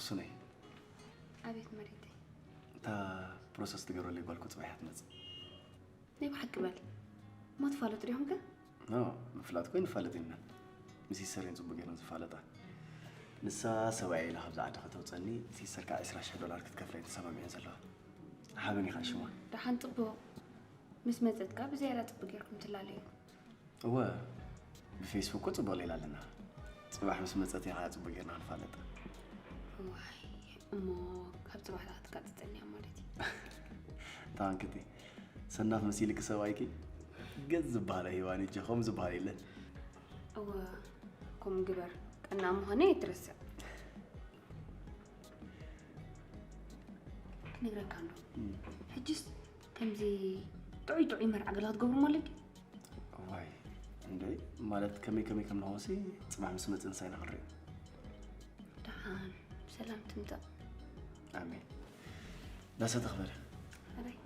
ሱነይ፣ ኣቤት መሬተይ። እታ ፕሮሰስ ትገብረለይ ጓልኮ ጽባሕ እያ ትመጽእ። ናይ ብሓቂ በል። ማትፋለጡ ዲኹም ከ? ኖ፣ ምፍላጥ ኮይ ንፋለጥ ኢና። ምስ ሲስተር እየን ጽቡቅ ገይረን ዝፋለጣ። ንሳ ሰብኣይ ኢላ ካብዛ ዓዲ ከተውፀኒ፣ ሲስተር ከዓ ዕስራ ሽሕ ዶላር ክትከፍለይ ተሰማሚዐን ዘለዋ። ሓበን ኢኻ ሽማ። ደሓን ጽቡቕ። ምስ መጸት ከኣ ብዝያዳ ጽቡቕ ጌርኩም ትላለዩ። እወ፣ ብፌስቡክ እኮ ጽቡቕ ሌላ ኣለና። ጽባሕ ምስ መጸት ኢኻ ጽቡቕ ጌርና ክንፋለጥ። ዋይ፣ እሞ ካብ ጽባሕ ደኣ ክትቃጽጸኒ እያ ማለት እዩ። ታንክቲ። ሰናፍ መሲልኪ ሰብኣይኪ? ገጽ ዝበሃል ሄዋን እጀ፣ ከምኡ ዝበሃል የለን። እወ፣ ከምኡ ግበር። ቀና ምዃነይ ኣይትረስዕ። ክነግረካ እንዶ። ሕጅስ ከምዚ ጥዑይ ጥዑይ መርዓ ገለ ክትገብሩ ማለት ድዩ? ዋይ፣ እንደ ማለት ከመይ ከመይ ከም ንኾሲ ጽባሕ ምስ መጽእ ንሳይና ክንርኢ። ደሓን ብሰላም ትምጻእ። ኣሜን። ዳሰ ተኽበረ። ኣበይ?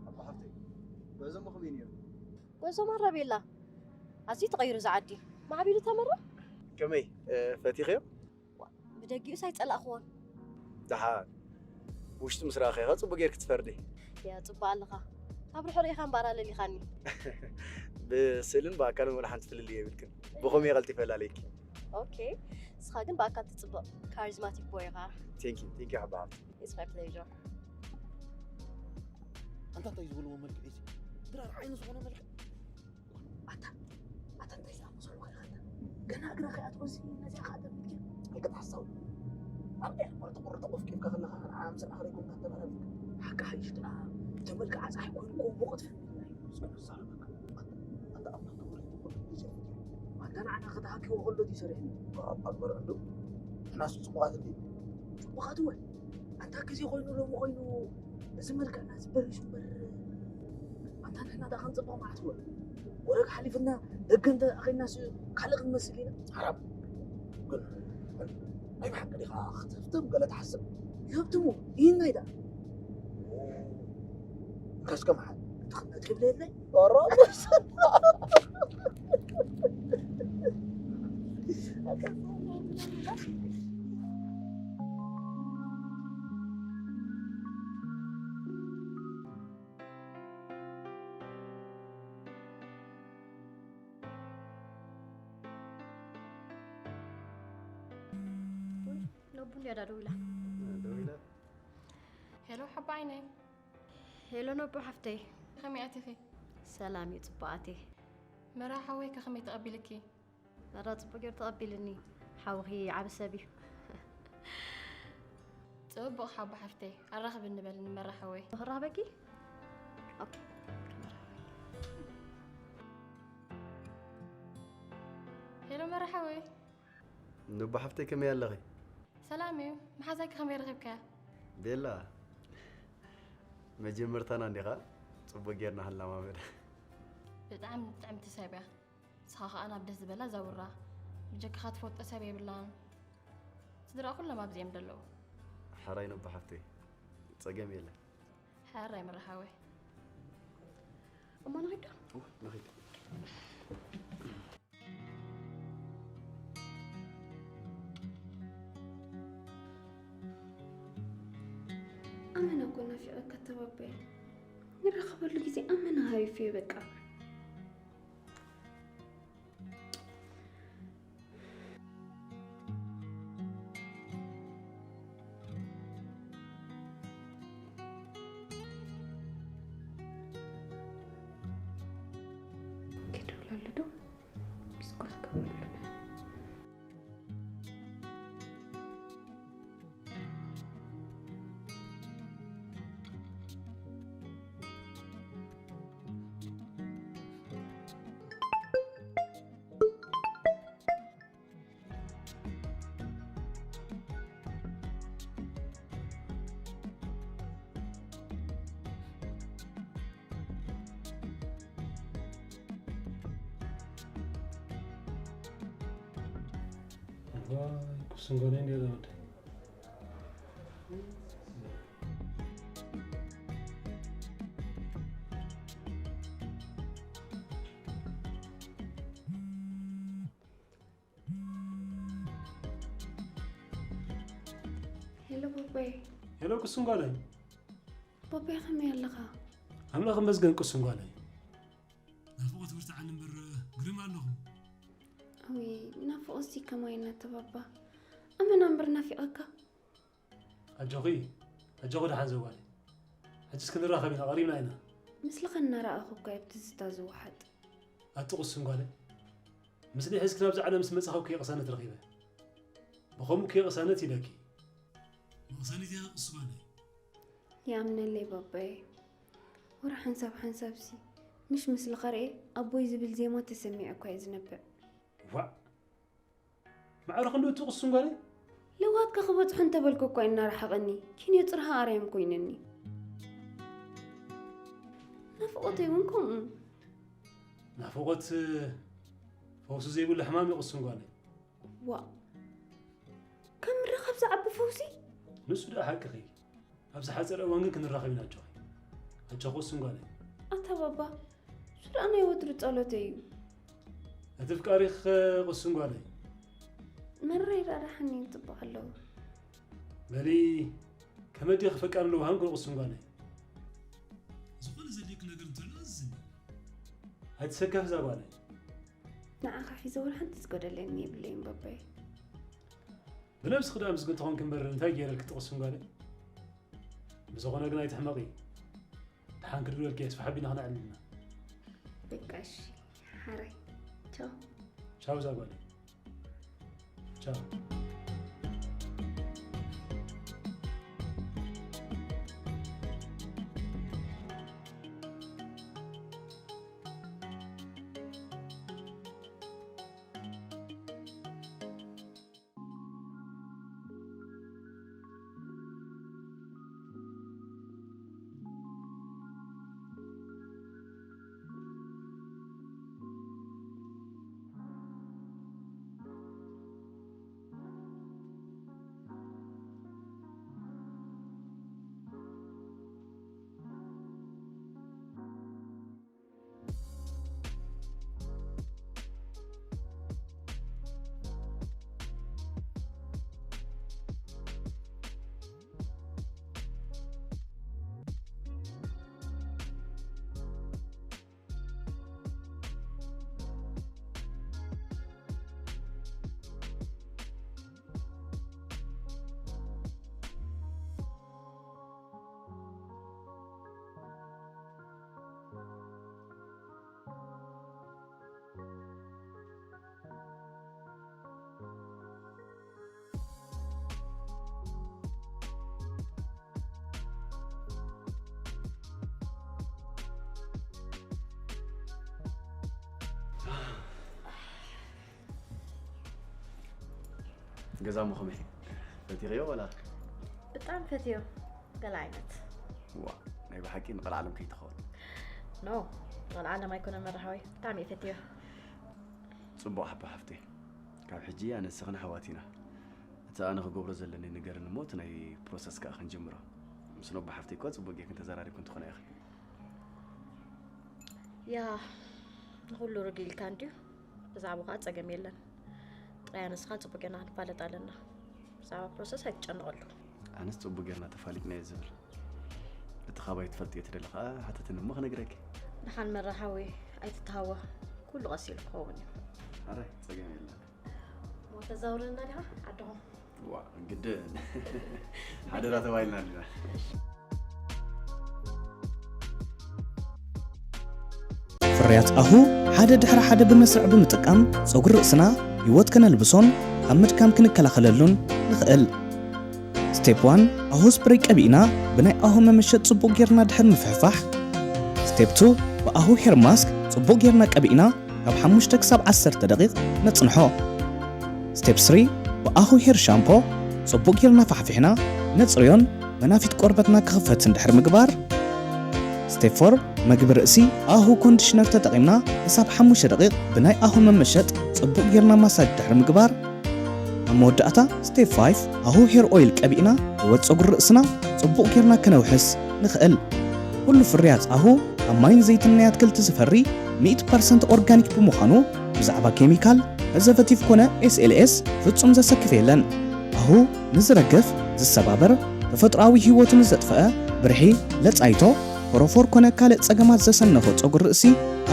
ኣቦ ሓፍተይ፣ ጉዕዞ እሞ ከመይ ነይሩ? ጉዕዞ ማራ ቤላ፣ ኣዝዩ ተቐይሩ እዚ ዓዲ። ማዕቢሉ ተመራ? ከመይ፣ እ፣ ፈቲኽዮ? ብደጊኡስ ኣይጸላእኽዎን። ደሓን፣ ውሽጡ ምስ ረኣኸ ኸ ጽቡቕ ጌርኪ ትፈርዲ። ያ፣ ጽቡቕ ኣለኻ። ካብ ርሑቕ ርኢኻ እምበኣር ኣለሊኻኒ። ብስእልን ብኣካልን ወላ ሓንቲ ፍልልይ የብልክን። ብኸመይ ቀልጢፈ ላለይኪ። ኦኬ፣ ንስኻ ግን ብኣካል ትጽብቕ። ካሪዝማቲክ ቦይ ኢኻ። Thank you, thank you ሓባ ሃብቲ። It's my pleasure። ኣንታ እንታይ ዝበልዎ መልክዕ እዚ? ድራር ዓይኒ ዝኾነ መልክዕ። ኣታ ኣታ እንታይ ዝኣመሰሉ ኸይኸዳ ገና እግራ ከይኣትወሲ ነዚኣ ከዓ ጠሚትኪ ኣይክትሓሳዊ ኣብ ኤርፖርት ቁርጠ ቆፍቂፍካ ከለኻ ንዓ ምስ ረኣኽለይኩም እናተመራሚርካ ሓቂ ሓይሽ ደኣ ተመልክዓ ፀሓይ ኮይንኮ ብቕትፍን ኢልና እዩ ዝዛረበካ ኣታ ኣምላኽ ተወሪዱ ኩሉ ግዜ ኣንታ ንዓና ከተሃኪዎ ከሎ ድዩ ሰሪሕኒ ኣባ ግበር ዕንዱ ንሕናስ ፅቡቓት እንዲ ፅቡቓት እወ ኣንታ ግዜ ኮይኑ ሎሚ ኮይኑ እዚ መልክዕና ዝበርሽ እምበር ኣንታ ንሕና ደኣ ክንፅብቕ መዓት እወ ወረግ ሓሊፍና ደገ እንተ ኣኸይናስ ካልእ ክንመስል ኢና ሓራም ግን ናይ ብሓቂ ዲኻ ክትህፍትም ገለ ትሓስብ ይህብትሙ ይህናይ ደኣ እንካስከ መሓል ትኽነት ክብለ የለይ ነቡ እንድያ ዳ ደዊላ ደዊላ ሄሎ ሓባ ዓይነይ ሄሎ ነቡ ሓፍተይ ከመይ ኣቲኺ ሰላም እዩ ፅቡቓተይ መራ ሓወይ ከ ከመይ ተቐቢልኪ መራ ፅቡቕ ገይሩ ተቐቢልኒ ሓውኺ ዓቢ ሰብ እዩ ፅቡቕ ሓባ ሓፍተይ ኣራኽብ እንበል ንመራ ሓወይ ንኽራኸበኪ ኦኬ ሄሎ መራ ሓወይ ንቡ ሓፍተይ ከመይ ኣለኺ ሰላም እዩ መሓዛኪ ከመይ ረኺብካያ ቤላ መጀመርታና እንዲኻ ጽቡቅ ጌርና ክንለማመድ ብጣዕሚ ጥዕምቲ ሰብ እያ ንስኻ ኸኣ ናብ ደስ ዝበላ ዘውራ ብጀካኻ ትፈልጦ ሰብ የብላን ስድራ ኩሎም ኣብዚ እዮም ዘለዉ ሓራይ ንቡ ሓፍተይ ጸገም የለን ሓራይ መራሓወይ እሞ ንኺድ ዶ ንኺድ ኣመና እኮ ናፊቐካ ተባባየ ንራኸበሉ ግዜ ኣመና ሃሪፉ እዩ በቃ። ዋይ፣ ቁስን ጓለይ እንድያ ዝወደ። ሄሎ ቦቦይ። ሄሎ ቁስን ጓለይ። ቦቦይ ከመይ ኣለኻ? ኣምላኽ ይመስገን ቁስን ጓለይ። ናፍቖት ብርትዓኒ እምበር ግርም ኣለኹ። እውይ ናፍቖትሲ ከማይ ናተ ባባ። ኣመና እምበር ናፊቐካ። ኣጆኺ፣ ኣጆኺ ደሓን ዘጓለይ። ሕጅስ ክንራኸብ ኢና፣ ቀሪብና ኢና። ምስልኻ እናረኣኹ እኳ እየ ብትዝታ ዝወሓጥ። ኣቲ ቁስን ጓለይ፣ ምስሊ ሒዝኪ ናብዛ ዓለም ምስ መጻኹ እኮ እየ ቅሳነት ረኺበ። ብኸምኡ እኮ እየ ቅሳነት ኢለኪ። መቕሰኒት እያ ቁስን ጓለይ። ይኣምነለይ ባባየ። ወረ ሓንሳብ ሓንሳብሲ ምሽ ምስልኻ ርኤ ኣቦይ ዝብል ዜማ ተሰሚዐ እኳ እየ ዝነብዕ። ዋእ! ማዕረ ክንድኡ እቲ ቁስን ጓለይ? ለውሃትካ ክበጽሖ እንተበልኩ እኳ እናረሓቐኒ፣ ኪንዮ ጽርሃ ኣርያም ኮይነኒ። ናፍቖተይ እውን ከምኡ። ናፍቖት ፈውሲ ዘይብሉ ሕማም እዩ ቁስን ጓለይ። ዋእ! ከም ምርኻብ ዝዓቢ ፈውሲ? ንሱ ደኣ ሓቅኺ። ኣብ ዝሓጸረ እዋን ግን ክንራኸብ ኢና ኣጆኺ። ኣጆኺ ቁስን ጓለይ። ኣታ ባባ፣ እሱ ደኣ ናይ ወትሩ ጸሎተይ እዩ። እቲ ፍቃሪኺ ቁስን ጓለይ። መረይ ራዳሓኒ ይጽብቕ ኣለዉ። በሊ፣ ከመይ ዲኺ ፈቃሪ ለውሃን ኩን ቁስን ጓለይ። ዝኾነ ዘድልየኪ ነገር እንተሎ እዝኒ። ኣይትሰከፊ እዛ ጓለይ። ንዓኻ ሒዘ ወላ ሓንቲ ዝጎደለኒ የብለይን ባባይ። ብነብስኺ ደኣ ምስጉን ተኾንኪ እምበር እንታይ ገይረልኪ እቲ ቁስን ጓለይ? ብዝኾነ ግን ኣይትሕመቒ። ደሓን ክድውለልኪ እየ፣ ተስፋ ሓቢና ክነዕልል ኢና። በቃ እሺ፣ ሓራይ። ቻው። ቻው እዛ ጓለይ። ቻው። ገዛ እሞ ከመይ? ፈቲኽዮ ወላ? ብጣዕሚ ፈትዮ። ገለ ዓይነት። ዋ፣ ናይ ብሓቂ ንቐልዓለም ከይትኸውን። ኖ፣ ንቐልዓለም ኣይኮነን መራሓወይ። ብጣዕሚ እየ ፈትዮ። ጽቡቕ ሓባ ሓፍተይ። ካብ ሕጂ ኣነ ንስኽን ኣሕዋት ኢና። እቲ ኣነ ክገብሮ ዘለኒ ንገርኒ እሞ እቲ ናይ ፕሮሰስ ከኣ ክንጅምሮ። ምስ ነቦ ሓፍተይ እኮ ጽቡቕ ጌርክን ተዘራሪብክን ትኾና ኢኽን። ያ፣ ንኹሉ ርግእ ኢልካ እንድዩ። ብዛዕባኡ ከኣ ጸገም የለን። ጥራይ ኣነ ንስኻን ጽቡቕ ጌርና ክንፋለጥ ኣለና። ብዛዕባ ፕሮሰስ ኣይትጨነቐሉ። ኣነስ ጽቡቕ ጌርና ተፋሊጥናዮ ዝብል። እቲ ካባይ ትፈልጥዮ ትደሊ ከኣ ሓተትኒ እሞ ክነግረኪ። ደሓን መራሓዊ ኣይትተሃወኽ። ኩሉ ቀስ ኢሉ ክኸውን እዩ። ኣረ፣ ጸገም የለን። እሞ ተዛውረና ዲኻ ዓድኹም? ዋ፣ ግድን። ሓደራ ተባሂልና ኣለና። እሺ። ፍርያት ኣሁ ሓደ ድሕሪ ሓደ ብመስርዕ ብምጥቃም ጸጉሪ ርእስና ህይወት ከነልብሶን ካብ ምድካም ክንከላኸለሉን ንኽእል። ስቴፕ ዋን፣ ኣሁ ስፕሬይ ቀቢእና ብናይ ኣሁ መመሸጥ ጽቡቕ ጌርና ድሕር ምፍሕፋሕ። ስቴፕ ቱ፣ ብኣሁ ሄር ማስክ ጽቡቕ ጌርና ቀቢእና ካብ ሓሙሽተ ክሳብ ዓሰርተ ደቂቕ ነጽንሖ። ስቴፕ ስሪ፣ ብኣሁ ሄር ሻምፖ ጽቡቕ ጌርና ፋሕፊሕና ነጽርዮን መናፊት ቆርበትና ክኽፈትን ድሕር ምግባር። ስቴፕ ፎር፣ መግቢ ርእሲ ኣሁ ኮንዲሽነር ተጠቒምና ክሳብ ሓሙሽተ ደቂቕ ብናይ ኣሁ መመሸጥ ጽቡቕ ጌርና ማሳጅ ድሕሪ ምግባር። ኣብ መወዳእታ ስቴፕ ፋይፍ ኣሁ ሄር ኦይል ቀቢእና ህይወት ጸጉሪ ርእስና ጽቡቕ ጌርና ከነውሕስ ንኽእል። ኩሉ ፍርያት ኣሁ ካብ ማይን ዘይትን ናይ ኣትክልቲ ዝፈሪ ሚእቲ ፐርሰንት ኦርጋኒክ ብምዃኑ ብዛዕባ ኬሚካል፣ ፕሪዘርቨቲቭ ኮነ ኤስ ኤል ኤስ ፍጹም ዘሰክፍ የለን። ኣሁ ንዝረግፍ፣ ዝሰባበር፣ ተፈጥሮኣዊ ህይወቱ ንዘጥፈአ ብርሒ፣ ለጻይቶ፣ ፎሮፎር ኮነ ካልእ ጸገማት ዘሰነፎ ጸጉሪ ርእሲ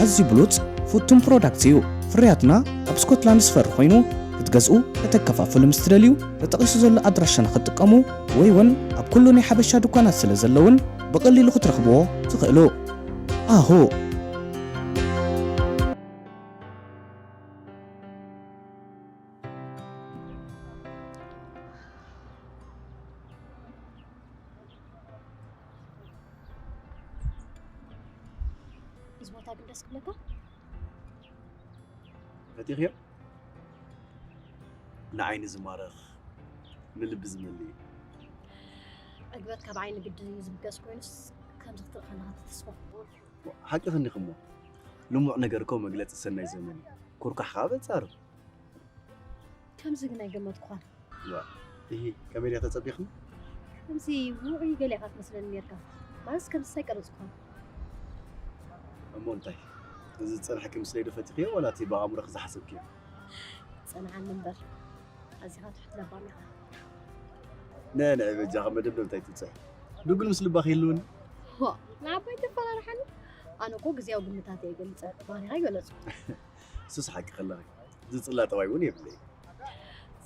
ኣዝዩ ብሉጽ ፍቱን ፕሮዳክት እዩ። ፍርያትና ኣብ ስኮትላንድ ዝፈሪ ኮይኑ ክትገዝኡ ከተከፋፍሉ ምስ ትደልዩ ተጠቒሱ ዘሎ ኣድራሻና ክትጥቀሙ ወይ እውን ኣብ ኩሉ ናይ ሓበሻ ድኳናት ስለ ዘለውን ብቐሊሉ ክትረኽብዎ ትኽእሉ። ኣሁ። እዚ ቦታ ግን ደስ ክብለካ። ፈቲኽዮ? ንዓይኒ ዝማርኽ፣ ንልቢ ዝመልእ እዩ። ዕግበት ካብ ዓይኒ ግድን እዩ ዝብገስ ኮይኑስ፣ ከምዚ ክትርኢ ከለኻ ተተስፋ። ሓቂ ክንዲኽሞ፣ ልሙዕ ነገር እኮ መግለፂ ሰናይ ዘመን እዩ። ኩርካሕ ከዓ በፃርር። ከምዚ ግን ኣይገመትኩኻን። ዋ፣ እሂ፣ ከመይ ድያ ተጸቢኽኒ? ከምዚ ውዑይ ገሊኻ ትመስለኒ ኔርካ። ማለትስ ከምዚ ኣይቀረጽኩኻን። እሞ እንታይ? እዚ ዝጸንሐኪ ምስለይ ዶ ፈቲኽዮ ዋላ እቲ ብኣእምሮኺ ዝሓሰብክዮ? ጸንዓኒ እምበር። ኣዚኻ ትሑት ለባም ኢኻ። ንዕንዒ በጃኺ መደምደምታ ኣይትብጽሒ። ድጉል ምስ ልባኺ ይህልወኒ። ዋ፣ ንዓባይ ተፈራርሓኒ። ኣነ እኮ ግዝያዊ ግምታት እየ ገልጸ። ባህሪኻ ይገለጹ። እሱስ ሓቂ ከለኺ። ዝጽላ ጠባይ እውን የብለይ።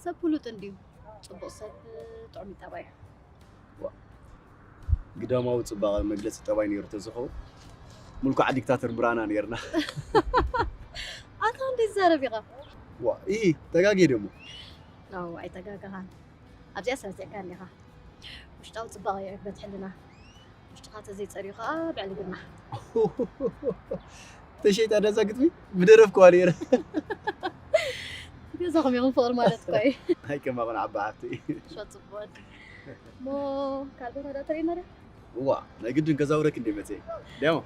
ሰብ ፍሉጥ እንድዩ። ጽቡቕ ሰብ ጥዑም ይጠባዩ። ግዳማዊ ጽባቐ መግለጺ ጠባይ ነይሩ ተዝኸውን ምልኩዕ ዲክታተር ምራና ነይርና። ኣታ እንዴት ዘረብ ኢኻ? ዋ፣ ኢ ተጋጌ ደሞ። ናው ኣይተጋገኻን። ኣብዚኣ ሰልጢዕካ እንዲኻ። ውሽጣዊ ጽባቐ ይዕግበት ሕልና። ውሽጥኻ ተዘይጸርዩ ኸኣ ብዕልግና። ተሸይጣ ዳዛ ግጥሚ ምደረፍክዋ ነይረ። ገዛኹም ኢኹም ፍቕሪ ማለት እኮ እዩ። ኣይከማኹን ዓባ ሓፍቲ። ሸት ጽቡቕ ወዲ። እሞ ካልእ ቦታ ዳ ተርእየና ዶ? እዋ ናይ ግድን ከዛውረክ እንደ መፅእ ዲያሞ።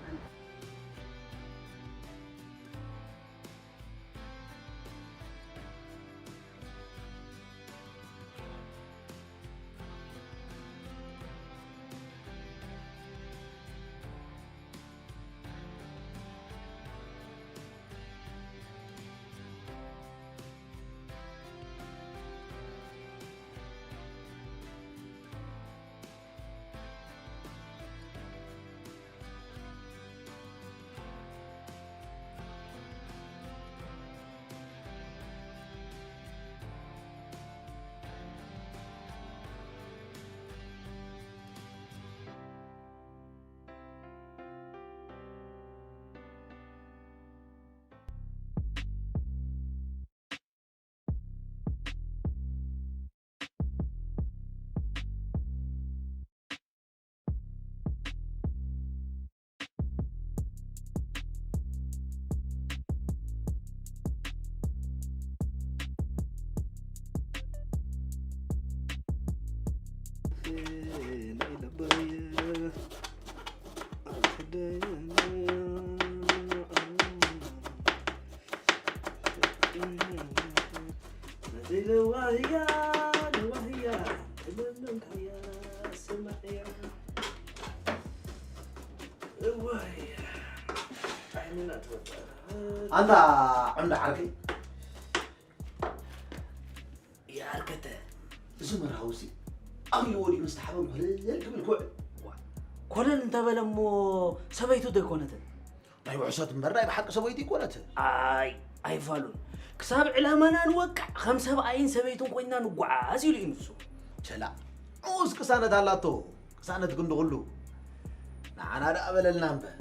ኣንታ ዕንዳ ዓርከይ። ይኣርከተ። እዚ መርሃዊ እዚ ኣብ ይወዲ ምስ ተሓበን ኮለል ክብል ክውዕል። ኮለል እንተበለ እሞ ሰበይቱ ዶ ኣይኮነትን? ናይ ውሕሰት እምበር ናይ ብሓቂ ሰበይቱ ኣይኮነትን። ኣይ ኣይፋሉን። ክሳብ ዕላማና ንወቅዕ ከም ሰብኣይን ሰበይቱን ኮይንና ንጓዓዝ ኢሉ እዩ ንሱ። ቸላ ንኡስ ቅሳነት ኣላቶ። ቅሳነት ክንዲ ኩሉ ንዓና ደኣ በለልና እምበር።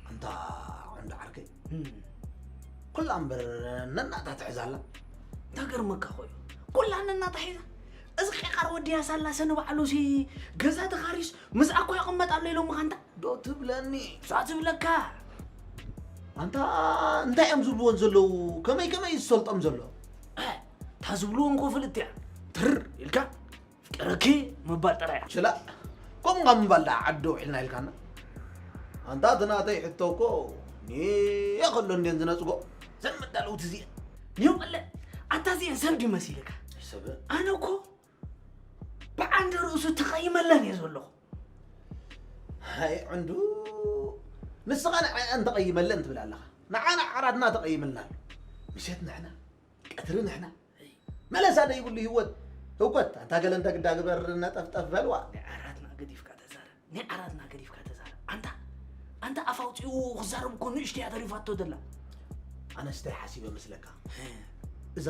ኣንታ እም። ኩላ እምበር ነናታ ትሕዛላ። እንታይ ገርመካ ኮይኑ? ኩላ ነናታ ሒዛ። እዚ ቄቃር ወዲ ያሳላ ሰ ንባዕሉ ሲ ገዛ ተኻሪስ ምስኣ እኮ ይቕመጥ ኣሎ ኢሎምኻ እንታ። ዶ ትብለኒ? እዛ ትብለካ። ኣንታ እንታይ እዮም ዝብልዎን ዘለዉ? ከመይ ከመይ እዩ ዝሰልጦም ዘሎ? እ፣ እታ ዝብልዎ እንኮ ፍልጥ እያ። ትር ኢልካ ኣፍቀረኪ ምባል ጥራይ እያ። ችላ። ከምኡ ካብ ምባል ደኣ ዓዲ ውዒልና ኢልካና። ኣንታ እቲ ናተይ ሕቶ እኮ ኒየ ከሎ እንድየን ዝነጽጎ። ዘን መዳለውቲ እዚአን። ኒው ቀለ፣ ኣታ እዚአን ሰብ ድዩ መሲልካ? ሰብ። ኣነ እኮ ብዓንዲ ርእሱ ተቐይመለን እየ ዘለኹ። ሃይ ዕንዱ፣ ንስኻ ንዓኣን ተቐይመለን ትብል ኣለኻ። ንዓና ዓራትና ተቐይምልና ኣሎ። ምሸት ንሕና፣ ቀትሪ ንሕና። መለሳ ዘይብሉ ህይወት፣ ህውከት። ኣንታ ገለ እንተ ግዳ ግበር ነጠፍጠፍ በልዋ። ናይ ዓራትና ገዲፍካ ተዛረብ። ናይ ዓራትና ገዲፍካ ተዛረብ። ኣንታ፣ ኣንታ ኣፍ ኣውጺኡ ክዛረብ እኮ ንእሽተይ እያ ተሪፋቶ ዘላ። ኣነስ እንታይ ሓሲበ መስለካ? ህ። እዛ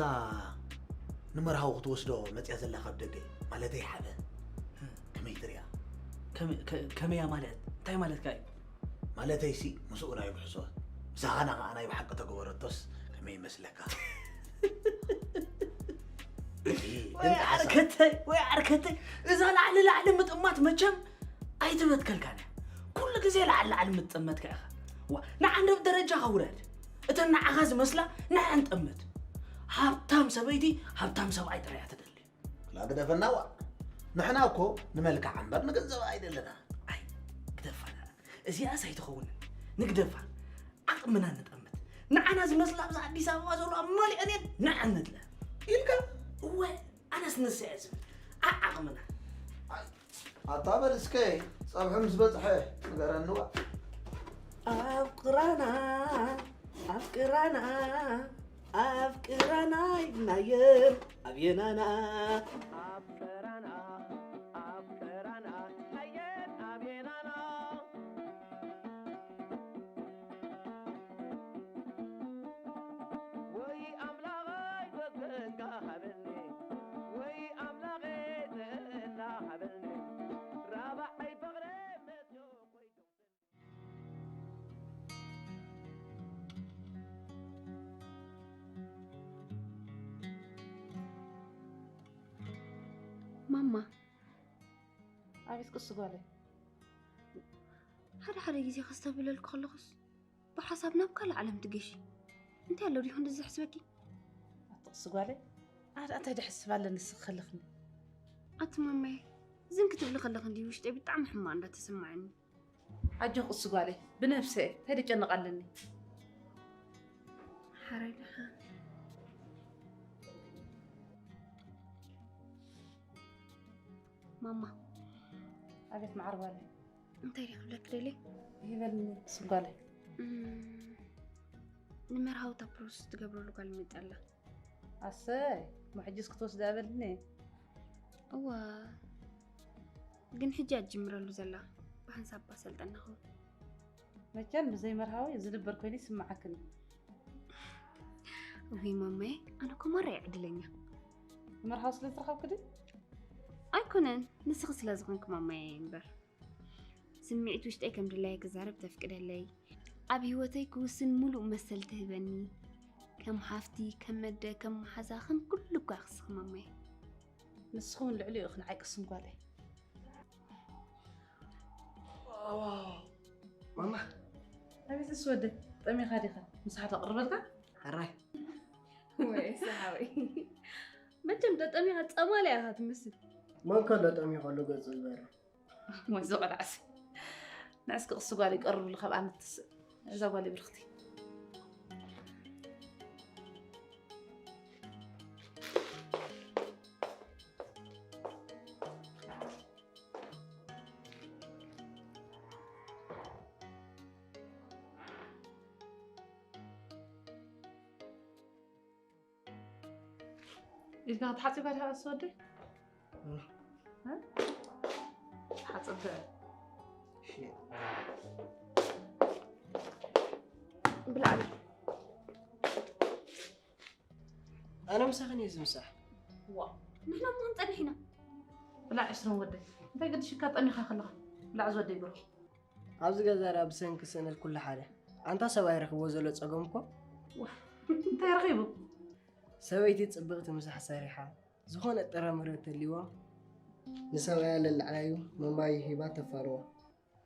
ንመርሃዊ ክትወስዶ መጽያ ዘላ ካብ ደገ፣ ማለተይ ሓበ፣ ህ። ከመይ ትሪኣ? ከመ-፣ ከ-፣ ከመያ ማለት? እንታይ ማለትካ እዩ? ማለተይሲ፣ ምስኡ ናይ ብሕሶት፣ ምሳኻና ኸኣ ናይ ብሓቂ ተገበረቶስ ከመይ ይመስለካ? ወይ ዓርከተይ፣ ወይ ዓርከተይ፣ እዛ ላዕሊ ላዕሊ ምጥማት መቸም ኣይትበትከልካን እያ። ኩሉ ግዜ ላዕሊ ላዕሊ ምጥመትካ ኢኻ። ዋ፣ ንዓንደብ ደረጃኻ ውረድ። እተን ንዓኻ ዝመስላ ንዐን ጠምት። ሃብታም ሰበይቲ፣ ሃብታም ሰብኣይ ጥራይ እያ ትደሊ። ክላ ግደፈና ዋ። ንሕና እኮ ንመልክዓ እምበር ንገንዘብ ኣይደለና። ኣይ፣ ግደፋና። እዚኣስ ኣይትኸውንን። ንግደፋ። ዓቕምና ንጠምት። ንዓና ዝመስላ ኣብዚ ኣዲስ ኣበባ ዘሎ ኣብ መሊአን እየን ንዐን ንድለ። ኢልካ? እወ፣ ኣነስ ንሳ እየ ዝብል። ዓዓቕምና። ኣታ በል እስከ ጸብሒ ምስ በጽሐ ንገረኒ ዋ። ኣፍቅራና፣ ኣፍቅራና፣ ኣፍቅራና ኢልናየን ኣብየናና። ኣፍቅራና፣ ኣፍቅራና፣ ኣየን ኣብየናና። ወይ ኣምላኸይ በገንካ ሃበኒ፣ ወይ ኣምላኸይ ጥዕና ሃበኒ። ራብዓይ ፍቕሪ መትዮ ኮይዱ። ማማ። ኣቤት ቅሱ ጓለይ። ሓደ ሓደ ግዜ ከስተብህለልኪ ከለኹስ ብሓሳብ ናብ ካልእ ዓለም ትገሺ። እንታይ ኣሎ ዲኹ እንደዚ ዘሕስበኪ? ኣቲ ቅሱ ጓለይ፣ ኣነ እንታይ ደሕስብ ኣለኒ ንስኺ ከለኽኒ? ኣቲ ማማየ፣ ዝን ክትብሊ ከለኺ እንዲ ውሽጠይ ብጣዕሚ ሕማቕ እንዳተሰማዓኒ። ኣጆኺ ቅሱ ጓለይ፣ ብነብሰ እየ፣ እንታይ ደጨንቕ ኣለኒ? ሓራይ ደሓን። ማማ። ኣቤት መዓር ጓለይ። እንታይ ድየ ክብለኪ ደልየ? ይበልኒ ስም ጓለይ። እም፣ ንመርሃውታ ፕሮሰስ ትገብረሉ ጓል መፂኣ ኣላ። ኣሰይ፣ እሞ ሕጅስ ክትወስዳ በልኒ። እወ፣ ግን ሕጂ እያ ትጅምረሉ ዘላ። ብሓንሳብ እባ ሰልጠና ኸውን። መቸም ብዘይ መርሃዊ ዝድበር ኮይኑ ይስምዓክን እዩ። እውይ ማማየ፣ ኣነ እኮ ማራ እየ ዕድለኛ። መርሃዊ ስለ ዝረኸብኪ ድዩ? ኣይኮነን፣ ንስኺ ስለ ዝኾንኪ ማማየ እየ እምበር። ስምዒት ውሽጠይ ከም ድላየ ክዛረብ ተፍቅደለይ። ኣብ ህይወተይ ክውስን ሙሉእ መሰል ትህበኒ። ከም ሓፍቲ፣ ከም ኣደ፣ ከም መሓዛ፣ ከም ኩሉ እኳ ኢኺ ማማየ። ንስኺ እውን ልዕሊኡ ኢኺ ንዓይ ቅስን ጓለይ። ዋው። ማማ። ኣቤት እሱ ወደይ፣ ጠሚኻ ዲኻ? ምሳሕ ተቕርበልካ? ሕራይ። ወይ ሰሓዊ። መቸም ተጠሚኻ ጸማልያ ኢኻ ትመስል። መን ከሎ ጠሚኻ ኣሎ ገጹ ዝበርህ? ወዚ ቆልዓሲ። ንዕስኪ ቅሱ ጓል ይቀርብሉ ካብ ኣመት ትስእ። እዛ ጓል ብርኽቲ። ኢድካ ክትሓጽብ ኢኻ ዲኻ እሱ ወደይ? እ? እ? ሓጽብ። እሺ። ብላዕ። ኣነ ምሳኽን እየ ዝምሳሕ። ዋ፣ ንሕና እሞ ክንጸንሕ ኢና። ብላዕ ዕስሩን ወደይ። እንታይ ገድሽካ ጠሚኻ ከለኻ? ብላዕ ዝወደይ ብሩኽ። ኣብዚ ገዛ ደኣ ብሰንኪ ስእነት ኩሉ ሓደ። ኣንታ ሰብኣይ ረኽብዎ ዘሎ ጸገም እኮ። እንታይ ረኺቡ? ሰበይቲ ጽብቕቲ ምሳሕ ሰሪሓ ዝኾነ ጥረ ምረ ተልይዋ ንሰብኣያ ለልዓላዩ መማይ ሂባ ተፋርዋ።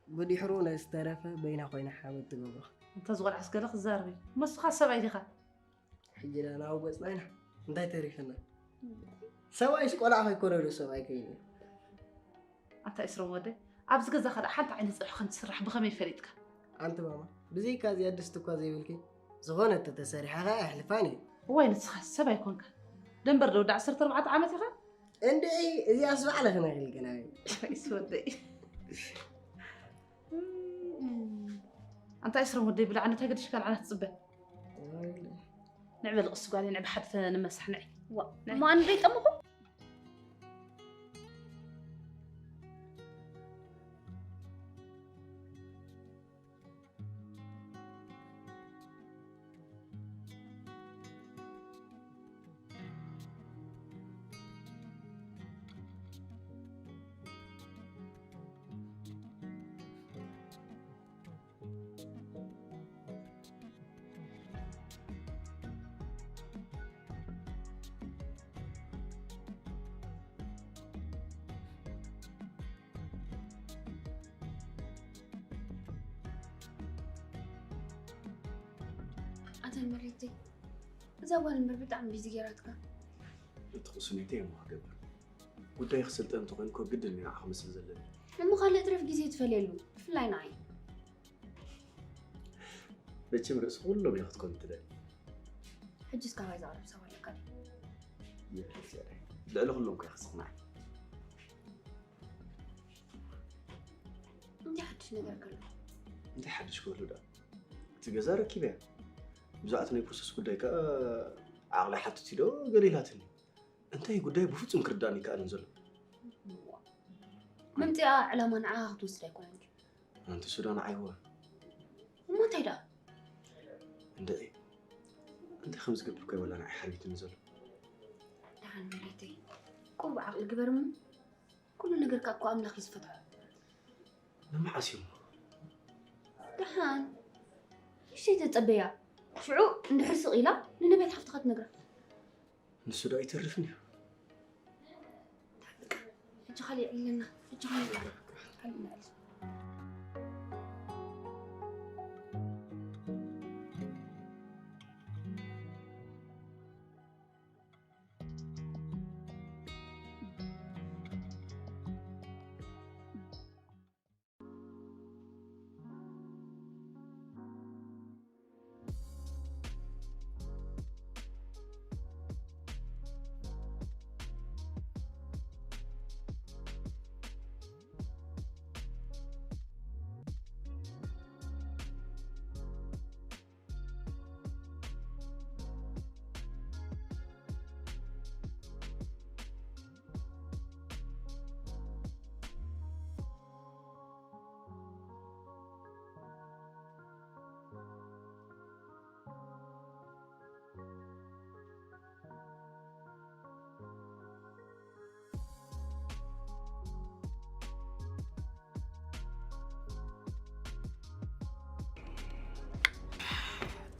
ብድሕሩ ነዚ ዝተረፈ በይና ኮይና ሓመድ ትገብሮ። እንተ ዝቆልዓስ ገለ ክዛረብ እዩ። መስኻ ሰብኣይ ዲኻ? ሕጂ ዳ ናብ ገጽና ኢና። እንታይ ተሪፍና? ሰብኣይስ ቆልዓ ከይኮነ ዶ ሰብኣይ ከይኑ? ኣታ ኢስሮም ወደይ፣ ኣብዚ ገዛ ካልእ ሓንቲ ዓይነት ፀብሒ ከም ትስራሕ ብኸመይ ፈሊጥካ? ኣንቲ ማማ፣ ብዘይካ እዚኣ ድስቲ እኳ ዘይብልኪ ዝኾነ እተተሰሪሐ ኸዓ ኣሕልፋን እዩ። እዋይ ንስኻ ሰብ ኣይኮንካ ደንበር ዶ ወዲ ዓሰርተ ኣርባዕተ ዓመት ኢኻ? እንድዒ እዚኣስ ባዕልኺ ነኺ ገና እዩ። ኢስ ወደይ ኣንታ ኢስሮም ወደይ ብላዕ እንታይ ገዲሽካ ንዓና ትፅበ? ንዕበል ቅስ ጓለይ ንዕበ ሓደ ተንመሳሕ ንዒ። ዋ ንዒ። እሞ ኣነ ዶ ይጠምኹ? ኣታ መሬተይ እዛ ጓል እምበር ብጣዕሚ ቢዚ ገይራትካ። እቲ ቅስነተይ እሞ ክገብር ጉዳይ ክስልጠን እንተኾይኑ እኮ ግድን እዩ ንዓኻ ክመስል ዘለኒ። እሞ ካልእ ትረፍ ግዜ ትፈልየሉ ብፍላይ ንዓይ። መቸም ርእሲ ኩሎም እያ ክትኮን ትደሊ። ሕጂስ ካባይ ዘቕርብ ሰብ ኣለካ ድዩ? የስ የለ ልዕሊ ኩሎም እኮ እያ ክትስኽናዕ። እንታይ ሓድሽ ነገር ከሎ? እንታይ ሓድሽ ክህሉ ደኣ? እቲ ገዛ ረኪበያ። ብዛዕባ እቲ ናይ ፕሮሰስ ጉዳይ ከኣ ዓቕሊ ሓትት ኢዶ ገለ ኢላትኒ። እንታይ ጉዳይ ብፍጹም ክርዳእኒ ይከኣልን ዘሎ። ምምጺኣ ዕላማ ንዓኻ ክትወስድ ኣይኮነን ድዩ? ኣንቲ ሱዳን ዓይዋ። እሞ እንታይ ደኣ? እንድዒ እንታይ ከም ዝገብር እኮ ወላ ንዓይ ሓሪትኒ ዘሎ። ደሓን መሬተይ ቁሩብ ዓቕሊ ግበር እሞ ኩሉ ነገር ከኣ እኮ ኣምላኽ እዩ ዝፈትሖ። ንመዓስ እዩ እሞ? ደሓን ንእሽተይ ተጸበያ። ሽዑ እንድሕር ስቕ ኢላ ንነብያት ሓፍትኻ ትነግራ። ንሱ ዶ ኣይተርፍን እዩ? ሕጂ ካሊእ የዕልለና። ሕጂ ካሊእ የዕልለና። ካሊእ ነዕልል።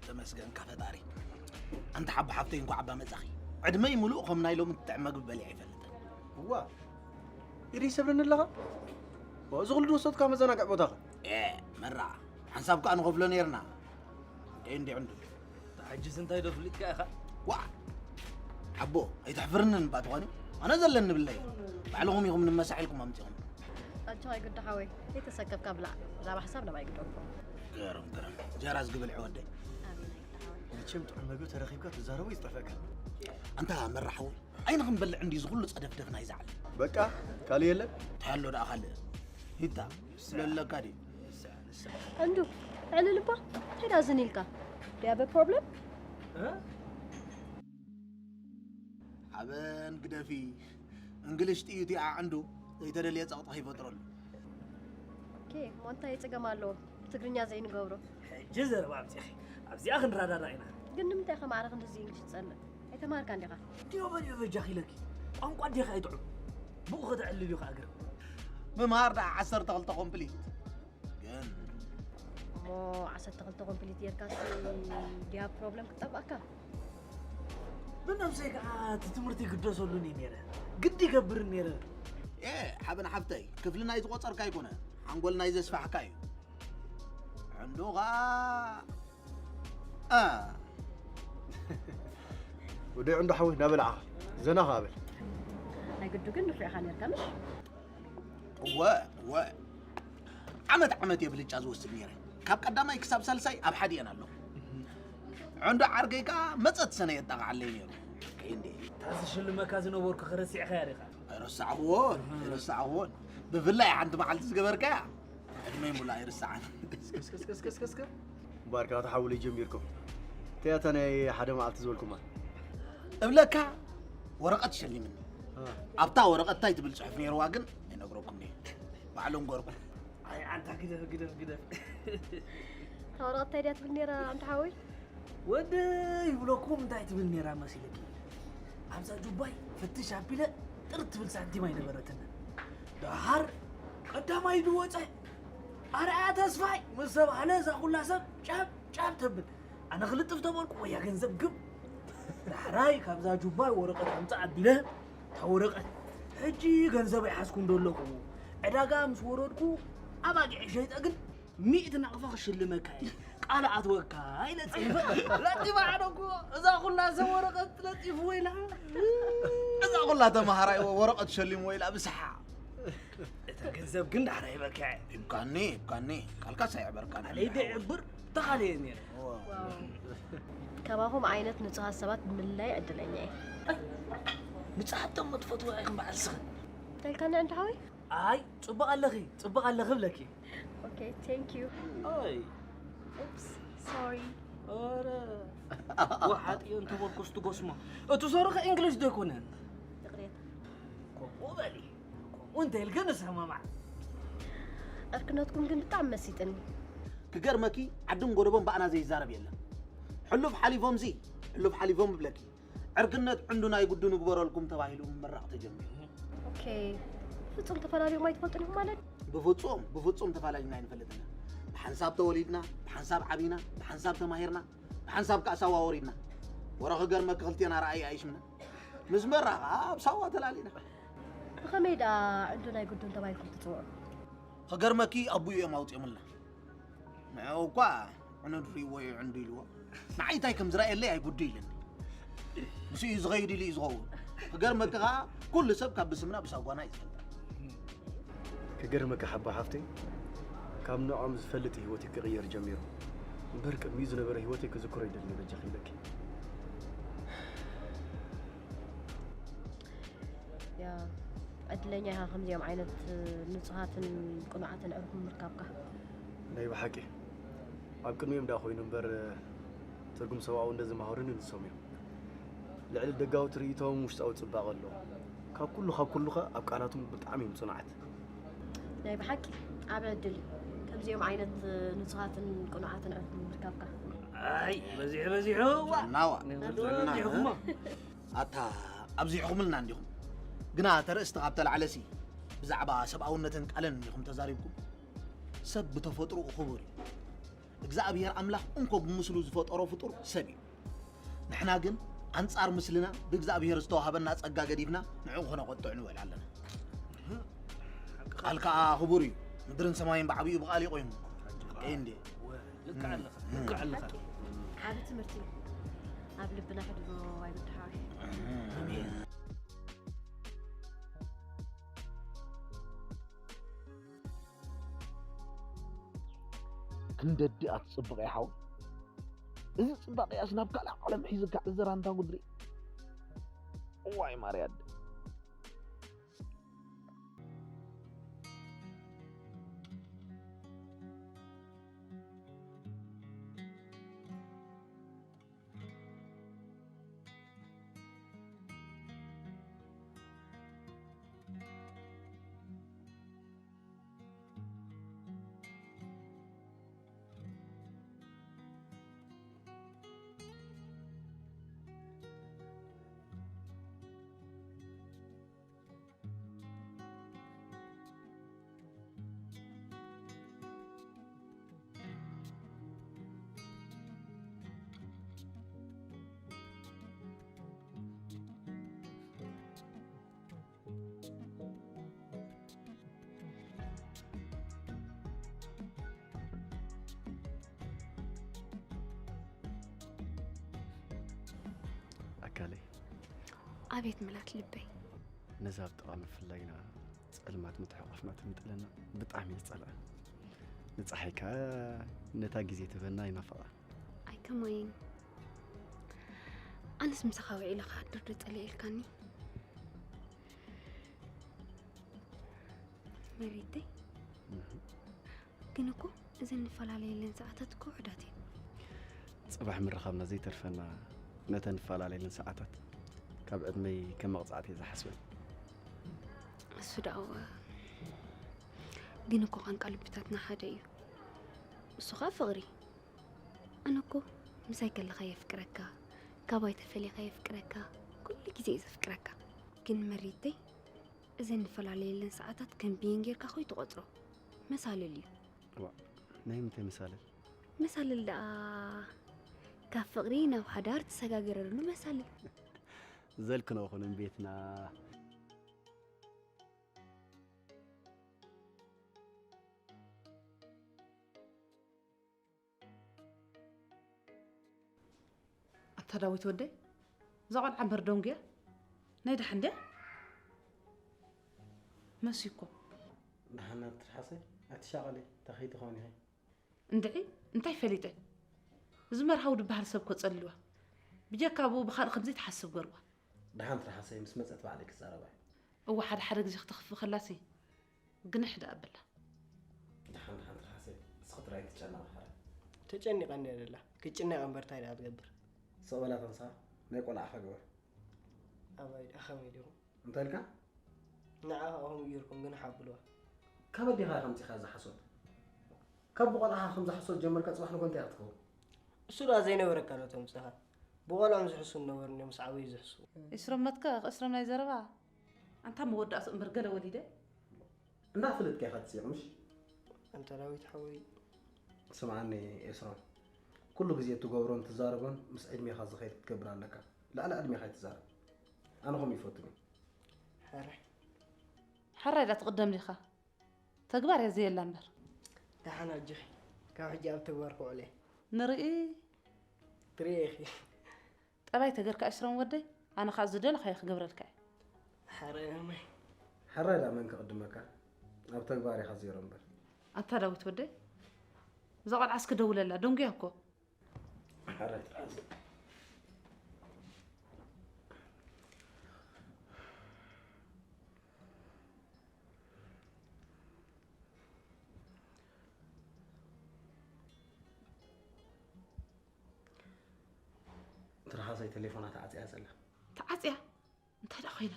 ተመስገንካ ፈጣሪ። ኣንታ ሓቦ ሓፍተይ እንኳዕ ኣባ መጻኺ። ዕድመይ ሙሉእ ከም ናይ ሎሚ ትጥዕም መግቢ በሊዐ ኣይፈልጥን። እዋ ኢድ ይሰብረኒ ኣለኻ። እዚ ኩሉ ዝወሰድካ መዘናግዒ ቦታኻ። ኤ መራ ሓንሳብ ከኣ ንኸፍሎ ነይርና። ኤ እንዲ ዕንዱ። ሕጅስ እንታይ ዶ ፍሊጥካ ኢኻ? ዋዕ ሓቦ ኣይተሕፍርንን እባ ትኾኒ። ኣነ ዘለኒ ብለይ ባዕልኹም ኢኹም ንመሳሕ ኢልኩም ኣምጺኹም። ኣጆኻ ይግዶ ሓወይ ከይተሰከፍካ ብላዕ። ብዛዕባ ሓሳብ ናባይ ግደፎ። ገርም ገርም ጀራስ ግብል ዕወደይ። ኣሜን ኣይግዶ ሓወይ። መቸም ጥዑም መግቢ ተረኺብካ ትዛረቦ ይዝጠፈካ። ኣንታ መራ ሓወይ ኣይንኽንበልዕ እንዲ ዝኹሉ ጸደፍደፍ ናይ ዛዕል። በቃ ካልእ የለን። እንታይ ኣሎ ደኣ ካልእ? ሂታ ስለለካ ድዩ? እንዱ ዕልል እባ እንታይ ደኣ ዝን ኢልካ? Do you have a problem? ሓበን ግደፊ እንግልሽ ጥይት ይዓዕንዱ ዘይተደልየ ጸቕጢ ከይፈጥረሉ። ኦኬ እሞ እንታይ ጸገም ኣለዎ ብትግርኛ ዘይንገብሮ? ሕጂ ዘረባ ኣምጺኺ ኣብዚኣ ክንረዳዳእ ኢና። ግን ንምንታይ ኢኻ ማዕረ ክንድዚ እንግሊሽ ትጸልእ? ኣይተማሃርካን ዲኻ? ዲዮ በልዮ በጃኺ ኢለኪ ቋንቋ ኣዴኺ ኣይጥዑም ብኡ ከተዕልልዩ ከኣ ግርም። ምምሃር ደኣ ዓሰርተ ክልተ ኮምፕሊት ግን እሞ ዓሰርተ ክልተ ኮምፕሊት ጌርካ ሲ ዲያ ፕሮብለም ክጠፋእካ? ብነብሰይ ከዓ እቲ ትምህርቲ ይግደሰሉን እዩ ነይረ፣ ግዲ ይገብርን ነይረ። ኤ ሓበን ሓብተይ፣ ክፍሊ ናይ ዝቆፀርካ ኣይኮነ፣ ሓንጎል ናይ ዘስፋሕካ እዩ። ዕንዱኻ እ ወዲ ዕንዱ ሓወይ ናበልዓ ዘና ኸኣ በል። ናይ ግዱ ግን ንፉዕ ኢኻ ነርካ ምሽ? እወ እወ፣ ዓመት ዓመት እየ ብልጫ ዝወስድ ነይረ። ካብ ቀዳማይ ክሳብ ሳልሳይ ኣብ ሓደ እየን ኣለኹ። ዕንዱ ዓርከይ ከኣ መጸት ሰነ የጣቕዓለይ ነይሩ። ከይንደ እታ ዝሽልመካ ዝነበርኩ ክረሲዕካያ ዲኻ? ኣይረሳዕኽዎን ኣይረሳዕኽዎን። ብፍላይ ሓንቲ መዓልቲ ዝገበርካያ ዕድመይ ሙሉእ ኣይርሳዓን። እስከስከስከስከስከ እምበኣር ካብ ተሓውለይ ጀሚርኩም እንታይ እያ እታ ናይ ሓደ መዓልቲ ዝበልኩማ? እብለካ ወረቐት ሸሊምኒ። ኣብታ ወረቐት እንታይ ትብል ጽሑፍ ነይርዋ ግን ኣይነግረኩም እየ። ባዕሎም ገርኩ። ኣይ ኣንታ ግደፍ ግደፍ ግደፍ። እታ ወረቐት እንታይ ድያ ትብል ነይራ ኣንታ ሓወይ? ወደ ይብለኩም እንታይ ትብል ነይራ መሲለኪ? ኣብዛ ጁባይ ፍትሽ ኣቢለ ጥር ትብል ሳንቲም ኣይነበረትን። ደሃር ቀዳማይ ዝወፀ ኣርኣያ ተስፋይ ምስ ተባህለ እዛ ኩላ ሰብ ጫብ ጫብ ተብል። ኣነ ክልጥፍ ተበልኩ ወያ ገንዘብ ግብ። ዳሕራይ ካብዛ ጁባይ ወረቐት ኣምፃ ኣቢለ እታ ወረቐት ሕጂ ገንዘብ ኣይሓዝኩ እንደለኹ ዕዳጋ ምስ ወረድኩ ኣባጊዕ ሸይጠ ግን ሚእቲ ናቕፋ ክሽልመካ እየ ቃል ኣትወካ ኢለ ፅሒፈ ለጢፋ ዓደኩ። እዛ ኩላ ሰብ ወረቐት ለጢፍዎ ኢላ እዛ ኩላ ተማሃራይ ወረቐት ሸሊምዎ ኢላ ብስሓ። እታ ገንዘብ ግን ዳሕራ ሂበካ እየ። ይብካኒ ይብካኒ፣ ቃልካስ ኣይዕበርካን። ለይደ ዕብር ተኻለየ ነይረ። ከማኹም ዓይነት ንጹሃት ሰባት ምልላይ ዕድለኛ እየ። ንጽሃቶም መጥፈትዋ ኢኹም በዓል ስኽን። እንታይ ኢልካኒ ዕንዲ ሓወይ? ኣይ ጽቡቕ ኣለኺ ጽቡቕ ኣለኺ ብለኪ። Okay, thank you. ኣይ Oops, sorry. ኧረ ወሓጥዮ እንተበልኩስ ትጎስሞ። እቲ ሶሪ ከ እንግሊሽ ዶ ኣይኮነን? ይቕሬታ። ከምኡ በሊ። ከምኡ እንተ ኢልኪ ንሰማማዕ። ዕርክነትኩም ግን ብጣዕሚ መሲጥኒ። ክገርመኪ ዓድን ጎደቦን ብኣና ዘይዛረብ የለን። ሕሉፍ ሓሊፎምሲ ሕሉፍ ሓሊፎም እብለኪ። ዕርክነት ዕንዱ ናይ ጉዱ ንግበረልኩም ተባሂሉ ምምራቕ ተጀሚሩ። Okay. ፍጹም ተፈላለዮም ኣይትፈልጡን ኢኹም ማለት? ብፍጹም ብፍጹም ተፈላለዩና ኣይንፈልጥና። ብሓንሳብ ተወሊድና፣ ብሓንሳብ ዓቢና፣ ብሓንሳብ ተማሂርና፣ ብሓንሳብ ከኣ ሳዋ ወሪድና። ወረ ክገርመኪ ክልቴና ረኣይ ኣይሽምና። ምስ መራ ከኣ ኣብ ሳዋ ተላሊና። ብኸመይ ደኣ ዕንዱ ናይ ጉዱን ተባሂልኩም ትጽውዑ? ክገርመኪ ኣቡኡ እዮም ኣውጺኦምልና። ንዕኡ እኳ ዕኑድ ርእይዎ እዩ ዕንዱ ኢልዎ። ንዓይ እንታይ ከም ዝረኣየለይ ኣይጉዱ ኢልኒ። ምስኡ እዩ ዝኸይድ ኢሉ እዩ ዝኸውን። ክገርመኪ ከኣ ኩሉ ሰብ ካብ ብስምና ብሳጓና እዩ ዝፈልጥ። ክገርመካ ሓባ ሓፍተይ ካብ ንዖም ዝፈልጥ ህይወት ክቕየር ጀሚሩ እምበር ቅድሚኡ ዝነበረ ህይወተይ ክዝክሮ ይደሊ በጃ ክብለኪ። ያ ዕድለኛ ኢኻ ከምዚኦም ዓይነት ንጹሃትን ቅኑዓትን ዕርኩም ምርካብካ። ናይ ብሓቂ ኣብ ቅድሚኦም ዳ ኮይኑ እምበር ትርጉም ሰብኣዊ እንደ ዝመሃሩኒ ንሶም እዮም። ልዕሊ ደጋዊ ትርኢቶም ውሽጣዊ ጽባቐ ኣለዎ። ካብ ኩሉ ካብ ኩሉ ከ ኣብ ቃላቶም ብጣዕሚ እዮም ጽኑዓት። ናይ ብሓቂ ዓቢ ዕድል እዩ ከምዚኦም ዓይነት ንጹሃትን ቅኑዓትን ዕርኩም ምርካብካ። ኣይ በዚሑ በዚሑ ዋ ናዋ በዚሑኹሞ ኣታ ኣብዚሕኹምልና እንዲኹም። ግና ተርእስቲ ካብ ተላዕለሲ ብዛዕባ ሰብኣውነትን ቃልን እንዲኹም ተዛሪብኩም። ሰብ ብተፈጥሮኡ ክቡር እዩ። እግዚኣብሔር ኣምላኽ እንኮ ብምስሉ ዝፈጠሮ ፍጡር ሰብ እዩ። ንሕና ግን ኣንጻር ምስልና ብእግዚኣብሔር ዝተዋህበና ጸጋ ገዲፍና ንዕኡ ከነቆጥዕ ንውዕል ኣለና። ቃል ከኣ ክቡር እዩ። ምድርን ሰማይን ብዓቢኡ ብቓል እዩ ቆይሙ። እንዴ ልክዕ ኣለኻ ልክዕ ኣለኻ። ዓቢ ትምህርቲ ኣብ ልብና ሕድሮ ኣይጉዳሃዊ። ክንደዲ ኣትጽብቕ እያ ሓው። እዚ ጽባቐያስ ናብ ካልእ ዓለም ሒዝካ እዚ ራንታ ጉድሪ። እዋይ ማርያድ። ጋለይ። ኣቤት ምላት ልበይ። ነዛ ኣብ ጥቓ ምፍላይና ጸልማት ምትሕቋፍና ትምጥለና ብጣዕሚ እየ ዝጸልኣ። ንጸሓይ ከኣ ነታ ግዜ ትህበና ይናፍቓ። ኣይከማይን። ኣነስ ምሳኻ ውዒለ ክሓድር ዶ ጸሊኤ ኢልካኒ? መሪተይ። እህ። ግን እኮ እዘን ንፈላለየለን ሰዓታት እኮ ውሑዳት እየን። ጽባሕ ምርኻብና ዘይተርፈና ነተን ንፈላለየለን ሰዓታት ካብ ዕድመይ ከም መቕጻዕቲ እየ ዝሓስበን። እሱ ደኣ እወ። ግን እኮ ቋንቋ ልብታትና ሓደ እዩ። እሱ ኸኣ ፍቕሪ። ኣነ እኮ ምሳይ ከለኻ የፍቅረካ፣ ካባይ ተፈሊኻ የፍቅረካ፣ ኩሉ ግዜ እየ ዘፍቅረካ። ግን መሪተይ እዘን ንፈላለየለን ሰዓታት ከም ብይን ጌርካ ኮይትቖጽሮ። መሳልል እዩ። ዋ፣ ናይ ምንታይ መሳልል? መሳልል ደኣ ካብ ፍቕሪ ናብ ሓዳር ትሰጋገረሉ መሳልል። ዘልክኖ ኹን እምቤትና። ኣታ ዳዊት ወደይ፣ እዛ ቆልዓ እምበር ደንጉያ ናይ ደሓን ድያ? መሲኮ። ደሓን ትርሓሰይ፣ ኣይትሻቐሊ፣ ተኸይ ትኾን ኢኺ። እንድዒ፣ እንታይ ፈሊጠ? እዚ መርሃዊ ዝበሃል ሰብ እኮ ጸሊልዋ። ብጀካ ብኡ ብኻልእ ከምዘይ ትሓስብ ገርዋ። ደሓን ትርሓሰይ፣ ምስ መጸት ባዕለይ ክዛረባ እየ። እወ፣ ሓደ ሓደ ግዜ ክትኽፍእ ከላሲ ግንሕ ደኣ ኣብላ። ደሓን፣ ደሓን ትርሓሰይ፣ እስኺ ጥራይ ትጨነቒ ሓራይ። ተጨኒቐ እንድያ ደላ፣ ክትጭነቕ እምበር እንታይ ደኣ ትገብር? ስቕ በላ ተንስኣ፣ ናይ ቆልዓኻ ግበር። ኣባይ ደኣ ከመይ ዲኹም? እንታይ ኢልካ? ንዓኻ ከምኡ ጌርኩም ግንሕ ኣብልዋ። ካብ ኣዴኻ ኢኻ ኣምጺኻ እዛ ሓሶት? ካብ ብቆልዓኻ ከምዛ ሓሶት ጀመርካ፣ ጽባሕ ንጎ እንታይ ኢኻ ትኸውን? እሱ ደኣ ዘይነበረካ ዶ ተምጽኻ? ብቆልዖም ዝሕሱ ነበሩ፣ ምስ ዓበዩ ዝሕሱ። ኢስሮም መትከ ክእስሮም ናይ ዘረባ። ኣንታ መወዳእቱ እምበር ገለ ወሊደ። እንዳፈለጥካ ኢኻ ትስይቕ፣ ምሽ? ኣንታ ዳዊት ሓወይ። ስምዓኒ ኤስሮም፣ ኩሉ ግዜ እትገብሮን ትዛረቦን ምስ ዕድሜኻ ዝኸይድ ክትገብር ኣለካ። ልዕሊ ዕድሜኻ ኣይትዛረብ። ኣነ ከምኡ ይፈቱን እየ። ሕራይ። ሕራይ ዳ ትቕደም ዲኻ? ተግባር እያ ዘየላ እምበር። ደሓን ኣጆኺ። ካብ ሕጂ ኣብ ተግባር ከውዕሎ እየ። ንርኢ። ትርኢ ኢኺ። ጠባይ ተገርካ እሽሮም ወደይ፣ ኣነ ኸኣ ዝደለኻዮ ክገብረልካ እየ። ሕራይ ማማይ። ሕራይ ደኣ መን ክቕድመካ? ኣብ ተግባር ኢኻ ዜሮ እምበር። ኣንታ ዳዊት ወደይ፣ እዛ ቆልዓ እስኪ ደውለላ፣ ደንጉያ እኮ። ሕራይ ትርሓስ። ትርሓሰይ ተሌፎና ተዓጽያ ዘላ። ተዓጽያ? እንታይ ደኣ ኮይና?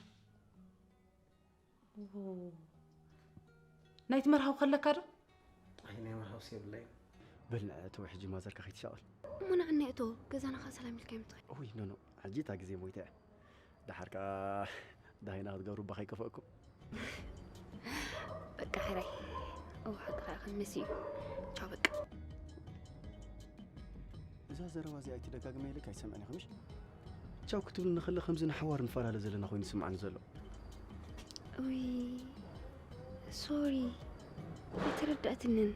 ዎ። ናይቲ መርሃዊ ከለካ ዶ? ኣይ፣ ናይ መርሃውስ የብለይን። በል ንዐ እተው ሕጂ ማዘርካ ከይትሻቐል። እሞ ንዐ እቶ ገዛና ኸኣ ሰላም ኢልካ ምትኸ። ኡይ፣ ኖ፣ ኖ፣ ሕጂ እታ ግዜ ሞይተ እያ። ደሓር ከኣ ዳሃይና ክትገብሩ እባ ከይከፈእኩም። በቃ ሕራይ። እው፣ ሓቅኻ ኢኻ፣ መሲኡ። ቻው፣ በቃ። እዛ ዘረባ እዚኣ ኣይትደጋግመ ኢለካ ኣይሰምዕን ኢኻ፣ ምሽ? ቻው ክትብልኒ ከለ ከምዚ ንሓዋር ንፈላለ ዘለና ኮይኑ ይስምዓኒ ዘሎ። ኡይ፣ ሶሪ፣ ኣይተረዳእትንን።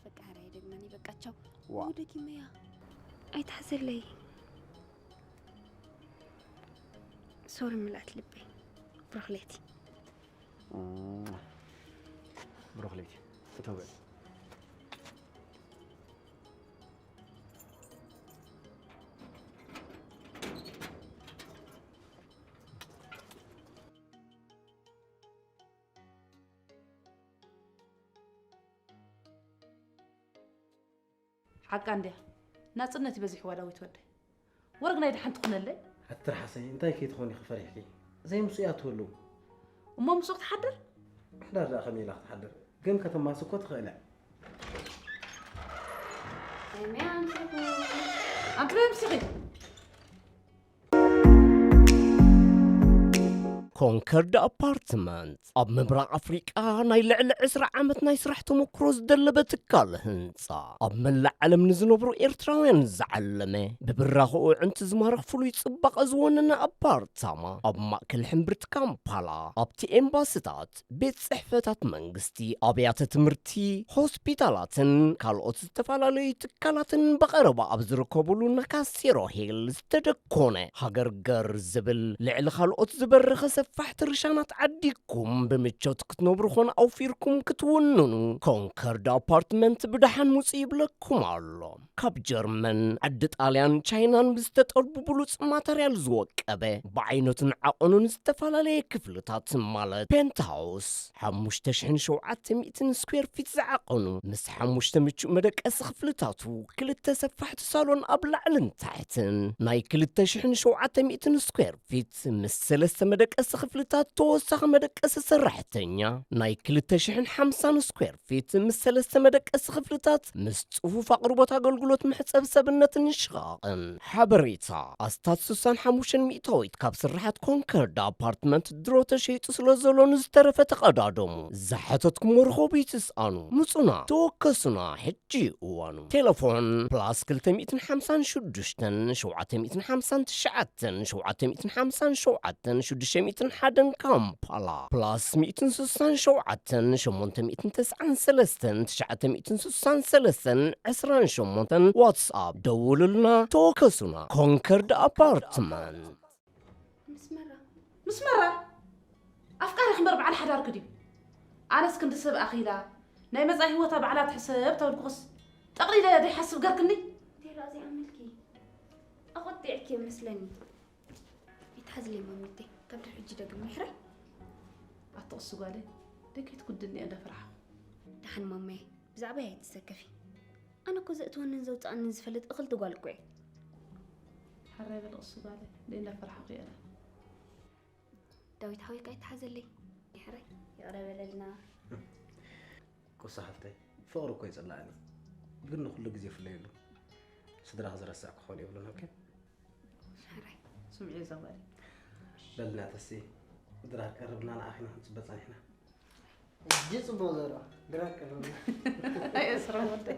በቃ፣ ሕራይ፣ ደግመኒ፣ በቃ፣ ቻው። ዋ። እው፣ ደጊመያ። ኣይትሓዘለይ። ሶሪ፣ ምልኣት ልበይ። ብሩኽ ለይቲ። እም፣ ብሩኽ ለይቲ። እተው በል። ሓቃ እንድያ። ናጽነት እዩ በዚሕዋ ዳዊት ወደይ። ወርግ ናይ ደሓን ትኹነለይ። ኣቲ ትርሓሰይ፣ እንታይ ከይትኾኒ ኢኺ ፈሪሕኪ? ዘይምስኡ እያ ትህሉ። እሞ ምስኡ ክትሓድር? ምሕዳር ደኣ ከመይ ኢላ ክትሓድር? ግን ከተማሲ እኮ ትኽእል እያ። ኣንቲ በይ ምስኺ። ኮንከርድ ኣፓርትመንት ኣብ ምብራቕ ኣፍሪቃ ናይ ልዕሊ ዕስራ ዓመት ናይ ስራሕ ተመክሮ ዝደለበ ትካል ህንጻ፣ ኣብ መላእ ዓለም ንዝነብሩ ኤርትራውያን ዝዓለመ፣ ብብራኸኡ ዕንቲ ዝማርኽ ፍሉይ ጽባቐ ዝወነነ ኣፓርታማ፣ ኣብ ማእከል ሕምብርቲ ካምፓላ፣ ኣብቲ ኤምባስታት፣ ቤት ጽሕፈታት መንግስቲ፣ ኣብያተ ትምህርቲ፣ ሆስፒታላትን ካልኦት ዝተፈላለዩ ትካላትን ብቐረባ ኣብ ዝርከቡሉ ናካሲሮ ሂል ዝተደኮነ ሃገር ገር ዝብል ልዕሊ ካልኦት ዝበረኸ ሰፋሕቲ ርሻናት ዓዲግኩም ብምቾት ክትነብሩ ኾነ ኣውፊርኩም ክትውንኑ ኮንከርድ ኣፓርትመንት ብደሓን ሙጽእ ይብለኩም ኣሎ። ካብ ጀርመን፣ ዓዲ ጣልያን፣ ቻይናን ብዝተጠልቡ ብሉጽ ማተርያል ዝወቀበ፣ ብዓይነቱን ዓቐኑን ዝተፈላለየ ክፍልታት ማለት ፔንትሃውስ፣ ሓሙሽተ ሽሕን ሸውዓተ ሚእትን ስኩዌር ፊት ዝዓቐኑ፣ ምስ ሓሙሽተ ምቹእ መደቀሲ ክፍልታቱ፣ ክልተ ሰፋሕቲ ሳሎን ኣብ ላዕልን ታሕትን፣ ናይ ክልተ ሽሕን ሸውዓተ ሚእትን ስኩዌር ፊት ምስ ሰለስተ መደቀሲ ክፍልታት ተወሳኺ መደቀሲ ሰራሕተኛ፣ ናይ ክልተ ሽሕን ሓምሳን ስኩዌር ፊት ምስ ሰለስተ መደቀሲ ክፍልታት ምስ ጽፉፍ ኣቕርቦት ኣገልግሎት መሕጸቢ ሰብነትን ሽቓቕን። ሓበሬታ፣ ኣስታት ስሳን ሓሙሽተን ሚእታዊት ካብ ስርሓት ኮንከርድ ኣፓርትመንት ድሮ ተሸይጡ ስለ ዘሎ ንዝተረፈ ተቐዳደሙ። ዝሓተትኩሞ ርኸቡ ይትስኣኑ። ምጹና፣ ተወከሱና፣ ሕጂ እዋኑ። ቴሌፎን ፕላስ ክልተ ሚእትን ሓምሳን ሽዱሽተን ሸውዓተ ሚእትን ሓምሳን ትሽዓተን ሸውዓተ ሚእትን ሓምሳን ሸውዓተን ሽዱሽተ ሚእትን ሓደን ካምፓላ፣ ፕላስ ሚእትን ስሳን ሸውዓተን ሸሞንተ ሚእትን ተስዓን ሰለስተን ትሽዓተ ሚእትን ስሳን ሰለስተን ዕስራን ሸሞንተን ዋትስኣፕ ደውሉልና፣ ተወከሱና። ኮንከርድ ኣፓርትመንት። ምስ መራ ምስ መራ ኣፍቃሪ ክምበር በዓል ሓዳርኪ ድዩ? ኣነስ ክንዲ ሰብ ኣኺላ ናይ መጻኢ ህይወታ ባዕላ ትሕሰብ ተበልኩኽስ ጠቕሊለ ዘይሓስብ ገርክኒ። ቴራ እዚኣ ምልኪ ኣቖጢዕኪ መስለኒ። ይትሓዝለይ ማሚተይ፣ ካብ ድሕሪ ሕጂ ደግመ ይሕራይ። ኣትቕሲ ጓለይ፣ ደቂት ጉድኒ እየ እንዳፈራሕኹ። ደሓን ማማየ፣ ብዛዕባይ ኣይትሰከፊ። ኣነ እኮ ዘእትወንን ዘውፅኣንን ዝፈልጥ እኽልቲ ጓል እኮ እየ። ሕራይ በል ቅሱ ጓለይ፣ ደይ እንዳፈራሕኹ እየ። ዳዊት ሓወይ ከኣ ይትሓዘለይ። ይሕራይ፣ ይቕረ በለልና። ቅሱ ሓፍተይ፣ ፍቕሪ እኮ ይጽላእን እዩ፣ ግን ንኹሉ ግዜ ፍለይሉ። ስድራኽ ዝረስዕ ክኾን የብሉን። ኦኬ? ሕራይ። ስምዒ እዛ ጓለይ። በልና ተሲ፣ ድራር ቀርብና ንኣኺና ክንጽበ ጸኒሕና። እጅ ጽቡቕ ዘረባ። ድራር ቀርብና። ኣየስርሕ ወደይ።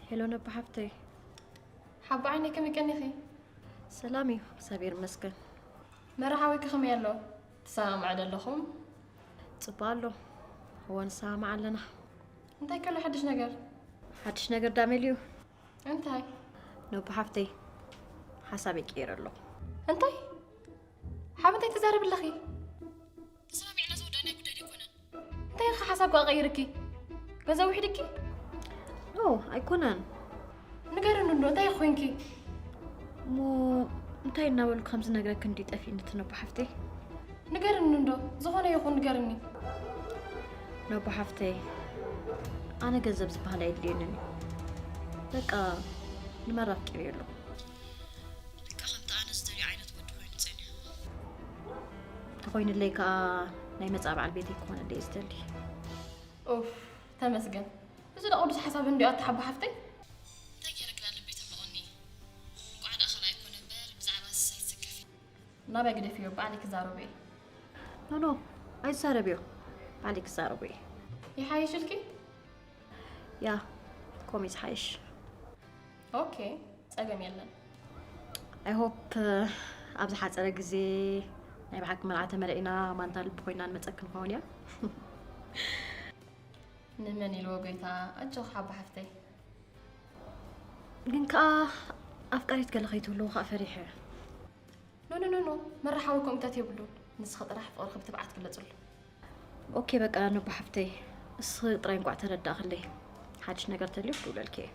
ሄሎ ነባ ሓፍተይ። ሓባ ዓይነይ ከመይ ቀኒኺ? ሰላም እዩ፣ እግዚኣብሔር ይመስገን። መርሓ ሓወይኪ ከመይ ኣሎ? ትሰማምዑ ዶ ኣለኹም? ጽቡቕ ኣሎ። እወ ንሰማማዕ ኣለና። እንታይ ከሎ ሓድሽ ነገር? ሓድሽ ነገር ዳመል እዩ። እንታይ? ነባ ሓፍተይ ሓሳበይ ቀይረ ኣለኹ። እንታይ? ሓብ እንታይ ትዛረቢ ኣለኺ? ተሰማሚዕና ዝወዳእናዮ ጉዳይ ኣይኮነን። እንታይ ኢኺ ሓሳብኪ ቀይርኪ? ገንዘብ ውሒድኪ? ኖ ኣይኮነን። ንገርኒ እንዶ እንታይ ኢኺ ኮንኪ? እሞ እንታይ እናበልኩ ከም ዝነግረኪ እንድዩ ጠፊእኒ እቲ ነቦ ሓፍተይ። ንገርኒ እንዶ ዝኾነ ይኹን ንገርኒ። ነቦ ሓፍተይ ኣነ ገንዘብ ዝበሃል ኣየድልየንን እዩ። በቃ ንመራ ኣፍቂረዮ ኣለኹ። በቃ ከምቲ ኣነ ዝደልዮ ዓይነት ወዲ ኮይኑ ጸኒሑ። እንተኾይኑለይ ከኣ ናይ መጻኢ በዓል ቤተይ ክኾነለይ እየ ዝደሊ። ኡፍ ተመስገን። እዚ ዶ ቅዱስ ሓሳብ እንድዩ ኣታ ሓቦ ሓፍተይ? እንታይ ገይረ ግዳ ልበይ ተምልቐኒ? እንቋዕ ደኣ ካልኣይ ኮነ እምበር ብዛዕባ ስስ ኣይትሰከፊ። ናባይ ግደፍዮ፣ ባዕለይ ክዛረቦ እየ። ኖ ኖ ኣይትዛረብዮ፣ ባዕለይ ክዛረቦ እየ። ይሓይሽልኪ? ያ ከምኡ እዩ ዝሓይሽ። ኦኬ ጸገም የለን። I hope ኣብ ዝሓጸረ ግዜ ናይ ብሓቂ መርዓ ተመርዒና ማንታ ልቢ ኮይና ንመጸኪ ንኸውን እያ። ንመን ኢልዎ ጎይታ ኣጆኺ ሓቦ ሓፍተይ። ግን ከኣ ኣፍቃሪት ገለ ከይትህልዎ ከዓ ፈሪሐ። ኖ ኖ ኖ ኖ፣ መራ ሓወይ ከምኡታት የብሉን። ንስኺ ጥራሕ ፍቕርኺ ብትብዓት ግለጽሉ። ኦኬ በቃ ነቦ ሓፍተይ፣ እስኺ ጥራይ እንቋዕ ተረዳእኽለይ። ሓድሽ ነገር ተልዩ ክድውለልኪ እየ።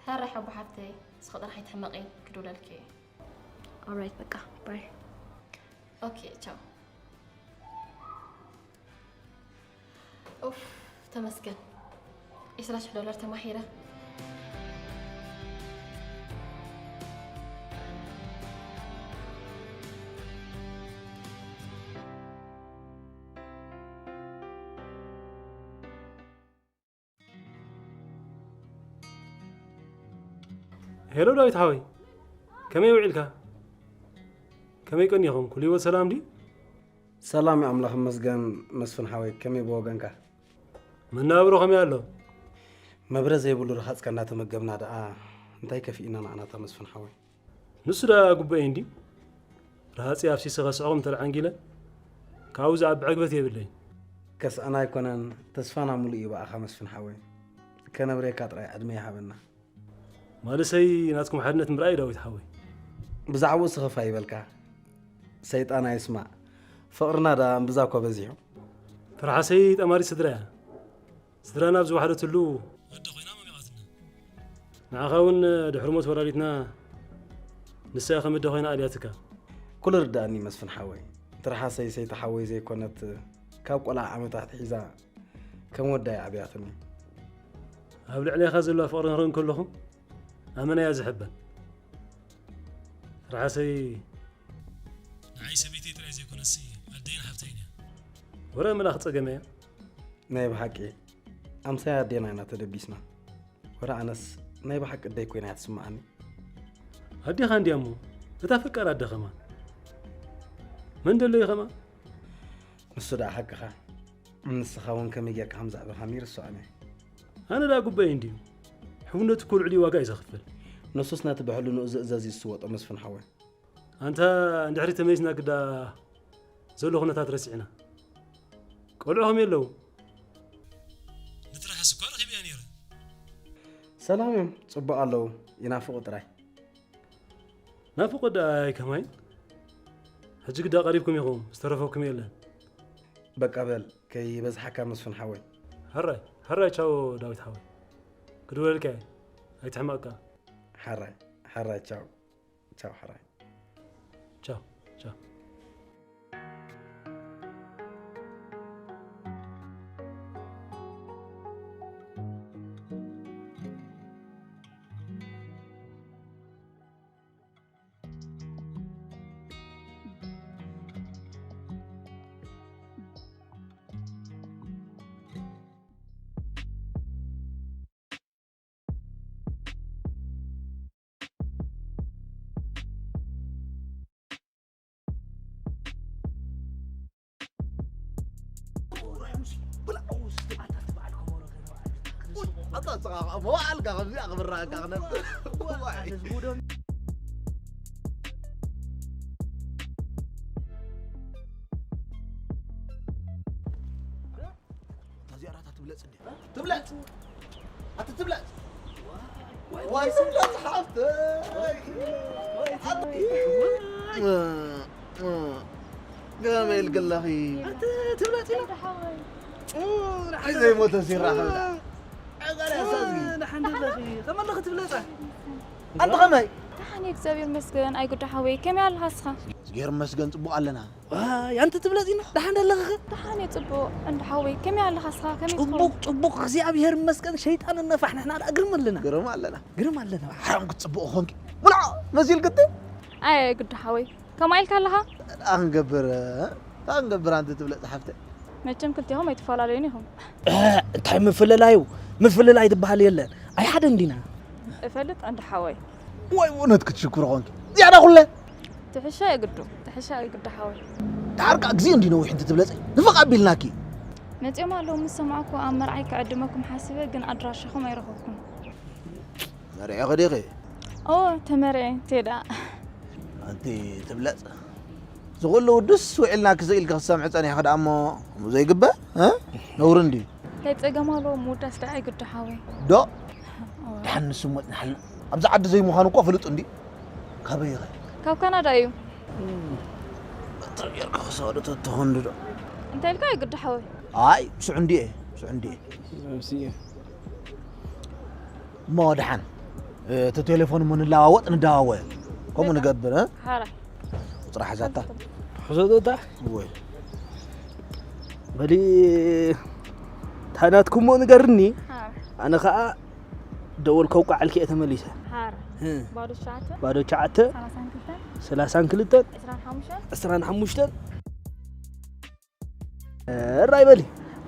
ሕራይ ሓቦ ሓፍተይ፣ እስኺ ጥራሕ ኣይትሕመቒ፣ ክድውለልኪ እየ። ኦራይት በቃ ባይ። ኦኬ ቻው። ኡፍ ተመስገን። ዒስራ ሽሕ ዶላር ተማሂረ። ሄሎ ዳዊት ሓወይ፣ ከመይ ውዒልካ? ከመይ ቀኒኹም? ኩሉ ህይወት ሰላም ድዩ? ሰላም ኣምላኽ ይመስገን መስፍን ሓወይ፣ ከመይ ብወገንካ? መነባብሮ ከመይ ኣሎ? መብረ ዘይብሉ ረሃጽካ እናተመገብና ደኣ እንታይ ከፊእና ንዓናታ መስፍን ሓወይ? ንሱ ደኣ ግቡኤ እንድዩ። ረሃጺ ኣፍሲሰ ከስዕቖም እንተ ደኣ ዓንጊለ፣ ካብኡ ዝዓቢ ዕግበት የብለይን። ከስዕና ኣይኮነን፣ ተስፋና ምሉእ እዩ ብኣኻ መስፍን ሓወይ። ከነብርየካ ጥራይ ዕድመ ይሃበና። ማለሰይ ናትኩም ሓድነት ምርኣይ ዳዊት ሓወይ። ብዛዕባኡ ስኽፍ ኣይበልካ። ሰይጣን ኣይስማዕ። ፍቕርና ደኣ እምብዛ እኳ በዚሑ። ትርሓሰይ ጠማሪት ስድራ እያ። ስድራና ኣብ ዝወሓደትሉ ኣደ ኮይና መሚቓትና። ንዓኻ እውን ድሕሪ ሞት ወላዲትና ንሳ እያ ከም ኣደ ኮይና ኣልያትካ። ኩሉ ርድኣኒ መስፍን ሓወይ። ትርሓሰይ ሰይቲ ሓወይ ዘይኮነት ካብ ቆልዓ ዓመታ ኣትሒዛ ከም ወዳ እያ ኣብያትኒ። ኣብ ልዕሌኻ ዘለዋ ፍቕሪ ክርኢ እንከለኹ ኣመና እያ ዝሕበን። ትርሓሰይ ንዓይ ሰበይተይ ጥራይ ዘይኮነትሲ ኣደይን ሓፍተይን እያ። ወረ መልኣኽ ጸገመ እያ። ናይ ብሓቂ ኣምሳያ ኣዴና ኢና ተደቢስና። ወረ ኣነስ ናይ ብሓቂ ኣደይ ኮይና እያ ትስምዓኒ። ኣዴኻ እንድያ እሞ እታ ፈቃር ኣደ ኸማን መን ደሎ እዩ ኸማን? ንሱ ደኣ ሓቅኻ። ንስኻ እውን ከመይ ጌርካ ከም ዘዕበኻኒ ይርስዖን እየ። ኣነ ደኣ ጉባኤ እንድዩ። ሕውነት እኮ ልዕሊ ዋጋ እዩ ዘኽፍል። ንሱስ ነቲ ብሕልንኡ ዝእዘዝ እዩ ዝስወጦ መስፍን ሓወይ። ኣንታ ንድሕሪት ተመሊስና ግዳ ዘሎ ኩነታት ረሲዕና። ቆልዑ ከመይ ኣለዉ? ንትርሓስ እኳ ረኺበያ ነይረ። ሰላም እዮም፣ ጽቡቕ ኣለዉ፣ ይናፍቑ ጥራይ። ናፍቖት ደኣ ኣይከማይን። ሕጂ ግዳ ቀሪብኩም ኢኹም፣ ዝተረፈኩም የለን። በቃ በል ከይበዝሓካ መስፍን ሓወይ። ሕራይ ሕራይ ቻው ዳዊት ሓወይ። ክድውለልካ እየ፣ ኣይትሕመቕ ከኣ። ሕራይ ሕራይ ቻው ቻው ሕራይ። ቻው ቻው። መዋዕልካ ከምዚኣ ክብራካ ክነብር እታ ዚኣራታ ትብለጽ እንዴ? ትብለጽ ኣቲ ትብለጽ ዋይ ትብለጽ ሓፍተይ ገመ ኢልክለኺ ኣቲ ትብለጽ ኢለ ሓወይ ኣይ ዘይሞተ ሲራኸብላ ኣጋር ያሳዝጊ ደሓን ደለኺ ከመለኺ ትብለጻ ኣንቲ ከመይ ደሓን እግዚኣብሔር ይመስገን። ኣይጉዳ ሓወይ ከመይ ኣለኻ እስኻ? እግዚኣብሔር ይመስገን ጽቡቕ ኣለና። ዋይ ኣንቲ ትብለጺ እንዶ ደሓን ደለኽኸ? ደሓን እየ ጽቡቕ። እንዳ ሓወይ ከመይ ኣለኻ እስኻ? ከመይ ትኸውን? ጽቡቕ ጽቡቕ እግዚኣብሔር ይመስገን። ሸይጣን እነፋሕ ንሕና ደኣ ግርም ኣለና። ግርም ኣለና። ግርም ኣለና። ሓራም ክትጽብቕ ኾንኪ። ሙልዓ መሲልክቲ። ኣየ ግዳ ሓወይ ከምኣ ኢልካ ኣለኻ? ደኣ ክንገብር ደኣ ክንገብር ኣንቲ ትብለጺ ሓፍተይ። መቸም ክልቲኦም ኣይትፈላለዩን ኢኹም። እንታይ ምፍልላዩ? ምፍልላይ ዝበሃል የለን። ኣይ ሓደ እንዲና። እፈልጥ እንዳ ሓወይ። ዋይ ብእውነት ክትሽኩሪ ኾንኪ ዝያዳ ኩለ ትሕሻ የግዱ ትሕሻ የግዱ ሓወይ። ደሓር ከዓ ግዜ እንዲ ነዊሕ እንተ ትብለፀይ ንፍቕ ኣቢልናኪ። መፂኦም ኣለዉ ምስ ሰማዕኩ ኣብ መርዓይ ክዕድመኩም ሓሲበ ግን ኣድራሻኹም ኣይረኸብኩን። መርዒኺ ዲኺ? ኦ ተመርዒ እንቴ ደኣ። ኣንቲ ትብለፅ ዝኹሉ ውዱስ ውዒልናኪ ስቕ ኢልኪ ክትሰምዒ ፀኒሕኺ ደኣ እሞ ከምኡ ዘይግበር እ? ነውሪ እንድዩ። እንታይ ጸገም ኣለዎ ምውዳስ ደኣ ኣይግዶ ሓወይ። ዶ? ደሓን ንሱ ሞት ንሓልና ኣብዚ ዓዲ ዘይምዃኑ እኮ ፍሉጥ እንዲ። ካበይ ኢኸ? ካብ ካናዳ እዩ። በትሪ ጌርካ ክሳዱ ተተኾንዱ ዶ? እንታይ ኢልካ እዩ ግዲ ሓወይ? ኣይ፣ ሽዑ እንዲየ፣ ሽዑ እንዲየ። እሺ። እሞ ደሓን፣ እቲ ቴሌፎን እሞ ንለዋወጥ፣ ንደዋወ። ከምኡ ንገብር፣ እ? ሓራይ። ቁጽራ ሓዛታ። ሕዘቶታ? ወይ። በሊ፣ እንታይ ናትኩሞ ንገርኒ። ሓራይ። ኣነ ኸኣ ደወል ከውቃዓልኪ እየ ተመሊሰ። ሓራይ። እ። ባዶ ትሽዓተ። ባዶ ትሽዓተ። ሰላሳን ክልተን። ሰላሳን ክልተን። ዕስራን ሓሙሽተን። ዕስራን ሓሙሽተን። እራይ በሊ።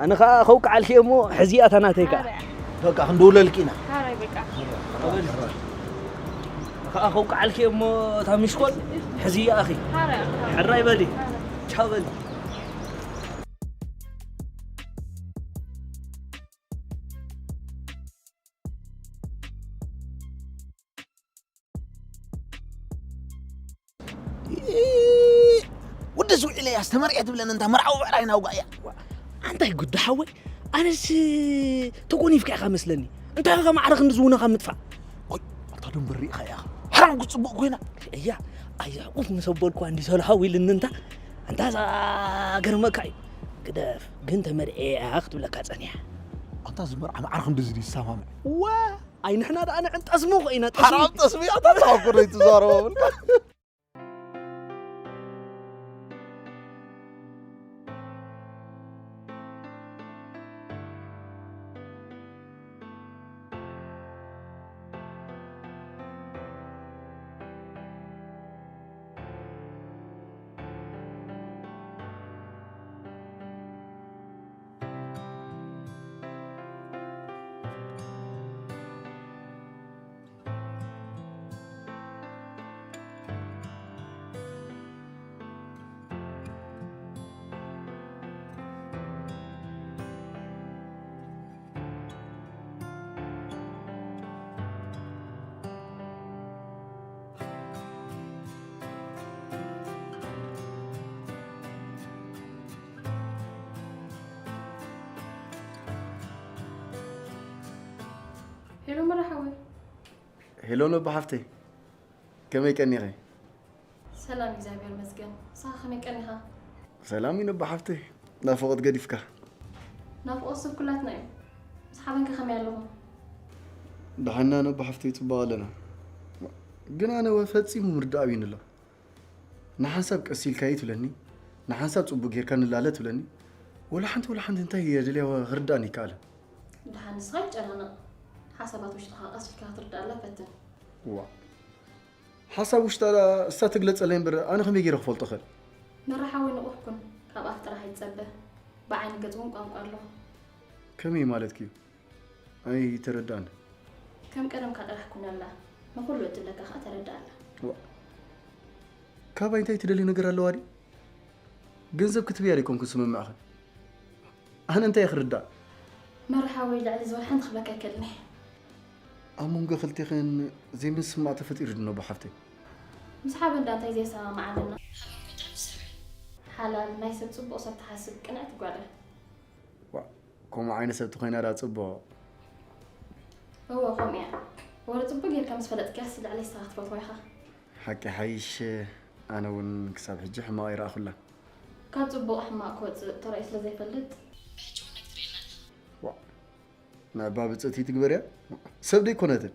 ኣነ ኸኣ ከውቃዓልኪ እየ እሞ ሕዚኣ እታ ናተይ ከኣ። ሓራይ። በቃ ክንድውለልኪ ኢና። ሓራይ በቃ። በሊ። ኸኣ ከውቃዓልኪ እየ እሞ እታ ምሽኮል ሕዚኣ ኣኺ። ሓራይ። ሕራይ በሊ። ሓራይ። ቻው በሊ። ወደስ ውዒለ እያ ዝተመርዐ ትብለን እንታ መርዓዊ ብዕራይ ናውጋ እያ። ኣንታይ ጉዳ ሓወይ፣ ኣነስ ተጎኒፍካ ኢኻ መስለኒ። እንታይ ኢኻ ማዕረ ክንዲ ዝውነኻ ምጥፋእ? ቆይ፣ ኣታ ደንበሪ ኢኻ ኢኻ። ሓራም ጉድ ጽቡቕ ኮይና። እያ፣ ኣያ ቁፍ ምስ ኣበልኩዋ እንዲ ሰልሃው ኢልኒ እንታ፣ ኣንታ እዛ ገርመካ እዩ። ግደፍ፣ ግን ተመርዐ እያ ክትብለካ ጸኒሓ። ኣንታ ዝመርዓ ማዕረ ክንዲ ዝዲ ይሰማምዕ። ዋ፣ ኣይ ንሕና ደኣ ንዕን ጠስሙ ኮይና ጠስሙ። ሓራም ጠስሚ ኣታ ታኩረይ ትዛረቦ ብልካ። ሄሎ መራ ሓወይ። ሄሎ ነባ ሓፍተይ፣ ከመይ ቀኒኺ? ሰላም እግዚኣብሔር ይመስገን። ንስኻ ከመይ ቀኒኻ? ሰላም እዩ ነባ ሓፍተይ፣ ናፍቖት ገዲፍካ። ናፍቖት ሰብ ኩላትና እዩ። ምስ ሓበንከ ከመይ ኣለኹም? ደሓና ነባ ሓፍተይ፣ ጽቡቕ ኣለና። ግን ኣነ ወ ፈጺሙ ምርዳእ ኣብዩኒ ኣሎ። ንሓንሳብ ቀስ ኢልካ እዩ ትብለኒ፣ ንሓንሳብ ጽቡቕ ጌርካ ንላለ ትብለኒ። ወላ ሓንቲ ወላ ሓንቲ እንታይ እየ ደልያ ክርዳእኒ ይከኣለ። ደሓን ንስኻ ይጨናነቕ። ሓሳባት ውሽጥኻ ቀስ ኢልካ ክትርዳእላ ፈትን። ዋ። ሓሳብ ውሽጣ እሳ ትግለጸለይ እምበር ኣነ ከመይ ገይረ ክፈልጦ እኽእል? መራ ሓወይ ንቑሕ ኩን፣ ካብ ኣፍ ጥራሕ ኣይትጸበ። ብዓይኒ ገጽ እውን ቋንቋ ኣሎ። ከመይ ማለትኪ እዩ? ኣይተረዳእን። ከም ቀደምካ ጥራሕ ኩነላ፣ ንኹሉ እትብለካ ኸኣ ተረድኣላ። ዋ፣ ካባይ እንታይ ትደልዩ ነገር ኣለዋ ድዩ? ገንዘብ ክትብያ ዲኮም ክስምምዕኽን? ኣነ እንታይ ክርዳእ? መርሓወይ ልዕሊ ዝበል ሓንቲ ክብለካ ኣይክእልን እየ። ኣብ መንጎ ክልቴኽን ዘይምስምማዕ ተፈጢሩ ድኖ ብሓፍተይ? ምስ ሓበን ዳ እንታይ ዘይሰማማዕ ኣለና? ሓበን ቁጥዕቲ ሰብ እዩ። ሓላል ናይ ሰብ ጽቡቕ ሰብ ትሓስብ ቅንዕቲ ጓል እያ። ዋ፣ ከምኡ ዓይነት ሰብ ተኾይና ዳ ጽቡቕ። እወ፣ ከምኡ እያ። ወረ ጽቡቕ ጌርካ ምስ ፈለጥክያስ ልዕሊ ንስኻ ክትፈትዋ ኢኻ። ሓቂ ሓይሽ፣ ኣነ እውን ክሳብ ሕጂ ሕማቕ ኣይረኣኹላ። ካብ ጽቡቕ ሕማቕ ክወጽእ ተራእዩ ስለ ዘይፈልጥ፣ ብሕጂ እውን ኣይትርእየናን ኢኻ። ዋ፣ ንዕባ ብጽእቲ ትግበርያ? ሰብ ደይኮነትን።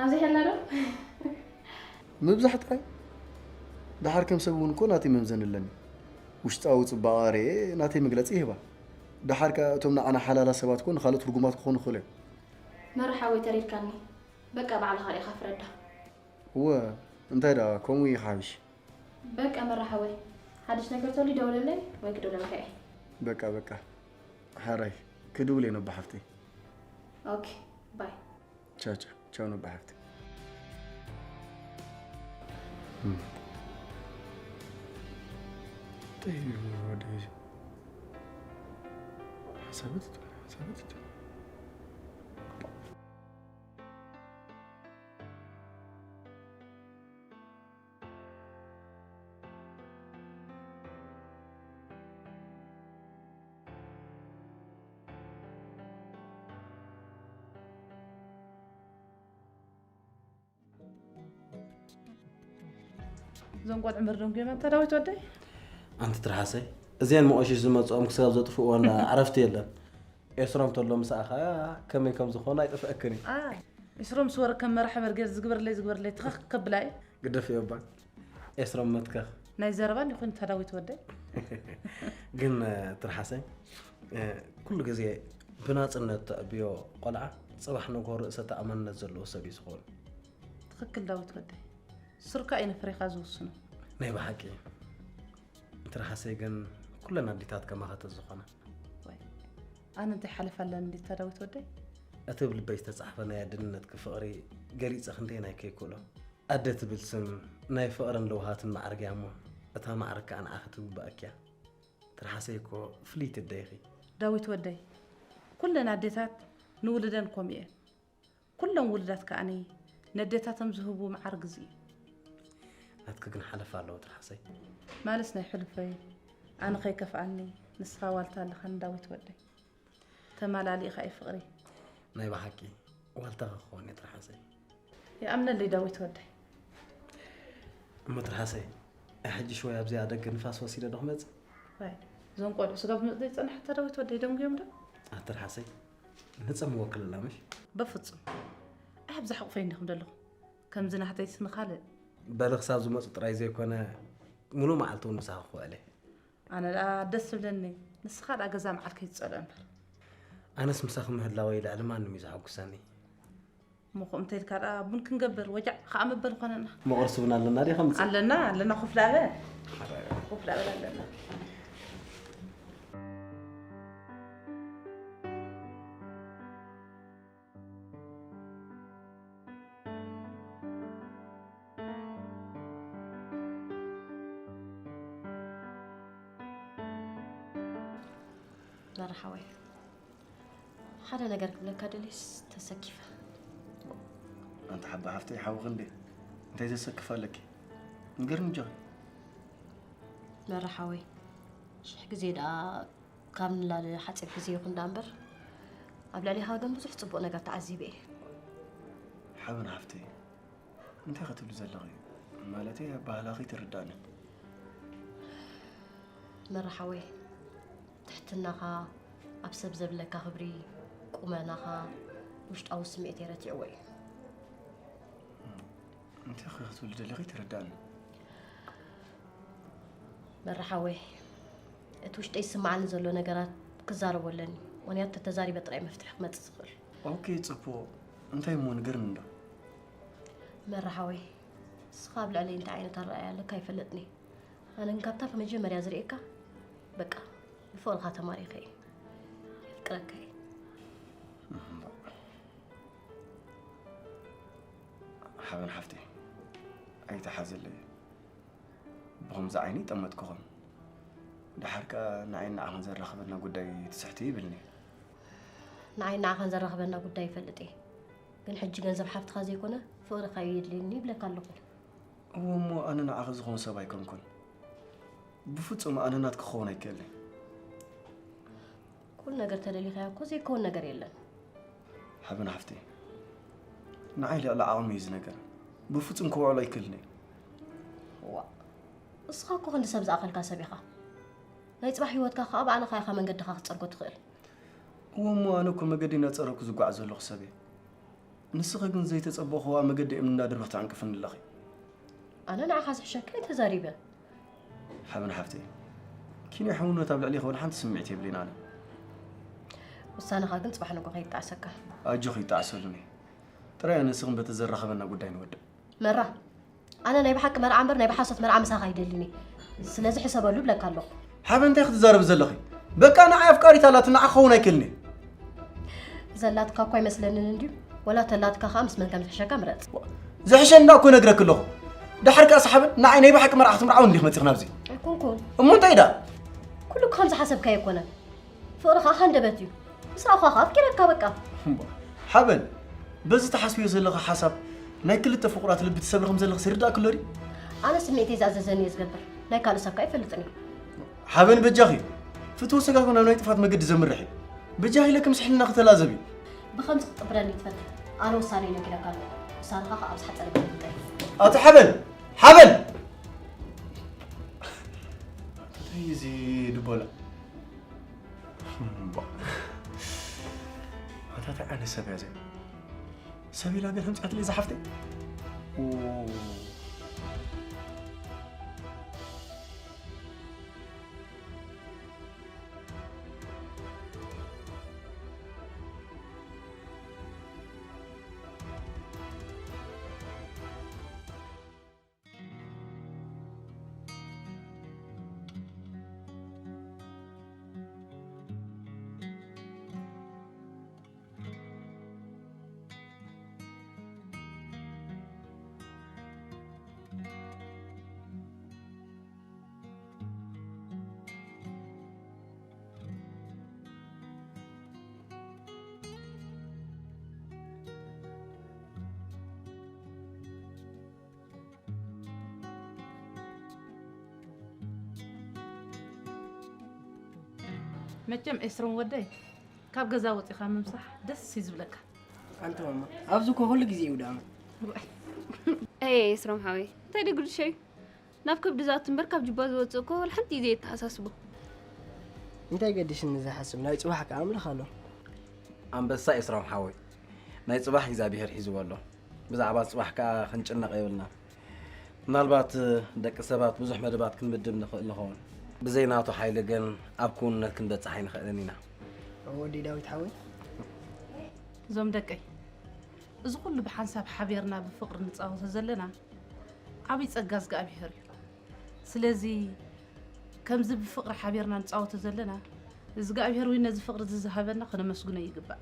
ኣብዚ ሕላ ዶ? ምብዛሕ ጥራይ። ደሓር ከም ሰብ እውን እኮ ናተይ መምዘኒ ኣለኒ። ውሽጣዊ ጽባቐ ርኤ ናተይ መግለጺ ይህባ። ደሓር ከኣ እቶም ንዓና ሓላላት ሰባት እኮ ንኻልኦት ርጉማት ክኾኑ ይኽእሉ እዮም። መርሓወይ ተሪርካኒ። በቃ ባዕልኻ ርኢኻ ፍረዳ። እወ፣ እንታይ ደኣ፣ ከምኡ እዩ ሓብሽ። በቃ መርሓወይ፣ ሓድሽ ነገር ተልዩ ደውለለይ ወይ ክደውለልካ እየ። በቃ፣ በቃ። ሓራይ፣ ክድውል እየ ነባ ሓፍተይ። ኦኬ፣ ባይ። ቻው፣ ቻው፣ ቻው ነባ ሓፍተይ። እም። እንታይ እዩ ወደይ? ሓሳባት፣ ሓሳባት። እዞም ቆልዑ መርዶም ጌማ እንተ ዳዊት ወደይ። ኣንቲ ትርሓሰይ፣ እዚአን መቆሽሽ ዝመጽኦም ክሳብ ዘጥፍእዎ እንዳ ዕረፍቲ የለን። ኤስሮም ተሎ ምሳኻ ከመይ ከም ዝኾነ ኣይጠፍአክን እዩ። ኣይ፣ ኤስሮም ስወር ከም መራሒ በርጌር ዝግበርለይ ዝግበርለይ ትኸኽ ከብላ እዩ። ግደፍ እዮ እባ። ኤስሮም መትከኽ። ናይ ዘረባ እንዲኹን እንተ ዳዊት ወደይ። ግን፣ እ፣ ትርሓሰይ፣ እ፣ ኩሉ ግዜ ብናጽነት ተዕብዮ ቆልዓ ጽባሕ ንግሆ ርእሰ ተኣማንነት ዘለዎ ሰብ እዩ ዝኸውን። ትኽክል ዳዊት ወደይ። ስርካ እዩ ንፍሬኻ ዝውስኖ። ናይ ብሓቂ። ትርሓሰይ ግን ኩለን ኣዴታት ከማኻ ተዝኾና። ወይ፣ ኣነ እንታይ ሓለፍ ኣለኒ እንዲታ ዳዊት ወደይ? እቲ ብልበይ ዝተጻሕፈ ናይ ኣደነትኪ ፍቕሪ ገሊጸ ክንደየናይ ከይክእሎ። ኣደ ትብል ስም ናይ ፍቕርን ለውሃትን ማዕርግ እያ እሞ፣ እታ ማዕርግ ከኣ ንዓኺ ትግበኣኪ እያ። ትርሓሰይ እኮ ፍልይቲ ኣደ ኢኺ። ዳዊት ወደይ፣ ኩለን ኣዴታት ንውሉደን ከምኡ እየን። ኩለን ውሉዳት ከኣኒ ነዴታቶም ዝህቡ መዓርግ እዚ እዩ። ናትኪ ግን ሓለፋ ኣለዎ ትርሓሰይ። ማለስ ናይ ሕሉፈይ፣ ኣነ ከይከፍኣኒ፣ ንስኻ ዋልታ ኣለኻኒ ዳዊት ወደይ። ተማላሊእኻ እዩ ፍቕሪ። ናይ ብሓቂ ዋልታ ክኸውን እየ ትርሓሰይ። ይኣምነለይ ዳዊት ወደይ። እሞ ትርሓሰይ፣ ኣይ ሕጂ ሽወይ ኣብዚኣ ደገ ንፋስ ወሲደ ዶ ክመጽእ? ዋይ፣ እዞም ቆልዑ ስጋብ ዝመጹ ዘይጸንሐ እታ ዳዊት ወደይ ደንጉዮም ዶ? ኣቲ ትርሓሰይ፣ ንጸም ወክልላ ምሽ? በፍጹም። ኣይ፣ ኣብዚ ሓቑፈይ እንዲኹም ዘለኹም። ከምዚ ናህተይስ ንኻልእ። በሊ ክሳብ ዝመጹ ጥራይ ዘይኮነ፣ ሙሉእ መዓልቲ እውን ምሳኺ ክውዕል እየ። ኣነ ደኣ ደስ ዝብለኒ፣ ንስኻ ደኣ ገዛ መዓል ከይትጸልኦ እምበር። ኣነስ ምሳኺ ምህላወይ ልዕሊ ማንም እዩ ዘሐጉሰኒ። እሞ ከምኡ እንተ ኢልካ ደኣ ቡን ክንገብር፣ ወጃዕ ኸኣ መበል ኾነና። እሞ ቁርሲ እውን ኣለና ድዩ ከምጽእ? ኣለና፣ ኣለና፣ ኮፍ ዳበል። ሓራይ። ኮፍ ዳበል ኣለና። መርሓወይ፣ ሓደ ነገር ክብለካ ደልየስ ተሰኪፈ። ኣንቲ ሓባ ሓፍተይ፣ ሓውኺ እንዴ? እንታይ ዘሰክፍ ኣለኪ? ንገርኒ እንጂ። መርሓወይ፣ ሽሕ ግዜ ደኣ ካብ ንላለ ሓጺር ግዜ ይኹን ደኣ እምበር፣ ኣብ ልዕሌኻ ግን ብዙሕ ጽቡቕ ነገር ተዓዚበ እየ። ሓበን ሓፍተይ፣ እንታይ ክትብሊ ዘለኺ? ማለተይ፣ ኣበሃህላኺ ትርዳእኒ። መርሓወይ፣ ትሕትናኻ፣ ኣብ ሰብ ዘብለካ ክብሪ፣ ቁመናኻ፣ ውሽጣዊ ስምዒተይ ረቲዕዎ እዩ። እንታይ ክትብሊ ደሊኺ? ተረዳእኒ። መርሓወይ፣ እቲ ውሽጠይ ዝስምዓኒ ዘሎ ነገራት ክዛረቦ ኣለኒ። ምኽንያቱ ተተዛሪበ ጥራይ መፍትሒ ክመጽእ ዝኽእል። ኦኬ፣ ጽቡቕ። እንታይ እሞ ንገርኒ እንዶ? መርሓወይ፣ ንስኻ ኣብ ልዕለይ እንታይ ዓይነት ኣረኣእያ ኣለካ ኣይፈልጥን እየ። ኣነ ግን ካብታ መጀመርያ ዝርእየካ፣ በቃ፣ ብፍቕርኻ ተማሪኸ እየ። የፍቅረካ እየ። እምባ። ሓበን ሓፍተይ፣ ኣይተሓዝለይ። ብኸምዚ ዓይኒ ይጠመጥኩኹም። ደሓር ከኣ ንዓይን ንዓኽን ዘራኽበና ጉዳይ ትስሕቲ ይብልኒ። ንዓይን ንዓኽን ዘራኽበና ጉዳይ ይፈልጥ እየ። ግን ሕጂ ገንዘብ ሓፍትኻ ዘይኮነ፣ ፍቕርኻ እዩ የድልየኒ ይብለካ ኣለኹ። እወ እሞ፣ ኣነ ንዓኺ ዝኾን ሰብ ኣይኮንኩን። ብፍጹም ኣነ ናትኪ ክኸውን ኣይክእልን። ኩሉ ነገር ተደሊኻዮ እኮ ዘይከውን ነገር የለን። ሓበን ሓፍተይ፣ ንዓይ ልዕሊ ዓቕሚ እዩ እዚ ነገር። ብፍጹም ክውዕሎ ኣይክእልን እየ። ዋእ፣ እስኻ እኮ ክንዲ ሰብ ዝኣኸልካ ሰብ ኢኻ። ናይ ጽባሕ ህይወትካ ከኣ ባዕልኻ ኢኻ መንገድኻ ክትጸርጎ ትኽእል። እወ እሞ፣ ኣነ እኮ መገዲ እናጸረግኩ ዝጓዓዝ ዘለኹ ሰብ እየ። ንስኺ ግን ዘይተጸበኽዋ መገዲ እምኒ እንዳደርበኽ ትዕንቅፍኒ ኣለኺ። ኣነ ንዓኻ ዝሕሸካ እየ ተዛሪበ። ሓበን ሓፍተይ፣ ኪኖ ሕውነት ኣብ ልዕሌኺ ወላ ሓንቲ ስምዒት የብለይን ኣነ። ውሳነኻ ግን ጽባሕ ንግሆ ከይጣዕሰካ። ኣጆኺ ይጣዕሰሉኒ። ጥራይ ኣነ ንስኽን በቲ ዘራኸበና ጉዳይ ንወድእ። መራ፣ ኣነ ናይ ብሓቂ መርዓ እምበር ናይ ብሓሶት መርዓ ምሳኻ ኣይደልን እየ። ስለዚ ሕሰበሉ እብለካ ኣለኹ። ሓበን እንታይ ክትዛረቢ ዘለኺ? በቃ ንዓይ ኣፍቃሪት ኣላትኒ፣ ንዓኺ ክኸውን ኣይክእልን እየ። ዘላትካ እኳ ኣይመስለንን እንድዩ፣ ወላ ተላትካ ከኣ ምስ መን ከም ዝሕሸካ ምረጽ። ዝሕሸኒ እኮ ነግረኪ ኣለኹ። ደሓር ከኣ ሓበን ንዓይ ናይ ብሓቂ መርዓ ክትምርዓው እንዲኺ መጺኺ ናብዚ? ኣይኮንኩን። እሞ እንታይ ደኣ? ኩሉ እኮ ከም ዝሓሰብካዮ ኣይኮነን። ፍቕሪ ከኣ ሃንደበት እዩ። ምስ ረኣኹኻ ከኣ ኣፍቂረካ በቃ። እምባ፣ ሓበን፣ በዚ ትሓስብዮ ዘለኺ ሓሳብ ናይ ክልተ ፍቑራት ልቢ ትሰብሪ ከም ዘለኽስ ይርዳእኪ ኣሎ ድዩ? ኣነ ስምዒተይ ዝኣዘዘኒ እየ ዝገብር። ናይ ካልእ ሰብ ከኣ ኣይፈልጥን እየ። ሓበን በጃኺ፣ ፍትወ ስጋኺ ናብ ናይ ጥፋት መገዲ ዘምርሕ እዩ። በጃኺ ኢለኪ ምስ ሕልናኺ ተላዘቢ። ብኸምዚ ክትጥብረኒ ትፈትን? ኣነ ውሳነይ ነጊረካ ኣለኹ። ውሳነኻ ከኣ ኣብ ዝሓጸረ ግዜ ግበር። ኣቲ ሓበን! ሓበን! እዚ ድቦላ። እታ እንታይ ዓይነት ሰብ እያ እዚኣ? ሰብ ኢላ ግን ህምፅያትለይ ዝሓፍተይ። መቸም ኤስሮም ወደይ ካብ ገዛ ወፂኻ ምምሳሕ ደስ እዩ ዝብለካ። ኣንተ ማማ ኣብዚ እኮ ኩሉ ግዜ እዩ ዳመ። ኤ ኤስሮም ሓወይ እንታይ ደጉድሸ እዩ? ናብ ከብዲ ዝኣቱ እምበር ካብ ጅባ ዝወፅእ እኮ ወላ ሓንቲ እዩ ዘየተሓሳስቦ። እንታይ ገዲሽኒ ዝሓስብ ናይ ፅባሕ ከኣ ኣምላኽ ኣሎ። ኣንበሳ ኤስሮም ሓወይ ናይ ፅባሕ እግዚኣብሄር ሒዝዎ ኣሎ። ብዛዕባ ፅባሕ ከኣ ክንጭነቕ የብልና። ምናልባት ደቂ ሰባት ብዙሕ መደባት ክንምድብ ንኽእል ንኸውን። ብዘይ ናቱ ሓይሊ ግን ኣብ ክውንነት ክንበጽሕ ኣይንኽእልን ኢና። ወዲ ዳዊት ሓወይ እዞም ደቀይ እዚ ኩሉ ብሓንሳብ ሓቢርና ብፍቕሪ ንጻወቶ ዘለና ዓብይ ጸጋ እዝግኣብሄር እዩ። ስለዚ ከምዚ ብፍቕሪ ሓቢርና ንጻወቶ ዘለና እዝግኣብሄር እውን ነዚ ፍቕሪ እዚ ዝሃበና ከነመስግኖ ይግባእ።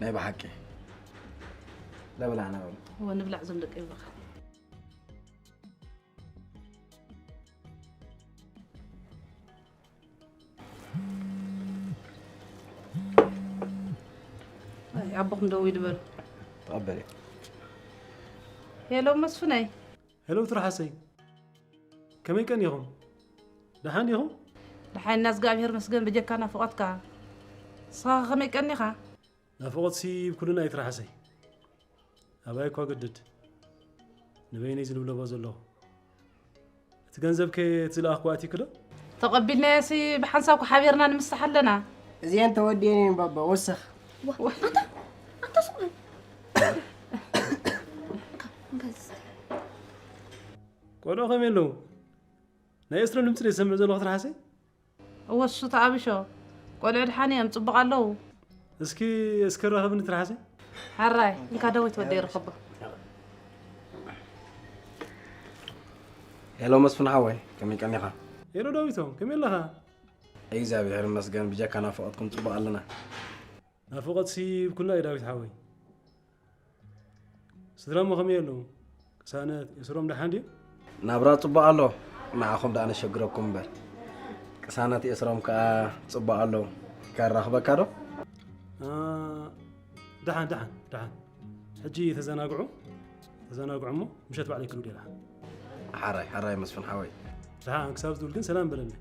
ናይ ብሓቂ ለብላዕና በሉ። እወ ንብላዕ እዞም ደቀይ ብኻ። ኣቦኹም ደው ይበሉ። ተቐበሊ። ሄሎ መስፍነይ። ሄሎ ትርሓሰይ ከመይ ቀኒኹም? ደሓን ዲኹም? ደሓን ኢና እግዚኣብሔር መስገን ብጀካ ናፍቆትካ። ንስኻ ከመይ ቀኒኻ? ናፍቆትሲ ብኩልና እዩ ትርሓሰይ። ኣባይ እኳ ግድድ ንበይነይ ዝልብለቦ ዘለኹ። እቲ ገንዘብ ከ እቲ ዝለኣኽኩ ኣእቲኪ ዶ? ተቐቢልናዮሲ ብሓንሳብ እኮ ሓቢርና ንምስሕ ኣለና። እዚአን ተወዲአን እየን ባባ ወስኽ። ቆልዑ ከመይ ኣለዉ? ናይ ኤስሮም ድምፂ ዶ ይሰምዕ ዘለኹ ትርሓሰይ? እወ እሱ ተኣብሾ ቆልዑ ድሓን እዮም ፅቡቕ ኣለዉ። እስኪ እስኪ ራኸብኒ ትርሓሰይ። ሕራይ እንካ ዳዊት ወደይ ርኸቦ። ሄሎ መስፍን ሓወይ ከመይ ቀኒኻ? ሄሎ ዳዊቶም ከመይ ኣለኻ? እግዚኣብሔር ይመስገን ብጀካ ናፍቖትኩም ፅቡቕ ኣለና። ናፍቖትሲ ብኩልና እዩ ዳዊት ሓወይ። ስድራ እሞ ከመይ ኣለዉ? ቅሳነት፣ ኤስሮም ደሓን ድዮም? ናብራ ጽቡቕ ኣሎ፣ ንዓኹም ደኣ ነሸግረኩም እምበር። ቅሳነት ኤስሮም ከኣ ጽቡቕ ኣለዉ። ከራኽበካ ዶ? ደሓን ደሓን ደሓን። ሕጂ ተዘናግዑ፣ ተዘናግዑ እሞ ምሸት ባዕለይ ክድውል እየ ደሓን። ሓራይ ሓራይ መስፍን ሓወይ። ደሓን ክሳብ ዝድውል ግን ሰላም በለኒ።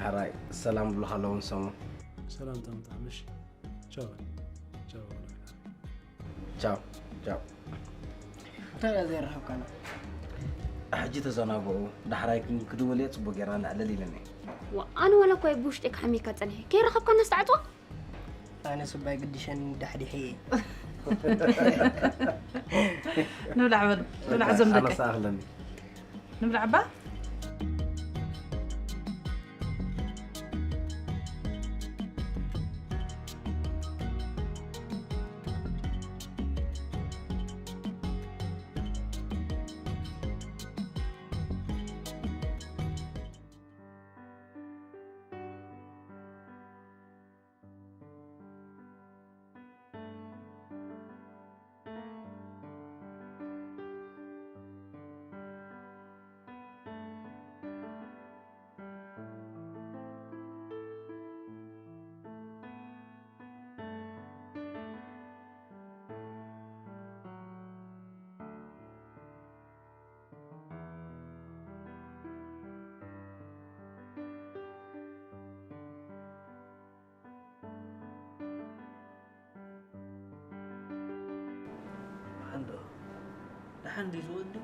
ሓራይ ሰላም ብሉኻ ኣለዉ ንሶም እውን። ሰላም ተምጣ ምሽ ቻው ቻው ቻው ቻው። እንታይ ደኣ ዘይረኸብካና? ሕጂ ተዘናግዑ፣ ዳሕራይ ክድውል እየ፣ ጽቡቕ ጌርና ነዕልል ኢለኒ። ዋ፣ ኣነ ዋላ እኳ ብውሽጠይ ክሓምየካ ጸኒሐ፣ ከይረኸብካና ዝተዓጽዋ? ኣነ ስባይ ግድሸኒ ዳሕዲሐ እየ። ንብላዕ በሉ፣ ንብላዕ እዞም ደቀይ። ኣነሳ ኣኽለኒ። ንብላዕ እባ። ደሓን ዶ? ደሓን ድዩ ዝወዲ?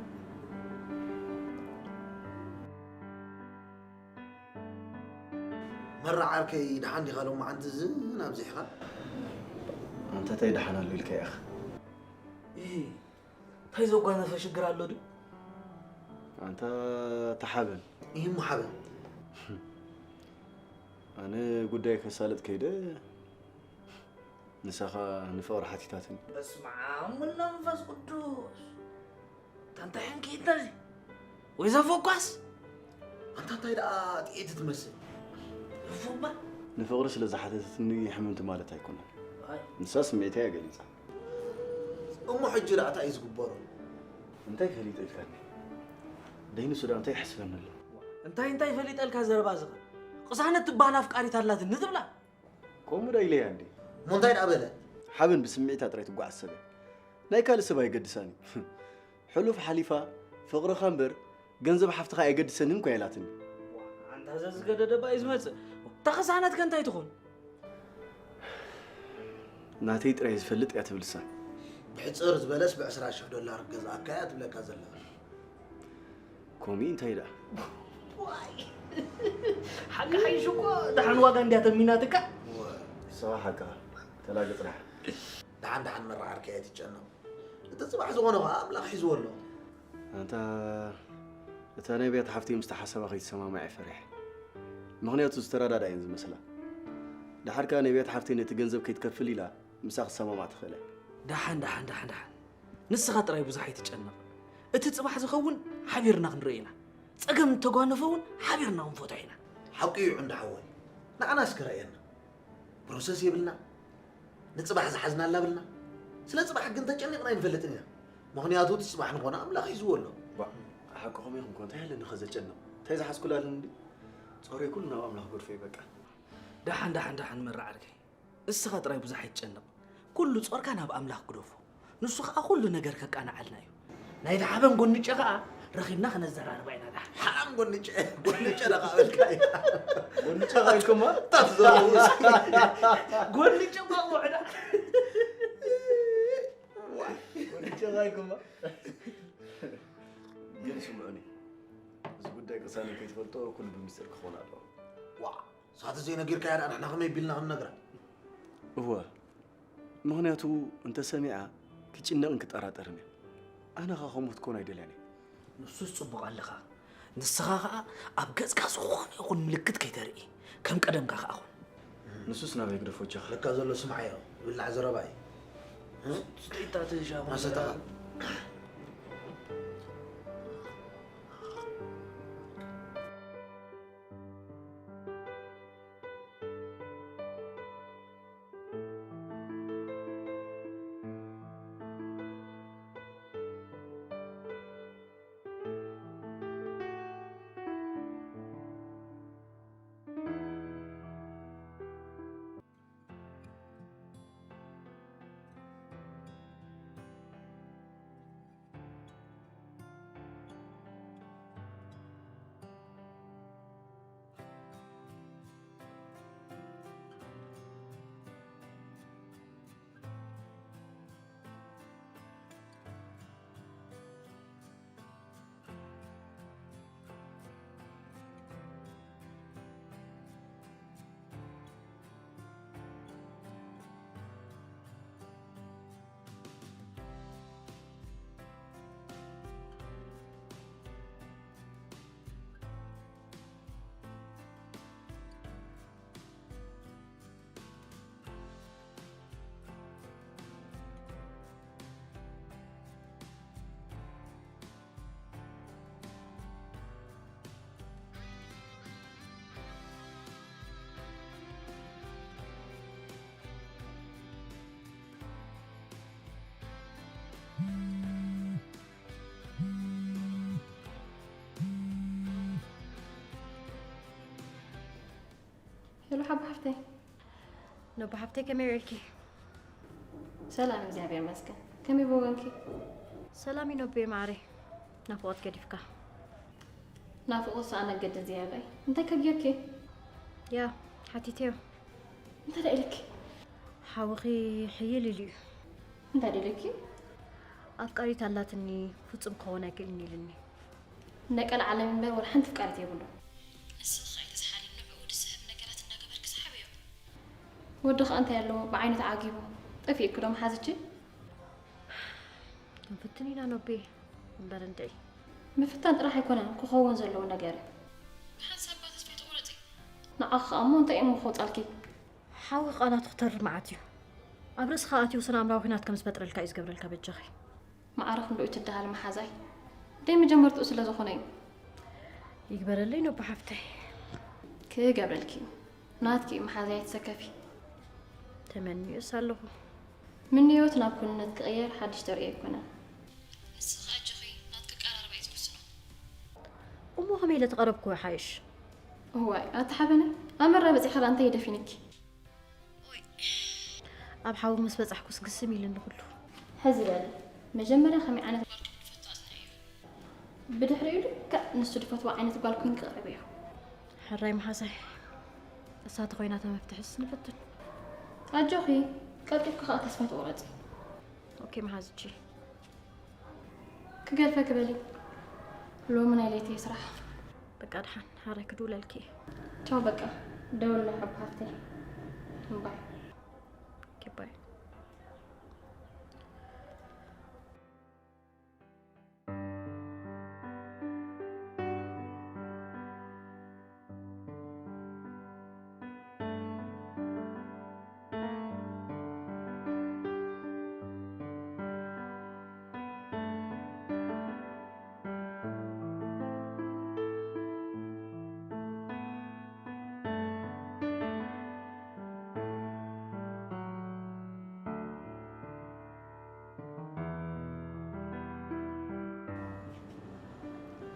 ራዓርከይ ደሓን ዲኻ ሎማዓንቲ ዝን ኣብዚሕኻ? ኣንታ እንታይ ደሓን ኣሎ ኢልካ ኢኻ? እንታይ ዘጓነፈ ሽግር ኣሎ ድዩ? ኣንታ ተሓበን። ይህሙ ሓበን። ኣነ ጉዳይ ከሳልጥ ከይደ ንሳኻ ንፍቕሪ ሓቲታትኒ። በስመ ኣብ ወወልድ ወመንፈስ ቅዱስ። ታንታ ሕንኪ እንተዚ ወይዛ ፈኳስ ኣንታ እንታይ ደኣ ጥዒቲ ትመስል? እፉባ ንፍቕሪ ስለ ዝሓተተትኒ ሕምምቲ ማለት ኣይኮነን። ኣይ ንሳ ስምዒታ እያ ገሊጻ። እሞ ሕጂ ደኣ እንታይ እዩ ዝግበሮ? እንታይ ፈሊጠ ኢልካኒ? ደይንሱ ደኣ እንታይ ይሕስበኒ ኣሎ? እንታይ እንታይ ፈሊጠልካ ዘረባ ዝኸ ቅሳነት ትበሃል ኣፍቃሪት ኣላትኒ ትብላ ከምኡ ዶ ኢለያ እንዴ? እሞ እንታይ ደኣ በለ? ሓበን ብስምዒታ ጥራይ ትጓዓዝ ሰብ እያ። ናይ ካልእ ሰብ ኣይገድሳን እዩ። ሕሉፍ ሓሊፋ ፍቕርኻ እምበር ገንዘብ ሓፍትኻ ኣይገድሰንን እኮ ኢላትኒ። ኣንታ ዘዝገደደ ባይ ዝመጽእ እታ ቅሳነት ከ እንታይ ትኹን? ናተይ ጥራይ ዝፈልጥ እያ ትብል እሳ። ብሕጽር ዝበለስ ብዕስራ ሽሕ ዶላር ክገዝኣካ እያ ትብለካ ዘላ። ኮሚ እንታይ ደኣ? ሓቂ ሓይሽ እኮ ደሓን ዋጋ እንድያ ተሚናትካ። ንስኻ ሓቅኻ ተላገጽ ደሓን። ደሓን ደሓን መራዓርከይ ኣይትጨነቕ። እቲ ጽባሕ ዝኾነ ኸኣ ኣምላኽ ሒዝዎ ኣሎ። ኣንታ እታ ነብያት ሓፍተይ ምስቲ ሓሳባ ከይትሰማማዕ እየ ፈሪሐ። ምኽንያቱ ዝተረዳዳ እየን ዝመስላ። ደሓር ከኣ ነብያት ሓፍተይ ነቲ ገንዘብ ከይትከፍል ኢላ ምሳ ክትሰማማዕ ትኽእል እያ። ደሓን ደሓን ደሓን ደሓን ንስኻ ጥራይ ብዙሕ ኣይትጨነቕ። እቲ ጽባሕ ዝኸውን ሓቢርና ክንርኢ ኢና። ጸገም እንተጓነፈ እውን ሓቢርና ክንፈትሖ ኢና። ሓቂ እዩ ዕንዳ ሓወይ። ንዓና እስኪ ረእየና። ፕሮሰስ የብልና። ንጽባሕ ዝሓዝናላ ብልና። ስለ ጽባሕ ግን ተጨኒቕና ኣይንፈልጥን ኢና። ምኽንያቱ እቲ ጽባሕ ንኾነ ኣምላኽ ሒዝዎ ኣሎ። ባ ሓቅኹም ኢኹም እኮ እንታይ ኣለኒ ከዘጨንቕ እንታይ ዝሓዝኩላ ኣለኒ ድዩ? ጾረይ ኩሉ ናብ ኣምላኽ ገድፎ እዩ በቃ። ደሓን ደሓን ደሓን መራዓርከይ እስኻ ጥራይ ብዙሕ ኣይትጨነቕ። ኩሉ ጾርካ ናብ ኣምላኽ ግደፎ። ንሱ ኸኣ ኩሉ ነገር ከቃንዓልና እዩ። ናይ ደሓበን ጎንጨ ኸኣ ረኺብና ክነዘራርባ ኢና ደሓን። ሓራም ጎንጨ ጎንጨ ደኻ በልካ እዩ። ጎንጨ ኸ ኢልኩማ? ታፍ ዘረቡ ጎንጨ ቋቑዕዳ ጎንጨ ኸ ኢልኩማ? ግን ስምዑኒ እዚ ጉዳይ ቅሳነት ከይትፈልጦ ኩሉ ብምስጢር ክኾን ኣለዎ። ዋ ሳተ ዘይነጊርካያ ደኣ ንሕና ከመይ ቢልና ክንነግራ? እወ ምኽንያቱ እንተሰሚዓ ክጭነቕን ክጠራጠርን እያ። ኣነ ኸኣ ከምኡ ክትኮን ኣይደልያን እየ። ንሱስ ጽቡቕ ኣለኻ። ንስኻ ኸኣ ኣብ ገጽካ ዝኾነ ይኹን ምልክት ከይተርኢ ከም ቀደምካ ኸኣ ኹን። ንሱስ ናበይ ግደፎ ጀኻ። ለካ ዘሎ ስምዓዮ ዝብላዕ ዘረባ እዩ። ስጠይታ ትንሻ ማሰተኻ ሄሎ ሓቡ ሓፍተይ። ነቦ ሓፍተይ ከመይ ውዒልኪ? ሰላም እግዚኣብሔር ይመስገን። ከመይ ብወገንኪ? ሰላም እዩ ነቦየ ማዕረይ። ናፍቖት ገዲፍካ። ናፍቖት ሰኣነ ገድን ዝያዳይ። እንታይ ከ ጌርኪ? ያ ሓቲተዮ። እንታይ ደኣ ኢልኪ? ሓውኺ ሕይል ኢሉ እዩ። እንታይ ደኣ ኢልኪ? ኣፍቃሪት ኣላትኒ ፍጹም ክኸውን ኣይክእልን ኢሉኒ። ናይ ቀልዓለም እምበር ወላ ሓንቲ ፍቃሪት የብሉን። ንስኺ ከኣ ኢሉ ዝሓልም ንዕኡ ዝስሕብ ነገራት እናገበረ ወዲ ኸኣ እንታይ ኣለዎ ብዓይኑ ተዓጊቡ? ጠፊእኪ ዶ መሓዝቺ? ክንፍትን ኢና ኖቤ። እምበር እንድዒ። ምፍታን ጥራሕ ኣይኮነን ክኸውን ዘለዎ ነገር። ብሓንሳብ እባ ተስፋ ኣይትቑረጺ። ንዓኺ ኸኣ እሞ እንታይ እሞ ክወጻልኪ? ሓዊ ቃላቱ ክተርር መዓት እዩ። ኣብ ርእስኻ ኣትዩ ስነ ኣእምራዊ ኲናት ከም ዝፈጥረልካ እዩ ዝገብረልካ በጃኺ። መዓረ ክንድኡ ትደሃል መሓዛይ ደይ መጀመርትኡ ስለ ዝኾነ እዩ። ይግበረለይ ኖቦ ሓፍተይ። ክገብረልኪ እዩ። ናትኪ እዩ መሓዛይ ኣይትሰከፊ። ተመንዩስ ኣለኹ። ምንዮት ናብ ኩንነት ክቕየር ሓድሽ ተርእዮ ኣይኮነን። ንስኺ ኣጆኺ ናትኪ ኣቀራርባ እዩ ዝውስኖ። እሞ ከመይ ኢለ ተቐረብክዎ ይሓይሽ? እዋይ ኣታ ሓበነ ኣመራ በጺሐ ኸኣ እንታይ ደፊንኪ? ኣብ ሓዊ ምስ በጻሕኩስ ግስም ኢሉኒ ኩሉ። ሕዚ በሊ መጀመርያ ከመይ ዓይነት ጓል ከም ትፈቱ ኣጽንዕዮ። ብድሕሪኡ ልክዕ ንሱ ዝፈትዎ ዓይነት ጓል ኮይንኪ ቅረብዮ። ሕራይ መሓዛይ። እሳ ተኾይና እታ መፍትሒስ ንፈትን። ኣጆኺ ቀልጢፍኪ ከኣ ተስፋ ኣይትቑረጺ። ኦኬ መሓዝቺ። ክገድፈኪ በሊ ሎሚ ናይ ለይተይ ስራሕ። በቃ ደሓን ሓራይ ክድውለልኪ እየ። ቻው በቃ ደውልለይ ሓብ ሃፍተይ እምባይ። ኦኬ ባይ።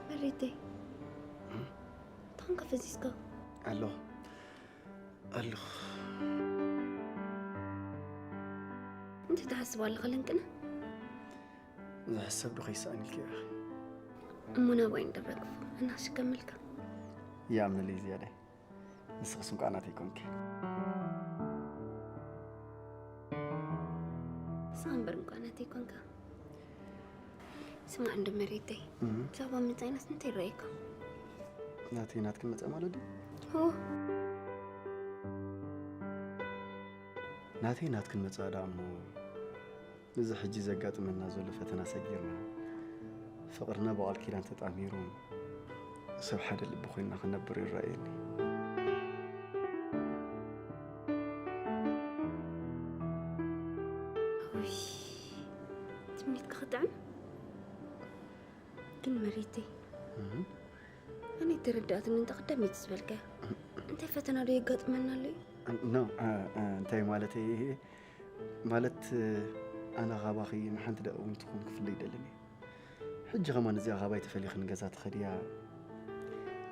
መሬተይ እንታይ ኮንካ ፈዚዝካ? ኣለኹ ኣለኹ። እንታይ ትሓስብ ኣለኻ ልንቅነ? ዝሕሰብ ዶ ከይሰኣን ኢልኪ ኢኺ? እሞ ናባይ እንደረግፎ እናሽከመልካ ይኣምነለይ ዝያዳይ። ንስኽስ እንኳዕ ናተይ ኮንኪ። ንስኻ እምበር እንኳዕ ናተይ ኮንካ። ስማዕ እንዶ መሬተይ፣ ብዛዕባ ምጻይናስ እንታይ ይረኣየካ? ናተይ ናትኪ መጸ ማለት ድዩ? ሆ ናተይ ናትክን መጻ ደኣ እሞ ነዚ ሕጂ ዘጋጥመና ዘሎ ፈተና ሰጊርና ፍቕርና ብቓል ኪዳን ተጣሚሩ ሰብ ሓደ ልቢ ኮይንና ክነብር ይረኣየኒ። ውይ፣ ትምኒትካ ክጥዕም ግን መሬተይ ኣነ ተረዳእትኒ እንተ ቅዳመይቲ ዝበልካያ እንታይ ፈተና ዶ የጋጥመና ኣሎ እዩ? ኖ እንታይ ማለተይ ማለት ኣነ ካባኺ ንሓንቲ ደቂ እውን ትኹን ክፍለ ይደልን እየ። ሕጂ ከማን እዚኣ ካባይ ተፈሊኺ ንገዛ ትኸድያ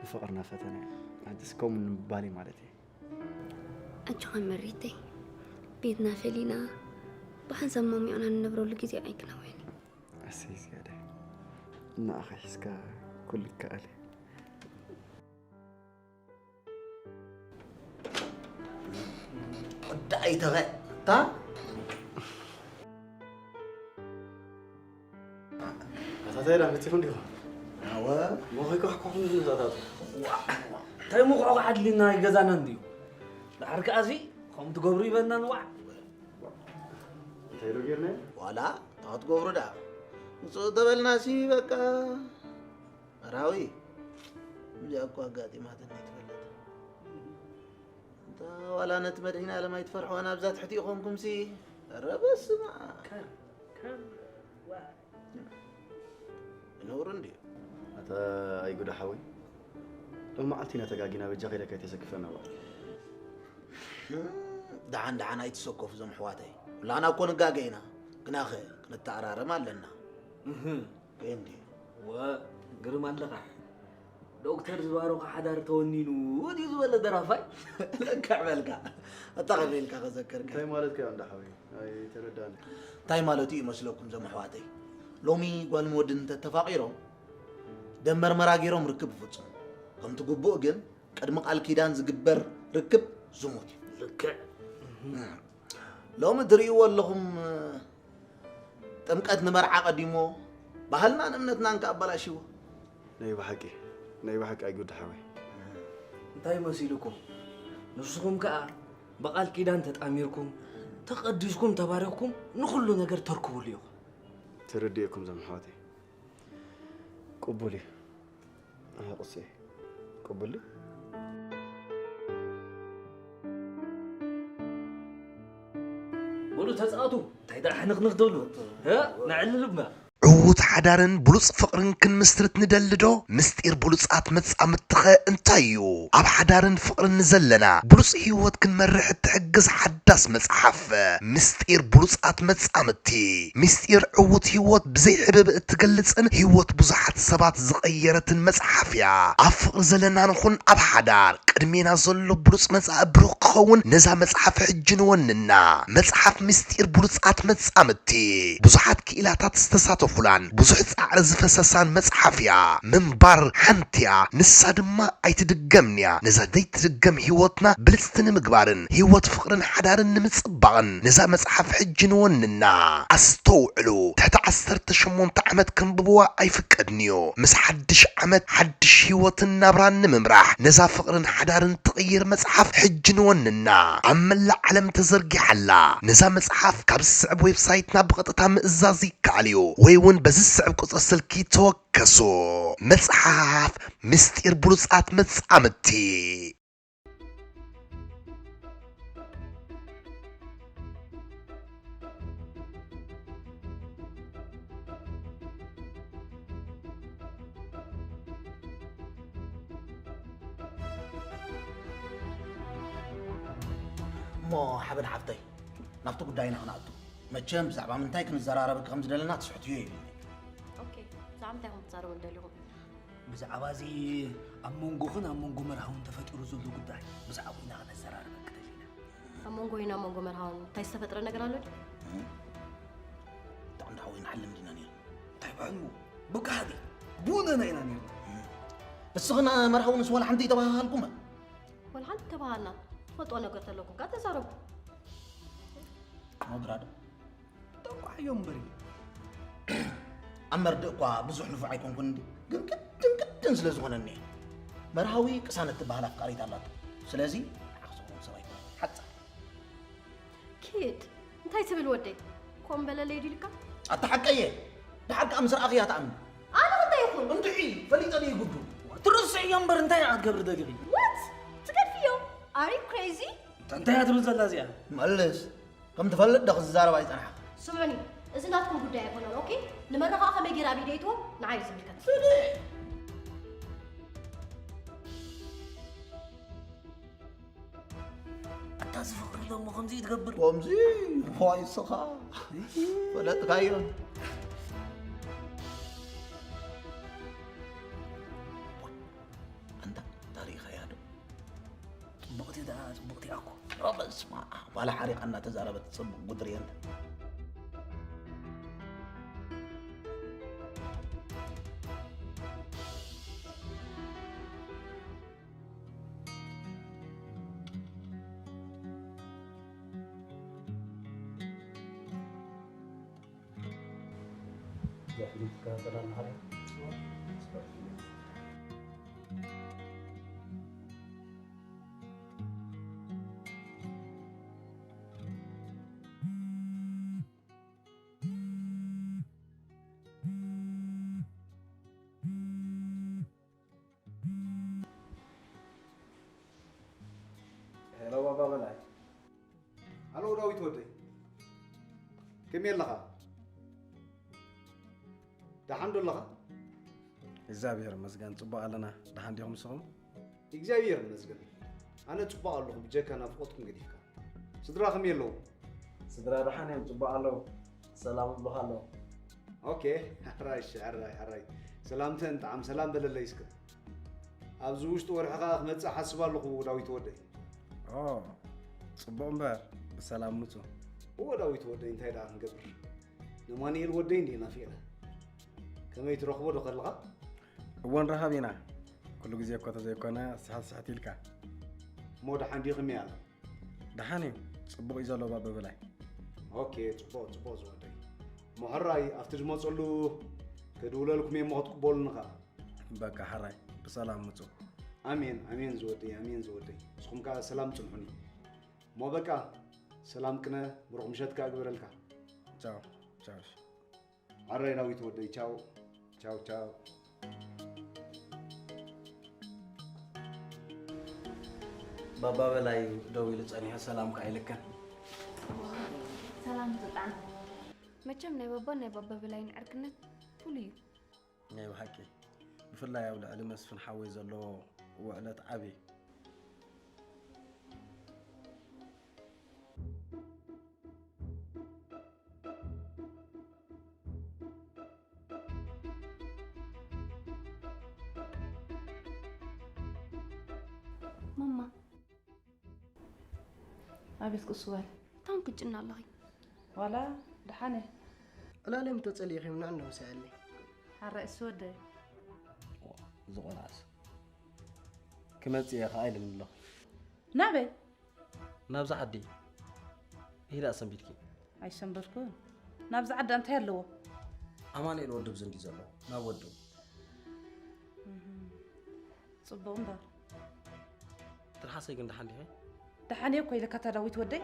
ንፍቕርና ፈተነ እያ። ሕጅስ ከምኡ ንምባል እዩ ማለት እየ። ኣጆኻ መሬተይ ቤትና ፈሊና ብሓንሳብ ማሚቕና ንነብረሉ ግዜ ኣይክነውሕን እዩ። ኣሰይ ዝያዳይ ንኣኺ ሒዝካ ኩሉ ይከኣል እዩ። ወዲ ኣይተኸ እታ ኣታታይ ዳ መፂኹም ዲኹም? ኣወ ሞኸይ ኳሕኳኹም ዝምሳታቱ እንታይ ምኹዕኹ ዓድልና ይገዛና እንድዩ። ድሓር ከኣሲ ከምኡ ትገብሩ ይበልናን ዋዕ። እንታይ ዶ ጌርና? ዋላ እንታይ ክትገብሩ ደኣ ውፅእ ተበልናሲ በቃ መርሃዊ እዚኣ እኮ ኣጋጢማትኒ ትፈልጥ እንታ ዋላ ነቲ መድሒን ኣለም ኣይትፈርሕዋን ኣብዛ ትሕቲ ኢኾንኩምሲ ኧረ በስመ ኣብ ነውሪ እንድዩ ኣታ ኣይጉዳ ሓወይ ሎም መዓልቲ ኢና ተጋጊና በጃ ከይዳ ከይተሰክፈና በል ደሓን ደሓን ኣይትሰከፉ ዞም ኣሕዋተይ ኩላና እኮ ንጋገ ኢና ግናኸ ክንተኣራረም ኣለና እንዲ ወ ግርም ኣለኻ ዶክተር ዝባረኹ ሓዳር ተወኒኑ ድዩ ዝበለ ደራፋይ ለክዕ በልካ ኣታ ከመይ ኢልካ ከዘከርካ እንታይ ማለት ከ እንዳ ሓወይ ኣይተረዳን እንታይ ማለቱ እዩ መስለኩም ዘም ኣሕዋተይ ሎሚ ጓልን ወድን እንተተፋቂሮም ደም መርመራ ገይሮም ርክብ ይፍጽሙ ከምቲ ግቡእ ግን ቅድሚ ቃል ኪዳን ዝግበር ርክብ ዝሙት እዩ ልክዕ ሎሚ ትርእይዎ ኣለኹም ጥምቀት ንመርዓ ቀዲሞ ባህልናን እምነትናን ከኣበላሽዎ ናይ ብሓቂ ናይ ብሓቂ ኣይጉድ ሓወይ እንታይ መሲልኩም ንስኹም ከኣ ብቓል ኪዳን ተጣሚርኩም፣ ተቐዲስኩም፣ ተባሪኽኩም ንኹሉ ነገር ተርክቡሉ ኢኹም። ተረዲእኩም ዞም ኣሕዋተይ። ቅቡል እዩ። ኣነ ቁሴ። ቅቡል እዩ። በሉ ተጻወቱ። እንታይ ደኣ ሕንኽንኽ ትብሉ? እ? ነዕልል እባ። ዕዉት ሓዳርን ብሉጽ ፍቕርን ክንምስርት ንደሊ ዶ? ምስጢር ብሉጻት መጻምድትኸ እንታይ እዩ? ኣብ ሓዳርን ፍቕርን ንዘለና ብሉጽ ህይወት ክንመርሕ እትሕግዝ ሓዳስ መጽሓፍ። ምስጢር ብሉጻት መጻምድቲ። ምስጢር ዕዉት ህይወት ብዘይ ሕብብ እትገልጽን ህይወት ብዙሓት ሰባት ዝቐየረትን መጽሓፍ እያ። ኣብ ፍቕሪ ዘለና ንኹን ኣብ ሓዳር ቅድሜና ዘሎ ብሉጽ መጻኢ ብሩኽ ክኸውን ነዛ መጽሓፍ ሕጂ ንወንና። መጽሓፍ ምስጢር ብሉጻት መጻምድቲ። ብዙሓት ክኢላታት ዝተሳተፉላን ብዙሕ ጻዕሪ ዝፈሰሳን መጽሓፍ እያ። ምንባር ሓንቲ እያ፣ ንሳ ድማ ኣይትድገምን እያ። ነዛ ዘይትድገም ህይወትና ብልጽቲ ንምግባርን ህይወት ፍቕርን ሓዳርን ንምጽባቕን ነዛ መጽሓፍ ሕጂ ንወንና። ኣስተውዕሉ፣ ትሕቲ ዓሰርተ ሸሞንተ ዓመት ከንብብዋ ኣይፍቀድን እዩ። ምስ ሓድሽ ዓመት ሓድሽ ህይወትን ናብራን ንምምራሕ ነዛ ፍቕርን ሓዳርን ትቕይር መጽሓፍ ሕጂ ንወንና። ኣብ መላእ ዓለም ተዘርጊሓ ኣላ። ነዛ መጽሓፍ ካብ ዝስዕብ ዌብሳይትና ብቐጥታ ምእዛዝ ይከኣል እዩ፣ ወይ እውን በዚ ዝስዕብ ቁጽሪ ስልኪ ተወከሱ። መጽሓፍ ምስጢር ብሉጻት መጻምድቲ። እሞ ሓበን ሓፍተይ፣ ናብቲ ጉዳይና ክንኣቱ። መቸም ብዛዕባ ምንታይ ክንዘራረበኪ ከም ዝደለና ትስሕትዮ የብልኒ። ኦኬ፣ ብዛዕባ ምንታይ ኢኹም ክትዛረቡ ደሊኹም? ብዛዕባ እዚ ኣብ መንጎኽን ኣብ መንጎ መርሃውን ተፈጢሩ ዘሎ ጉዳይ ብዛዕባኡ ኢና ከነዘራርበኪ ደሊና። ኣብ መንጎይን ኣብ መንጎ መርሃውን እንታይ ዝተፈጥረ ነገር ኣሎ ድዩ? እም። ብጣዕሚ ደሓወይ ንሓልም ዲና ነይርና? እንታይ ብሕልሙ? ብጋህዲ፣ ብውነና ኢና ነይርና። እም። እስኽን መርሃውንስ ዋላ ሓንቲ ኣይተባሃሃልኩምን? ዋላ ሓንቲ ተባሃልና። ትፈልጥዎ ነገር ተለኩም ከኣ ተዛረቡ። ሞግራዶ። ጠንቋሕዮ እምበር እዩ። ኣብ መርድእ እኳ ብዙሕ ንፉዕ ኣይኮንኩን እንዲ፣ ግን ቅድን ቅድን ስለ ዝኾነኒ እየ። መርሃዊ ቅሳነት ትበሃል ኣፍቃሪት ኣላቶ። ስለዚ ንዓኽ ዝኸውን ሰብ ኣይኮነን። ሓጻር። ኪድ፣ እንታይ ትብል ወደይ? ኮም በለለይ ዲልካ? ኣታ ሓቀየ። ብሓቂ ምስ ረኣኽያ ትኣምኒ። ኣነ እንታይ ይኹን? እንድዒ፣ ፈሊጠ ድዩ ጉዱ? ትርስዕዮ እምበር እንታይ ኢኻ ክትገብሪ ደሊኺ? What? ትገድፍዮ? Are you crazy? እንታይ እያ ትብል ዘላ እዚኣ? መልስ። ከም ትፈልጥ ዶ ክዛረብ ኣይጸናሕካ? ስምዑኒ፣ እዚ ናትኩም ጉዳይ ኣይኮነን፣ ኦኬ? ንመርሃ ከመይ ገይራ ኣብ ኢደይ ትወ ንዓይ እዩ ዝምልከት። ኣታ እዚ ፍቕሪ ዶ እሞ ከምዚ እዩ ትገብር? ከምዚ? ዋይ እስኻ። ፈለጥካዮ። ኣንታ ታሪኻ እያ ዶ? ጽቡቕቲ ደኣ ጽቡቕቲ እያ እኮ። ኦ፣ በስመ ኣብ። ዋላ ሓሪቓ እናተዛረበት ጽቡቕ ጉድሪ እንተ። ሄሎ ባባ በላይ። ሃሎ ዳዊት ወደይ፣ ከመይ ኣለኻ? ደሓን ዶ ኣለኻ? እግዚኣብሔር ይመስገን፣ ጽቡቕ ኣለና። ደሓን ዲኹም ንስኹም? እግዚኣብሔር ይመስገን፣ ኣነ ጽቡቕ ኣለኹ፣ ብጀካ ናፍቖትኩም ገዲፍካ። ስድራ ከመይ ኣለዉ? ስድራ ደሓን እዮም፣ ጽቡቕ ኣለዉ። ሰላም ይብሉኻ ኣለዉ። ኦኬ፣ ሕራይ፣ እሺ፣ ሕራይ፣ ሕራይ። ሰላምተን ጥዓም ሰላም በለለይ እስከ። ኣብዚ ውሽጢ ወርሒ ኸኣ ክመጽእ ሓስብ ኣለኹ ዳዊት ወደይ። ኦ፣ ጽቡቕ እምበር፣ ብሰላም ምጹ። እወ ዳዊት ወደይ፣ እንታይ ደኣ ክንገብር? ነማንኤል ወደይ እንድየ ናፊቐ። ከመይ ትረኽቦ ዶ ከለኻ? እወ ንራኸብ ኢና። ኩሉ ግዜ እኮ ተዘይኮነ ስሕት ስሕት ኢልካ። እሞ ደሓን ድዩ ከመይ ኣሎ? ደሓን እዩ። ጽቡቕ እዩ ዘሎ ባባ በላይ። ኦኬ፣ ጽቡቕ፣ ጽቡቕ ዝወደይ። እሞ ሕራይ፣ ኣብቲ ዝመጸሉ ክድውለልኩም እየ እሞ ክትቅበሉኒ ኸኣ። በቃ ሕራይ፣ ብሰላም ምጹ። ኣሜን፣ ኣሜን ዝወደይ፣ ኣሜን ዝወደይ። ንስኹም ከኣ ሰላም ጽንሑኒ። እሞ በቃ ሰላም ቅነ፣ ብሩኽ ምሸት ከኣ ግበረልካ። ቻው፣ ቻው። እሺ። ዓራይ ዳዊት ወደይ፣ ቻው፣ ቻው፣ ቻው። ባባ በላይ ደው ኢሉ ጸኒሑ፣ ሰላም ከኣ ኢልክን። ሰላም ጥጣን። መቸም ናይ ባባን ናይ ባባ በላይን ዕርክነት ፍሉይ እዩ። ናይ ብሓቂ፣ ብፍላይ ኣብ ልዕሊ መስፍን ሓወይ ዘለዎ ውዕለት ዓቢ። ማማ። ኣቤት ቅሱ በል። ታን ክጭና ኣለኺ። ዋላ ደሓነ። ዕላለም ተጸሊእኺ ምናን ነው ሳያለይ። ሓራይ እሱ ወደይ። እዚ ቆልዓስ ክመጽእ እየ ኸዓ ኢለኒ ኣለኹ። ናበይ? ናብዛ ዓዲ። ኢዳ ሰንቢትኪ? ኣይሰንበድኩን። ናብዛ ዓዲ እንታይ ኣለዎ? ኣማኑኤል ወዱ ብዝንዲ ዘሎ ናብ ወዱ። እህ፣ ጽቡቕ እምበር። ትርሓሰይ ግን ደሓን ዲኺ? ደሓን እየ እኮ ኢለካ እታ ዳዊት ወደይ።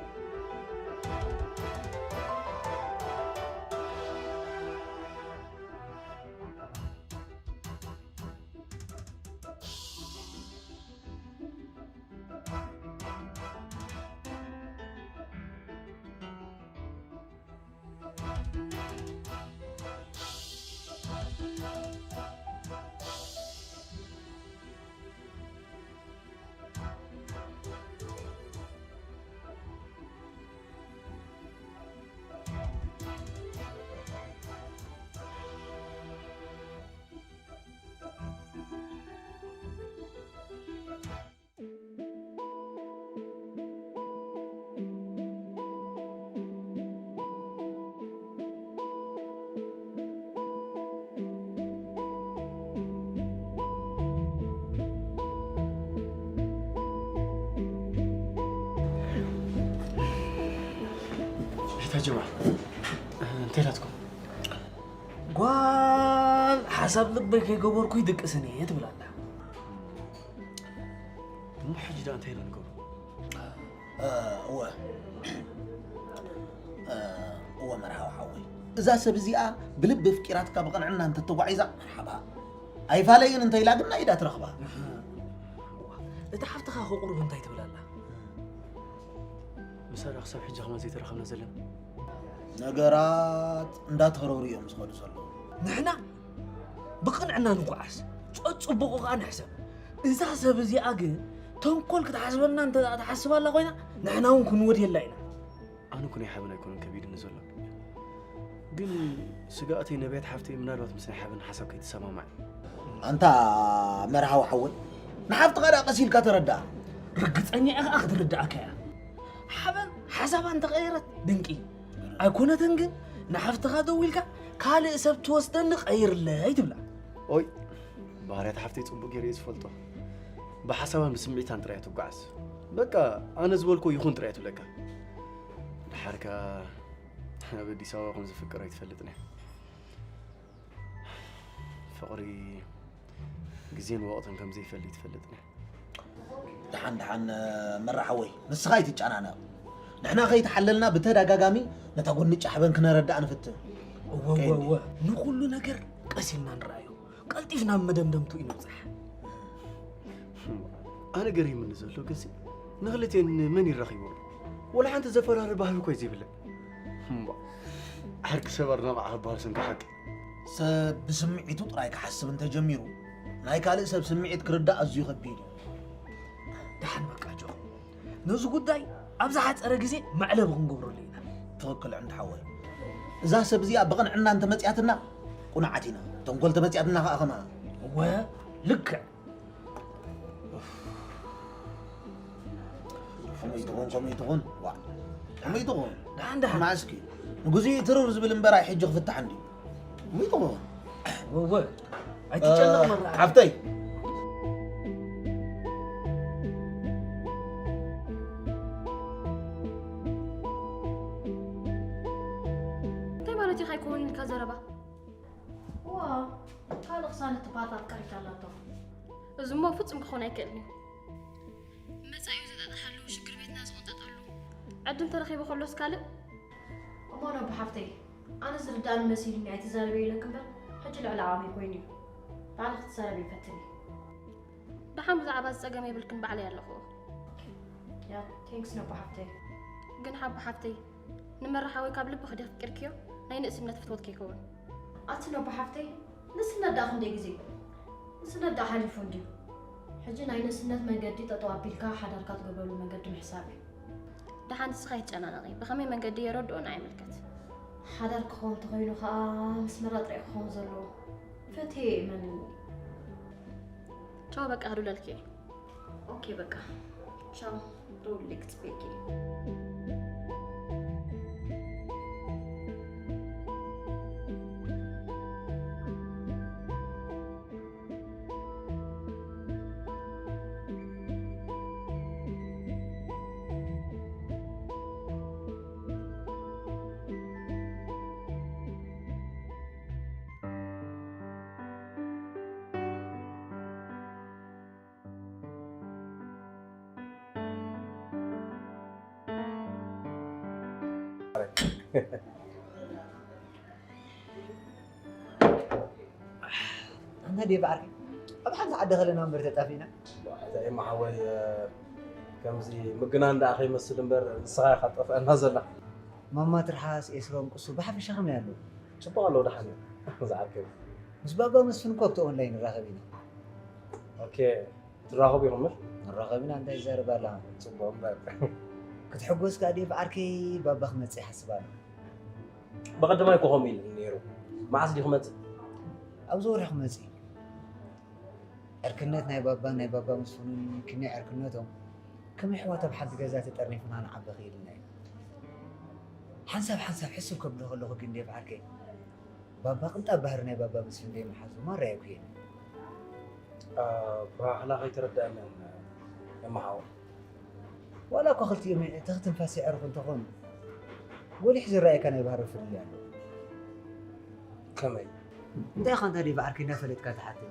እታ ጀማ እንታይ ኢላትኩም? ጓል ሓሳብ ልበይ ከይገበርኩ ይድቅስን እየ ትብል ኣላ። እሞ ሕጂ ደኣ እንታይ ኢና ንገብሮ? እ፣ እወ። እ፣ እወ መርሃዊ ሓወይ። እዛ ሰብ እዚኣ ብልቢ ኣፍቂራትካ ብቕንዕና እንተተጓዒዛ መርሓባ። ኣይፋለይን እንተ ኢላ ግን ናይ ኢዳ ትረኽባ። እታ ሓፍትኻ ከ ቁሩብ እንታይ ትብል ኣላ? ምሳና ክሳብ ሕጂ ከማን ዘይተራኸብና ዘለና። ነገራት እንዳተረሩ እዮም ዝኸዱ ዘለዉ። ንሕና ብቕንዕና ንጓዓዝ፣ ጸ-፣ ጽቡቕ ከኣ ንሕሰብ። እዛ ሰብ እዚኣ ግን ተንኮል ክትሓስበልና እንተ ደኣ ትሓስብ ኣላ ኮይና፣ ንሕና እውን ክንወድየላ ኢና። ኣነ እኮ ናይ ሓበን ኣይኮነን ከቢድኒ ዘሎ። ግን ስግኣተይ ነብያት ሓፍተይ ምናልባት ምስ ናይ ሓበን ሓሳብ ከይትሰማማዕ። ኣንታ መርሃዊ ሓወይ፣ ንሓፍትኻ ደኣ ቀስ ኢልካ ተረድኣ። ርግጸኛ ኢኻ ክትርድኣካ እያ። ሓበን ሓሳባ እንተቐየረት ድንቂ። ኣይኮነትን ግን ንሓፍትኻ ደዊልካ ካልእ ሰብ ትወስደኒ ቀይርለይ ትብላ። ኦይ፣ ባህርያት ሓፍተይ ጽቡቕ ገይረ እየ ዝፈልጦ። ብሓሳባን ብስምዒታን ጥራይ እያ ትጓዓዝ። በቃ ኣነ ዝበልኮ ይኹን ጥራይ እያ ትብለካ። ደሓር ከኣ ኣብ ኣዲስ ኣበባ ከም ዝፍቅር ኣይትፈልጥን እያ። ፍቕሪ ግዜን ወቕትን ከም ዘይፈሊ ትፈልጥን እያ። ደሓን ደሓን መራ ሓወይ፣ ንስኻ ኣይትጨናነቕ። ንሕና ከይተሓለልና ብተደጋጋሚ ነታ ጎንጫ ሓበን ክነረድኣ ንፍትን። እወ፣ እወ፣ ከይድ- እወ። ንኹሉ ነገር ቀስ ኢልና ንረኣዮ። ቀልጢፍና ኣብ መደምደምቱ ይንብጻሕ። ኣነ ገሪምኒ ዘሎ ግዜ ንኽልቴን መን ይራኺቦ? ወላ ሓንቲ ዘፈራሪ ባህሪ እኮ እዩ ዘይብለን። እምባ፣ ዓርኪ ሰባር ናብ ዓባር ስንካ ሓቂ። ሰብ ብስምዒቱ ጥራይ ክሓስብ እንተጀሚሩ፣ ናይ ካልእ ሰብ ስምዒት ክርዳእ ኣዝዩ ከቢድ እዩ። ደሓን በቃ ጆ፣ ነዚ ጉዳይ ኣብ ዝሓጸረ ግዜ መዕለቢ ክንገብረሉ ኢና። ትኽክል ዕንዲ ሓወይ። እዛ ሰብ እዚኣ ብቕንዕና እንተመጺኣትና ቁኑዓት ኢና። ተንኮል ተመጺኣትና ከኣ ከማን። እወ፣ ልክዕ። ከምኡ ይትኹን፣ ከምኡ ይትኹን። ዋ፣ ከምኡ ይትኹን። ደሓን፣ ደሓን። ማስኪ ንግዜኡ ትርር ዝብል እምበር ኣይ ሕጂ ክፍታሕ እንድዩ። ከምኡ ይትኹን። ወ-፣ ወ-፣ ኣይትጨነቕ መርዓ። ሓፍተይ። እንታይ ማለት እዩ ኣይኮንን ኢልካ ዘረባ? ዋ፣ ካልእ ክሳን እቲ ፓርት ኣፍቃሪት ኣላቶ። እዚ እሞ ፍጹም ክኾን ኣይክእልን እዩ። መጻኢኡ ዝጠጥሓሉ፣ ሽግር ቤትና ዝቕንጠጠሉ፣ ዕድል ተረኺቡ ከሎስ ካልእ? እሞ ነቦ ሓፍተይ፣ ኣነ ዝርዳእኒ መሲሉኒ ኣይትዛረቢ ኢለክ እምበር፣ ሕጂ ልዕሊ ዓቕመይ ኮይኑ እዩ። ባዕልኺ ክትዛረቢ ይፈትን እየ። ደሓን ብዛዕባ እዚ ጸገም የብልክን፣ ባዕለይ ኣለኹ። ያ፣ ቴንክስ ነቦ ሓፍተይ። ግን ሓቦ ሓፍተይ፣ ንመራ ሓወይ ካብ ልብኺ ዲኺ ኣፍቂርክዮ? ናይ ንእስነት ፍትወት ከይከውን። ኣቲ ነቦ ሓፍተይ፣ ንእስነት ደኣ ክንደይ ግዜ? ንእስነት ደኣ ሓሊፉ እንድዩ። ሕጂ ናይ ንእስነት መንገዲ ጠጠው ኣቢልካ ሓዳርካ ትገብረሉ መንገዲ ምሕሳብ እዩ። ደሓን ንስኺ ኣይትጨናነቒ፣ ብኸመይ መንገዲ የረድኦ ንዓይ ይምልከት። ሓዳር ክኸውን እንተኾይኑ ኸኣ ምስ መራ ጥራይ ክኸውን ዘለዎ። ፈትየ እየ፣ እመንኒ። ቻው፣ በቃ ክድውለልኪ እየ። ኦኬ፣ በቃ ቻው፣ ደውለለይ ክጽበየኪ እየ። ኣንታ ዴቭ ዓርከይ፣ ኣብ ሓንቲ ዓዲ ከለና እምበር ተጣፊእና። እታ ኤማ ሓወይ፣ ከምዚ ምግናን ደኣ ከይመስል እምበር፣ ንስኻ ኢኻ ትጠፍኣና ዘላ። ማማ ትርሓስ፣ ኤስሮም፣ ቅሱ፣ ብሓፈሻ ከመይ ኣለዉ? ጽቡቕ ኣለዉ፣ ደሓን እዮም። ዝዓርከይ። ምስ ባባ መስፍን እኮ ኣብቲ ኦንላይን ንራኸብ ኢና። ኦኬ፣ ትራኸቡ ኢኹም እምበር? ንራኸብ ኢና፣ እንታይ ይዛረብ ኣላ? ጽቡቕ እምበር። ክትሕጎስ ከኣ ዴቭ ዓርከይ፣ ባባ ክመጽእ ይሓስብ ኣሎ። ብቐዳማይ እኮ ከምኡ ኢሉ ነይሩ። መዓስ ድዩ ክመጽእ? ኣብዚ ወርሒ ክመጽእ እዩ። ዕርክነት ናይ ባባን ናይ ባባ መስፍንን ክንደይ ዕርክነቶም፣ ከም ኣሕዋት ኣብ ሓንቲ ገዛ ተጠርኒፍና ንዓቢ ክኢልና እዩ። ሓንሳብ ሓንሳብ ሕስብ ከብሎ ከለኹ ግን ዴቭ ዓርከይ፣ ባባ ቅንጣብ ባህሪ ናይ ባባ መስፍን ዘይምሓዙ ማራ የጉህየኒ። አ፣ ብራህላ ከይተረድኣንን የመሓዋ። ዋላ እኳ ክልቲኦም ትኽ ትንፋስ የዕርፉ እንተኾኑ፣ ጎሊሑ ዝረኣየካ ናይ ባህሪ ፍልልይ ኣሎ። ከመይ? እንታይ ኢኻ እንታ ዴቭ ዓርከይ እንዳፈለጥካ ትሓተኒ?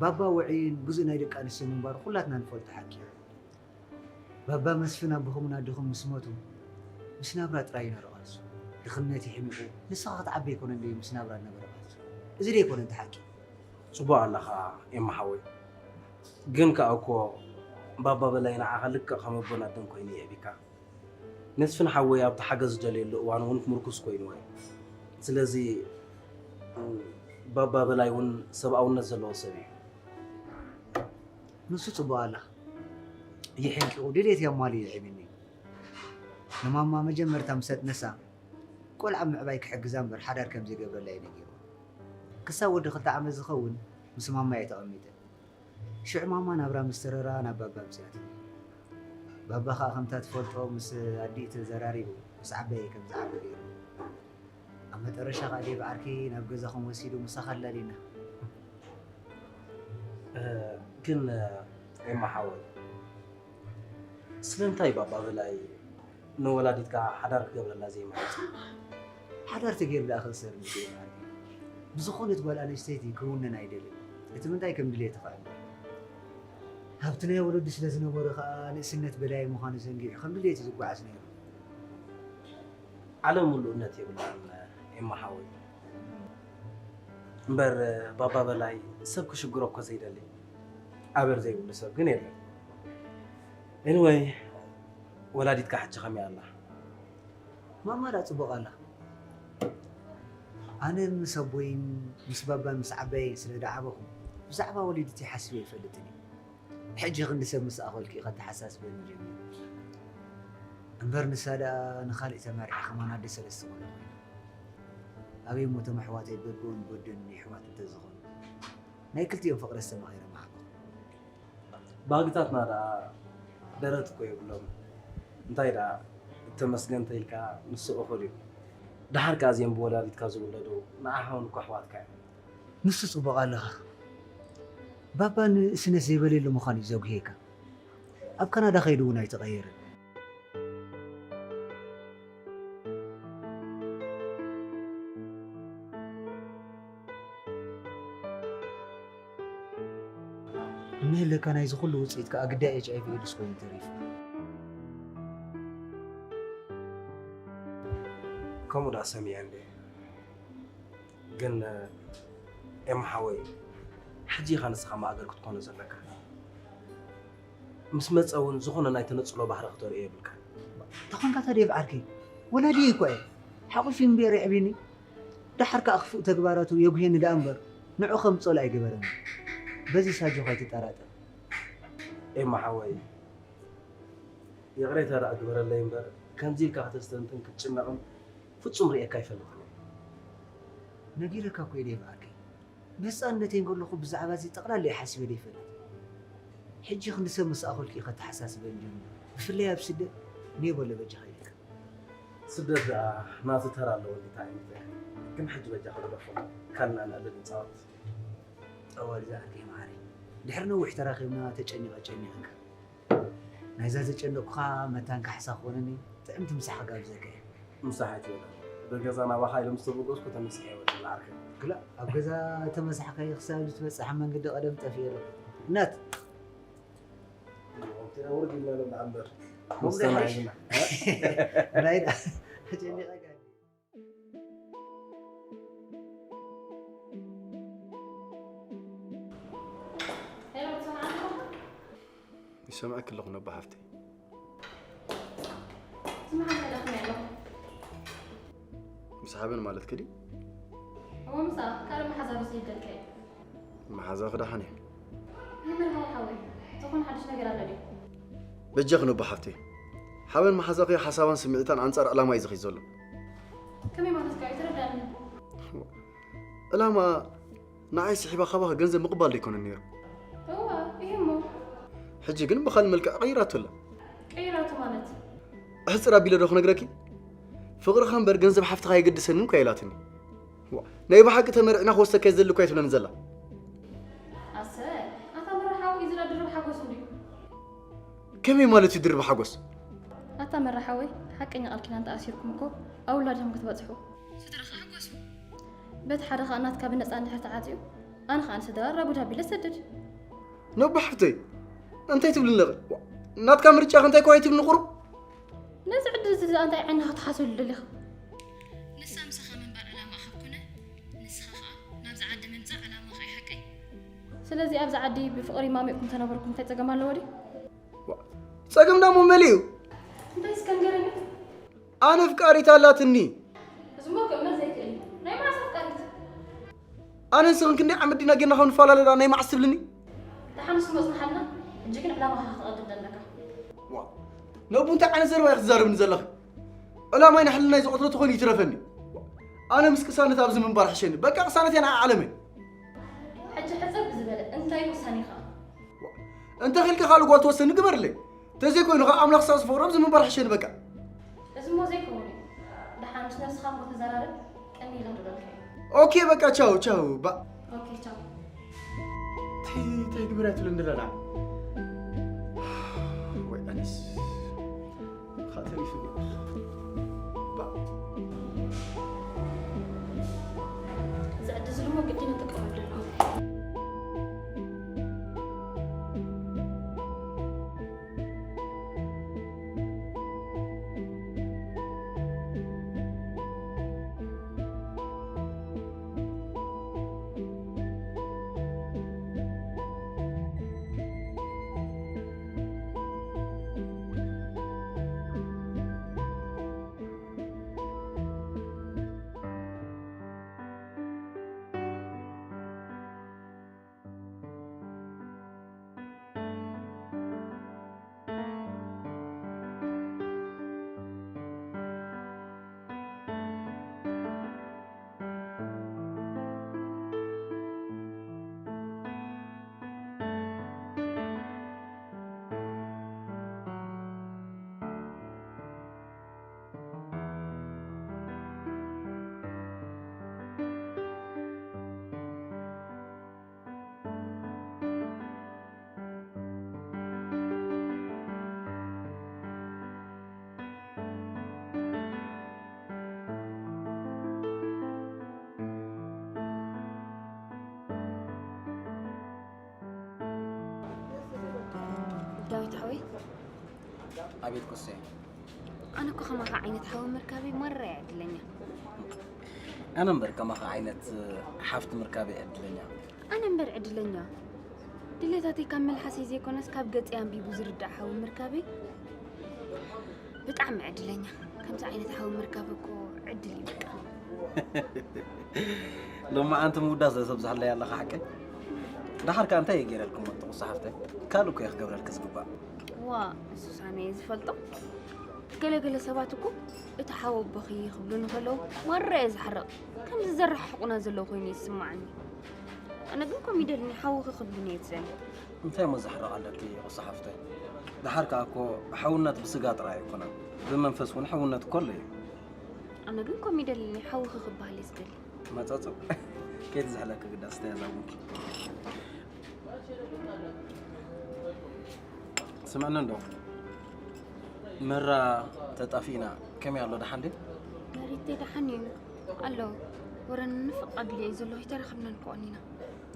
ባባ ውዑይን ብዙእ ናይ ደቂ ኣንስትዮ ምንባሩ ኩላትና ንፈልጦ ሓቂ እዩ። ባባ መስፍን ኣቦኹምን ኣደኹም ምስ ሞቱ፣ ምስ ናብራ ጥራይ እዩ ነይሩ ቃልሱ። ድኽነት ይሕሚቑ፣ ንስኻ ክትዓቢ ኣይኮነን ድዩ ምስ ናብራ ዝነበረ ቃልሱ? እዚ ዶ ኣይኮነን እቲ ሓቂ? ጽቡቕ ኣለኻ ኤማ ሓወይ። ግን ከኣ እኮ ባባ በላይ ንዓኻ ልክዕ ከም ኣቦን ኣደን ኮይኑ የዕቢካ። መስፍን ሓወይ ኣብቲ ሓገዝ ዝደልየሉ እዋን እውን ምርኩስ ኮይንዎ እዩ። ስለዚ ባባ በላይ እውን ሰብኣውነት ዘለዎ ሰብ እዩ። ንሱ ጽቡቕ ኣላ። ይሕንቂቑ ድሌት የማልእ ይዕብኒ። ንማማ መጀመርታ ምስ ኣጥነሳ፣ ቆልዓ ምዕባይ ክሕግዛ እምበር ሓዳር ከም ዘይገብረላ እዩ ነጊርዋ። ክሳብ ወዲ ክልተ ዓመት ዝኸውን ምስ ማማ እየ ተቐሚጠ። ሽዑ ማማ ናብራ ምስ ተረራ ናብ ባባ ኣምጺኣትኒ። ባባ ኸኣ ከምታ ትፈልጦ ምስ ኣዲኡ ተዘራሪቡ ምስ ዓበየ ከም ዝዓቢ ገይሩ። ኣብ መጠረሻ ኸኣ ዴቭ ዓርከይ ናብ ገዛኹም ወሲዱ ምሳኻ ኣላልየና። እ፣ ግን፣ እ፣ ኤማ ሓወይ፣ ስለምንታይ ባባ በላይ ንወላዲትካ ሓዳር ክገብረላ ዘይመረጸ? ሓዳር ተገይሩ ደኣ ክእሰር እንድዩ ማለት እዩ። ብዝኾነት ጓል ኣንስተይቲ ክውነን ኣይደልን። እቲ ምንታይ ከም ድሌቱ ክዕምር። ሃብቲ ናይ ወለዱ ስለ ዝነበሮ ከኣ ንእስነት በዳይ ምዃኑ ዘንጊዑ ከም ድሌቱ ዝጓዓዝ ነይሩ። ዓለም ምሉእነት የብላን ኤማ ሓወይ። እምበር ባባ በላይ ሰብ ክሽግሮ እኮ ዘይደሊ ኣበር ዘይብሉ ሰብ ግን የለን። ኤኒወይ፣ ወላዲትካ ሕጂ ከመይ ኣላ? ማማ ደኣ ጽቡቕ ኣላ። ኣነ ምስ ኣቦይን ምስ ባባን ምስ ዓባየይ ስለ ደዓበኹ ብዛዕባ ወለዲተይ ሓሲበ ኣይፈልጥን እየ። ሕጂ ክንዲ ሰብ ምስ ኣኸልኩ እዩ ከተሓሳስበኒ ጀሚሩ። እምበር ንሳ ደኣ ንኻልእ ተመርዒ ከማን ኣደ ሰለስተ ቆልዑ ኮይና። ኣበይ እሞ እቶም ኣሕዋተይ በቦን በደን የሕዋት እንተዝኾኑ ናይ ክልቲኦም ፍቕሪ ኣስተማቒረ ምሃብኹ። ባህግታትና ደኣ ደረት እኮ የብሎም። እንታይ ደኣ ተመስገን ተይልካ ንሱ እኹል እዩ። ደሓር ከኣ እዚኦም ብወላዲትካ ዝውለዱ ንዓኻ እውን እኮ ኣሕዋትካ እዮም። ንሱ ጽቡቕ ኣለኻ። ባባ ንእስነት ዘይበለየሉ ምዃኑ እዩ ዘጉህየካ። ኣብ ካናዳ ከይዱ እውን ኣይተቐየረን። እንህለካ ናይዚ ኩሉ ውጽኢት ከኣ ግዳይ ኤች ኣይ ቪ ኤድስ ኮይኑ ተሪፉ። ከምኡ ደኣ ሰሚዐ እንዴ። ግን ኤማ ሓወይ፣ ሕጂ ኢኻ ንስኻ ማእገር ክትኮኖ ዘለካ። ምስ መጸ እውን ዝኾነ ናይ ተነጽሎ ባህሪ ክተርእዮ የብልካን። ተኾንካ ተደይ ዓርከይ፣ ወላዲየይ እኮ እየ። ሓቑፊ እምበር የዕብየኒ። ደሓር ከኣ ክፉእ ተግባራቱ የጉህየኒ ደኣ እምበር፣ ንዑ ከምጽኦል ኣይገበረኒ። በዚ ሳጆ ከይትጠራጠር። ኤማ ሓወይ፣ ይቕሬታ ደኣ ግበረለይ እምበር፣ ከምዚ ኢልካ ከተስተንትን ክትጭነቕን ፍጹም ርእየካ ኣይፈልጥን እየ። ነጊረካ እኮ እየ ደይ ዓርከይ። ብህጻንነተይ እንከለኹ ብዛዕባ እዚ ጠቕላላ እየ ሓሲበ ደይፈልጥ። ሕጂ ክንዲ ሰብ ምስ ኣኸልኩ እዩ ከተሓሳስበኒ ጀሚሩ። ብፍላይ ኣብ ስደት፣ ኔቦ በጃኻ ኢለካ። ስደት ደኣ ናቱ ተራ ኣለዎ እንዲታ ዓይነት። ግን ሕጂ በጃኻ ግደፎ። ካልና ንዕልል ንጻወት። ጸዋል ዝኣከይ መዓረይ። ድሕሪ ነዊሕ ተራኺብና ተጨኒቐ ጨኒቐካ። ናይዛ ዘጨነቕኩኻ መታን ካሕሳ ክኾነኒ ጥዕምቲ ምሳሕ ክጋብዘካ እየ። ምሳሕ ኣይትበል። ብገዛ ናባኻ ኢሎም ዝተበገስኩ ተመሲሐ እየ ወዲ ዓርከይ። ክላ ኣብ ገዛ ተመሳሕካይ ክሳብ ዝትበጽሕ ኣብ መንገዲ ቀደም ጠፊኤ ኣለኹ። እናት። ኣውርድ ይብላሎም ደኣ እምበር። ከምኡ መስተና ይሓይሽ። ይብላ። ናይ ደኣ ተጨኒቐካ። ሄሎ፣ ትሰምዓኒ ኣለኻ? ይሰምዐኪ ኣለኹ ነባ ሓፍተይ። ትስምዓኒ ኣለኻ? ምስ ሓበን ማለትኪ ድዩ? እሞ ምሳኣ ካልእ መሓዛ ዶ ስይደልካ እየ? መሓዛኺ ደሓን እየ። ይመርሃው ሓወይ፣ ዝኾነ ሓድሽ ነገር ኣሎ ድዩ? በጃኺ ነባ ሓፍተይ፣ ሓበን መሓዛኺ ሓሳባን ስምዒታን ኣንጻር ዕላማ እዩ ዝኸይድ ዘሎ። ከመይ ማለትካ? ኣይተረዳእንን። ዕላማ ንዓይ ስሒባ ካባኺ ገንዘብ ምቕባል ዶ ኣይኮነን ነይሩ? እዋ፣ እዩ እሞ። ሕጂ ግን ብኻልእ መልክዕ ቀይራቶ ኣላ። ቀይራቶ ማለት? ኣሕጽር ኣቢለ ዶ ክነግረኪ? ፍቕርኻ እምበር ገንዘብ ሓፍትኻ ኣየገድሰንን እኮ ኢላትኒ። ዋ፣ ናይ ብሓቂ ተመርዕና ክወስደካ እየ ዝደሊ እኮ ኣይትብለኒ ዘላ። ኣሰ፣ ኣታ መራ ሓወይ፣ እዚ ዶ ድርብ ሓጎስ እንድዩ? ከመይ ማለት እዩ ድርብ ሓጎስ? ኣታ መራ ሓወይ፣ ሓቀኛ ቃል ኪዳን ተኣሲርኩም እኮ ኣብ ውላድኹም ክትበጽሑ። ስድራኻ ሕጎሱ። በቲ ሓደ ኸኣ ናትካ ብነጻ እንድሕር ተዓጽዩ፣ ኣነ ኸኣ ንስድራ ራጉድ ኣቢለ ሰድድ። ነባ ሓፍተይ፣ እንታይ ትብሊ ኣለኺ? ዋ፣ ናትካ ምርጫ ከ እንታይ ኮን ኣይትብልኒ ቁሩብ? ነዚ ዕድል እዚ እንታይ ዓይንኻ ክትሓስበሉ ደሊኻ? ንሳ ምሳኻ ምንባር ዕላማኣ ካብ ኮነ፣ ንስኻ ኸኣ ናብዚ ዓዲ ምምጻእ ዕላማኻ እዩ ሓቀይ። ስለዚ ኣብዚ ዓዲ ብፍቕሪ ማሚቕኩም ተነበርኩም እንታይ ጸገም ኣለዎ ድዩ? ዋ፣ ጸገም ዳሞ መሊኡ። እንታይ እስከ ንገረኒ? ኣነ ኣፍቃሪት ኣላትኒ። እዚ እሞ ክእመን ዘይክእል እዩ። ናይ መዓስ ኣፍቃሪት? ኣነ ንስኽን ክንደይ ዓመት ዲና ጌርና ካብ ንፈላለ ደኣ ናይ መዓስ ትብልኒ? ደሓንስ እሞ ጽንሓልና፣ ሕጂ ግን ዕላማኻ ክትቐድም ኣለካ። ዋ፣ ነቡ እንታይ ዓይነት ዘረባ ኢኺ ትዛረብኒ ዘለኺ? ዕላማይ ንሕልናይ ዝቐትሎ ተኾይኑ ይትረፈኒ። ኣነ ምስ ቅሳነት ኣብዚ ምንባር ሕሸኒ። በቃ ቅሳነት እያ ንዓ ዓለመይ። ሕጂ ሕጽር ብዝበለ እንታይ ውሳኔኻ? እንተ ኺልካ ካልእ ጓል ትወስደኒ ግበርለይ። ተዘይኮይኑ ኸዓ ኣምላኽ ክሳብ ዝፈቕዶ ኣብዚ ምንባር ሕሸኒ በቃ። እዚ እሞ ዘይከውን እዩ። ደሓን ምስ ነብስኻ እሞ ተዘራረብ፣ ቀኒለ ክድረልካ እየ። ኦኬ በቃ ቻው ቻው ባ። ኦኬ ቻው። ታይ ታይ ግብር እያ ትብለኒ ደላ? ወይ ኣነስ ኻተሪፉ ባ። እዚ ዕድል እዚ እሞ ግድን ክጥቀመሉ ኣለዎ። ዳዊት ሓወይ። ኣቤት ቁሰይ። ኣነ እኮ ከማኻ ዓይነት ሓወ ምርካበይ ማራ እየ ዕድለኛ። ኣነ እምበር ከማኻ ዓይነት ሓፍቲ ምርካበይ ዕድለኛ። ኣነ እምበር ዕድለኛ። ድሌታተይ ካብ መልሓሰይ ዘይኮነስ ካብ ገጸይ ኣንቢቡ ዝርዳእ ሓዊ ምርካበይ ብጣዕሚ ዕድለኛ። ከምዚ ዓይነት ሓዊ ምርካብ እኮ ዕድል እዩ በቃ። ሎማዓንቲ ምውዳስ ዘሰብዝሐለይ ኣለኻ ሓቀይ? ደሓር ከኣ እንታይ እየ ገይረልኩም ወጥቑ ሰሓፍተይ? ካልእ እኮ እየ ክገብረልኪ ዝግባእ። ዋ፣ ንሱስ ኣነ እየ ዝፈልጦ። ገለገለ ሰባት እኮ እቲ ሓወቦኺ ክብሉኒ ከለዉ ማራ እየ ዝሕረቕ። ከም ዝዘራሕሕቑና ዘለዉ ኮይኑ እዩ ዝስምዓኒ። ኣነ ግን ከምኡ ይደልኒ ሓውኺ ክብሉኒ እየ ዝደሊ። እንታይ እሞ ዘሕርቕ ኣለኪ ቁሳ ሓፍተይ? ደሓር ከኣ እኮ ሓውነት ብስጋ ጥራይ ኣይኮነን፣ ብመንፈስ እውን ሕውነት እኮ ኣሎ እዩ። ኣነ ግን ከምኡ ይደልኒ ሓውኺ ክበሃል እየ ዝደሊ። መጸጹ ከይትዝሕለኪ ግዳ ስተያዛውንኪ። ስምዕኒ እንዶ መራ ተጣፊእና ከመይ ኣሎ ደሓን ድዩ? መሪተይ ደሓን እዩ ኣሎ። ወረ ንፍቕ ኣብለ እዩ ዘሎ። ይተራኸብና ንኮን ኢና።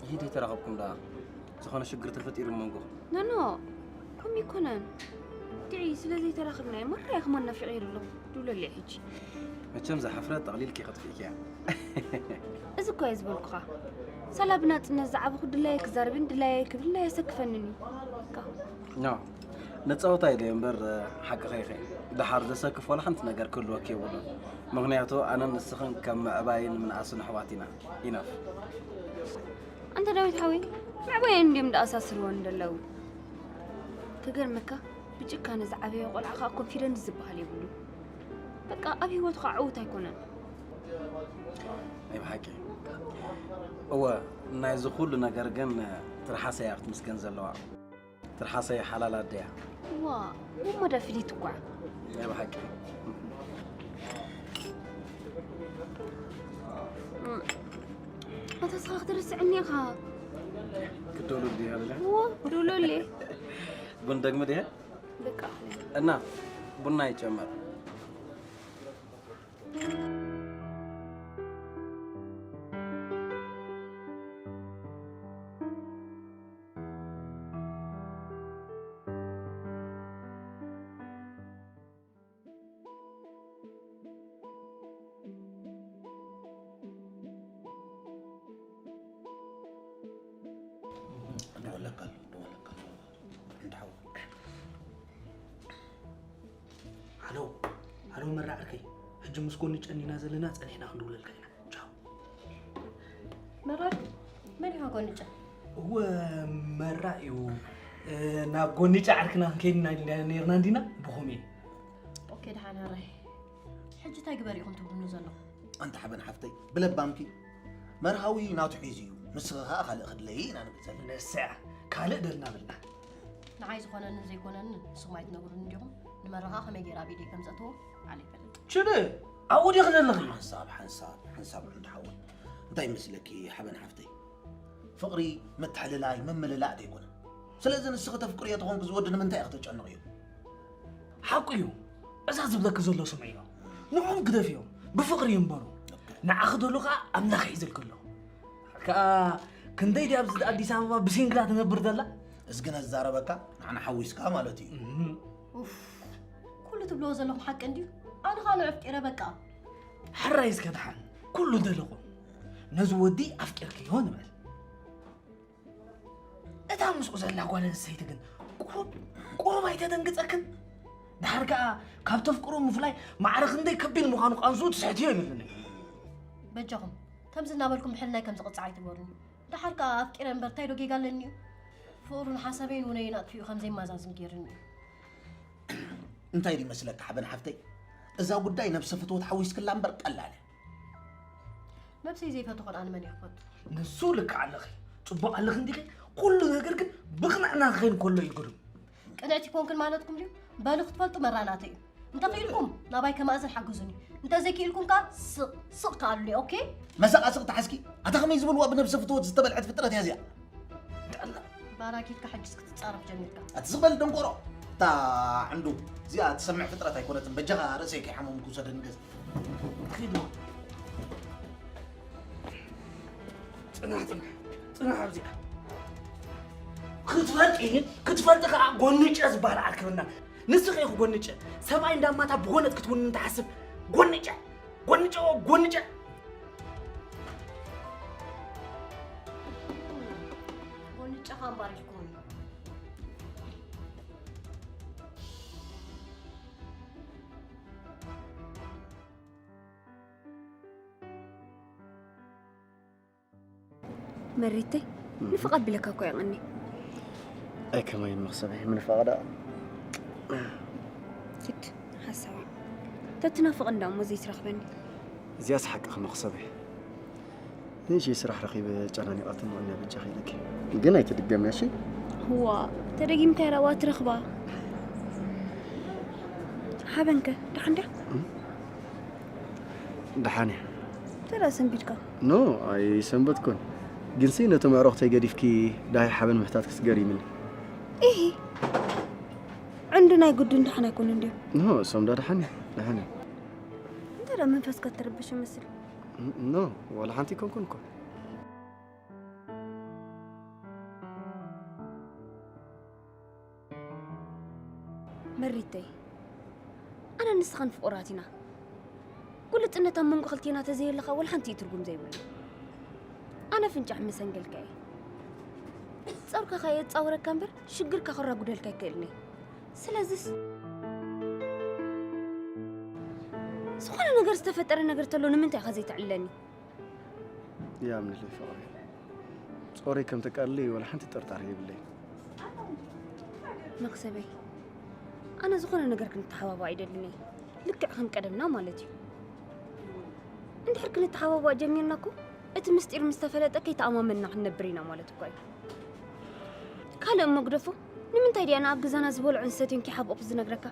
ይሄ ዘይተራኸብኩም ደኣ ዝኾነ ሽግር ተፈጢሩ መንጎ? ኖኖ፣ ከምኡ ይኮነን። ድዒ ስለ ዘይተራኸብና እዩ። መራ ኢኹም ኣናፊቐ ይሩ ኣለኹ። ድውለለይ ሕጂ። መቸም ዝሓፍረ ጠቕሊልኪ ከጥፍእኪያ። እዚ እኮ እየ ዝበልኩኻ። ሳላ ብናጽነት ዝዓበኹ ድላየ ክዛረብን ድላየ ክብልን ኣየሰክፈንን እዩ። ካ- ኖ፣ ንጻወታ ኢለ እምበር፣ ሓቅኺ ኢኺ። ደሓር ዘሰክፍ ዋላ ሓንቲ ነገር ክህልወኪ የብሉን። ምኽንያቱ ኣነን ንስኽን ከም ምዕባይን ምንኣስን ኣሕዋት ኢና። ኢናፍ። ኣንታ ዳዊት ሓወይ፣ ምዕባየን እንድዮም ደኣሳስርወን ደለዉ። ክገርመካ፣ ብጭካነ ዝዓበየ ቆልዓ ከኣ ኮንፊደንስ ዝበሃል የብሉ። በቃ ኣብ ህይወቱ ከኣ ዕዉት ኣይኮነን። ናይ ብሓቂ። እወ፣ ናይዚ ኩሉ ነገር ግን ትርሓሰ እያ ክትምስገን ዘለዋ። ትርሓሰ ሓላል ኣደያ። ዋ፣ እሞ ዳ ፍሊት እኳ። ናይ ብሓቂ። እም፣ ኣታ ስኻ ክትርስዕኒ ኢኻ። ክደውሉ ድያ ሃለለ? እዎ፣ ደውሎለይ። ቡን ደግሚ ድያ? በቃ። እና ቡና ይጨመር። ደወለካ ኣሎ፣ ደወለካ ኣሎ። እንዳ ሓወይ። ሃሎ፣ ሃሎ መራ ዓርከይ። ሕጂ ምስ ጎንጨ እንዲና ዘለና፣ ጸኒሕና ክንድውለልካ ኢና። ቻው። መራ፣ መን ኢኻ ጎንጨ? እወ፣ መራ እዩ። እ፣ ናብ ጎንጨ ዓርክና ክንከይድ ኢና ኢልና ነርና እንዲና፣ ብኸምኡ እዩ። ኦኬ፣ ደሓን ኣራይ። ሕጂ እንታይ ግበር ኢኹም ትብሉኒ ዘለኹም? ኣንታ ሓበን ሓፍተይ፣ ብለባምኪ። መርሃዊ ናቱ ሒዙ እዩ፣ ንስኺ ኸኣ ካልእ ክድለዪ ኢና ንብል ዘለና። ንስያ፣ ካልእ ደልና ብልና። ንዓይ ዝኾነንን ዘይኮነንን ንስኹም ኣይትነግሩኒ ዲኹም? ንመርሃ ከመይ ገይረ ኣብ ኢደይ ከም ዘእትዎ ባዕለይ ይፈልጥ። ችደ፣ ኣብኡ ዲኺ ዘለኺ? ሓንሳብ፣ ሓንሳብ፣ ሓንሳብ እንዳ ሓወይ። እንታይ ይመስለኪ ሓበን ሓፍተይ? ፍቕሪ ምትሕልላይ፣ ምምልላእ ደይኮነ። ስለዚ ንስኺ ተፍቅርዮ ተኾንኪ ዝወዲ ንምንታይ ኢኺ ተጨንቕዮ? ሓቁ እዩ። እዛ ዝብለኪ ዘሎ ስምዕዮ። ንዕኦም ግደፍዮም። ብፍቕሪ ይንበሩ። ንዓኺ ደሎ ኸኣ ኣምላኽ ይሒዝልኪ ኣሎ። ከኣ ክንደይ ድያ ኣብዚ ኣዲስ ኣበባ ብሲንግላ ትነብር ዘላ? እዝጊ ነዛረበካ ንዓና ሓዊስካ ማለት እዩ። እም። ኡፍ፣ ኩሉ ትብልዎ ዘለኹም ሓቂ እንድዩ? ኣነ ኸኣ ንዕኡ ኣፍቂረ በቃ። ሕራይ እስከ ደሓን ኩሉ ደለኹም። ነዚ ወዲ ኣፍቂርክዮ ንበል። እታ ምስኡ ዘላ ጓል ኣንስተይቲ ግን ቁሩብ፣ ቁሩብ ኣይተደንግጸክን? ደሓር ከኣ ካብ ተፍቅሮ ምፍላይ ማዕረ ክንደይ ከቢድ ምዃኑ ቃንስኡ ትስሕትዮ ይመስለኒ። በጃኹም፣ ከምዚ እናበልኩም ሕልናይ ከም ዝቕጻዕ ኣይትግበሩኒ። ደሓር ከኣ ኣፍቂረ እምበር እንታይ ዶ ጌጋ ኣለኒ እዩ? ፍቕሩን ሓሳበይን ውነየን ኣጥፊኡ ከም ዘይመዛዝን ገይሩኒ እዩ። እንታይ ድዩ መስለካ ሓበን ሓፍተይ? እዛ ጉዳይ ነብሰ ፍትወት ሓዊስክላ እምበር ቀላል እያ። ነብሰይ ዘይፈትኹን ኣነ መን እየ ክፈቱ? ንሱ ልክዕ ኣለኺ፣ ጽቡቕ ኣለኺ እንዲኺ፣ ኩሉ ነገር ግን ብቕንዕና ክኸይን ከሎ እዩ ግርም። ቅንዕቲ ኮንክን ማለትኩም ድዩ? በሉ ክትፈልጡ መራናተ እዩ። እንተ ክኢልኩም ናባይ ከማእዝን ሓግዙኒ፣ እንተ ዘይክኢልኩም ከኣ ስቕ ስቕ ከኣሉኒ። ኦኬ? መሳቓስቕ ተሓዝኪ? ኣታ ከመይ ዝበልዋ ብነብሰ ፍትወት ዝተበልዐት ፍጥረት እያ እዚኣ። ባራኪትካ ሕጅስ ክትጻረፍ ጀሚርካ። ኣቲ ዝቕበል ደንቆሮ። እታ ዕንዱ እዚኣ ትሰምዕ ፍጥረት ኣይኮነትን። በጃኻ ርእሰይ ከይሓመምኩ ውሰደኒ ገዛ። ኪዱ። ጽናሕ፣ ጽናሕ፣ ጽናሕ ኣብዚኣ። ክትፈልጢ፣ ክትፈልጢ ከኣ ጎንጨ ዝበሃል ኣርክብና። ንስኺ ኢኹ ጎንጨ። ሰብኣይ እንዳማታ ብጎነጽ ክትውንን ትሓስብ። ጎንጨ፣ ጎንጨ፣ ጎንጨ። ኣንባሪኽኩም። መሪተይ፣ ንፍቕ ኣቢለካ እኮ የቐኒ። ኣይ ከማይ መኽሰበይ፣ ምንፋቕ ደኣ። ኪድ፣ ሓሳዊ። ተትናፍቕ እንዳ እሞ ዘይትረኽበኒ። እዚኣስ ሓቅኺ መኽሰበይ። ንእሽተይ ስራሕ ረኺበ ጨናኒቓትኒ፣ ዋና በጃኺ ኢለኪ። ግን ኣይትድገምያ፣ እሺ? እዋ፣ ተደጊምካያ ደኣ ትረኽባ። ሓበንከ፣ ደሓን ድያ? ደሓን እያ። ተራ ሰንቢድካ? ኖ፣ ኣይሰንበድኩን። ግንሲ ነቶም ኣዕሩኽተይ ገዲፍኪ ዳሃይ ሓበን ምሕታት ክትገሪምኒ። ኢሂ። ዕንዲ ናይ ግድን ደሓን ኣይኮኑን ድዮም? ኖ፣ እሶም ዳ ደሓን እያ፣ ደሓን እያ። እንታይ ደኣ መንፈስካ ትርብሽ ይመስል? ኖ፣ ዋላ ሓንቲ ኣይኮንኩን እኮ። መሪተይ፣ ኣነ ንስኻን ፍቑራት ኢና። ግሉጽነት ኣብ መንጎ ክልቴና ተዘየለኻ ወላ ሓንቲ እዩ ትርጉም ዘይብሉ። ኣነ ፍንጫሕ መሰንገልካ እየ። ጸርካ ከየጻውረካ እምበር ሽግርካ ከራጉደልካ ኣይክእልን እየ። ስለዚስ ዝኾነ ነገር ዝተፈጠረ ነገር ተሎ ንምንታይ ኢኻ ዘይተዕልለኒ? ይኣምንለይ ፍቕረይ። ጾረይ ከም ተቃልለይ ወላ ሓንቲ ጥርጣረ የብለይን። መክሰበይ፣ ኣነ ዝኾነ ነገር ክንተሓባባእ ኣይደልን እየ። ልክዕ ከም ቀደምና ማለት እዩ። እንድሕር ክንተሓባባእ ጀሚርና እኮ፣ እቲ ምስጢር ምስ ተፈለጠ ከይተኣማመንና ክንነብር ኢና ማለት እኮ እዩ። ካልእ እሞ ግደፎ፣ ንምንታይ ድያ ኣብ ገዛና ዝበልዑን ዝሰትዩን ከይሓብእኩ ዝነግረካ?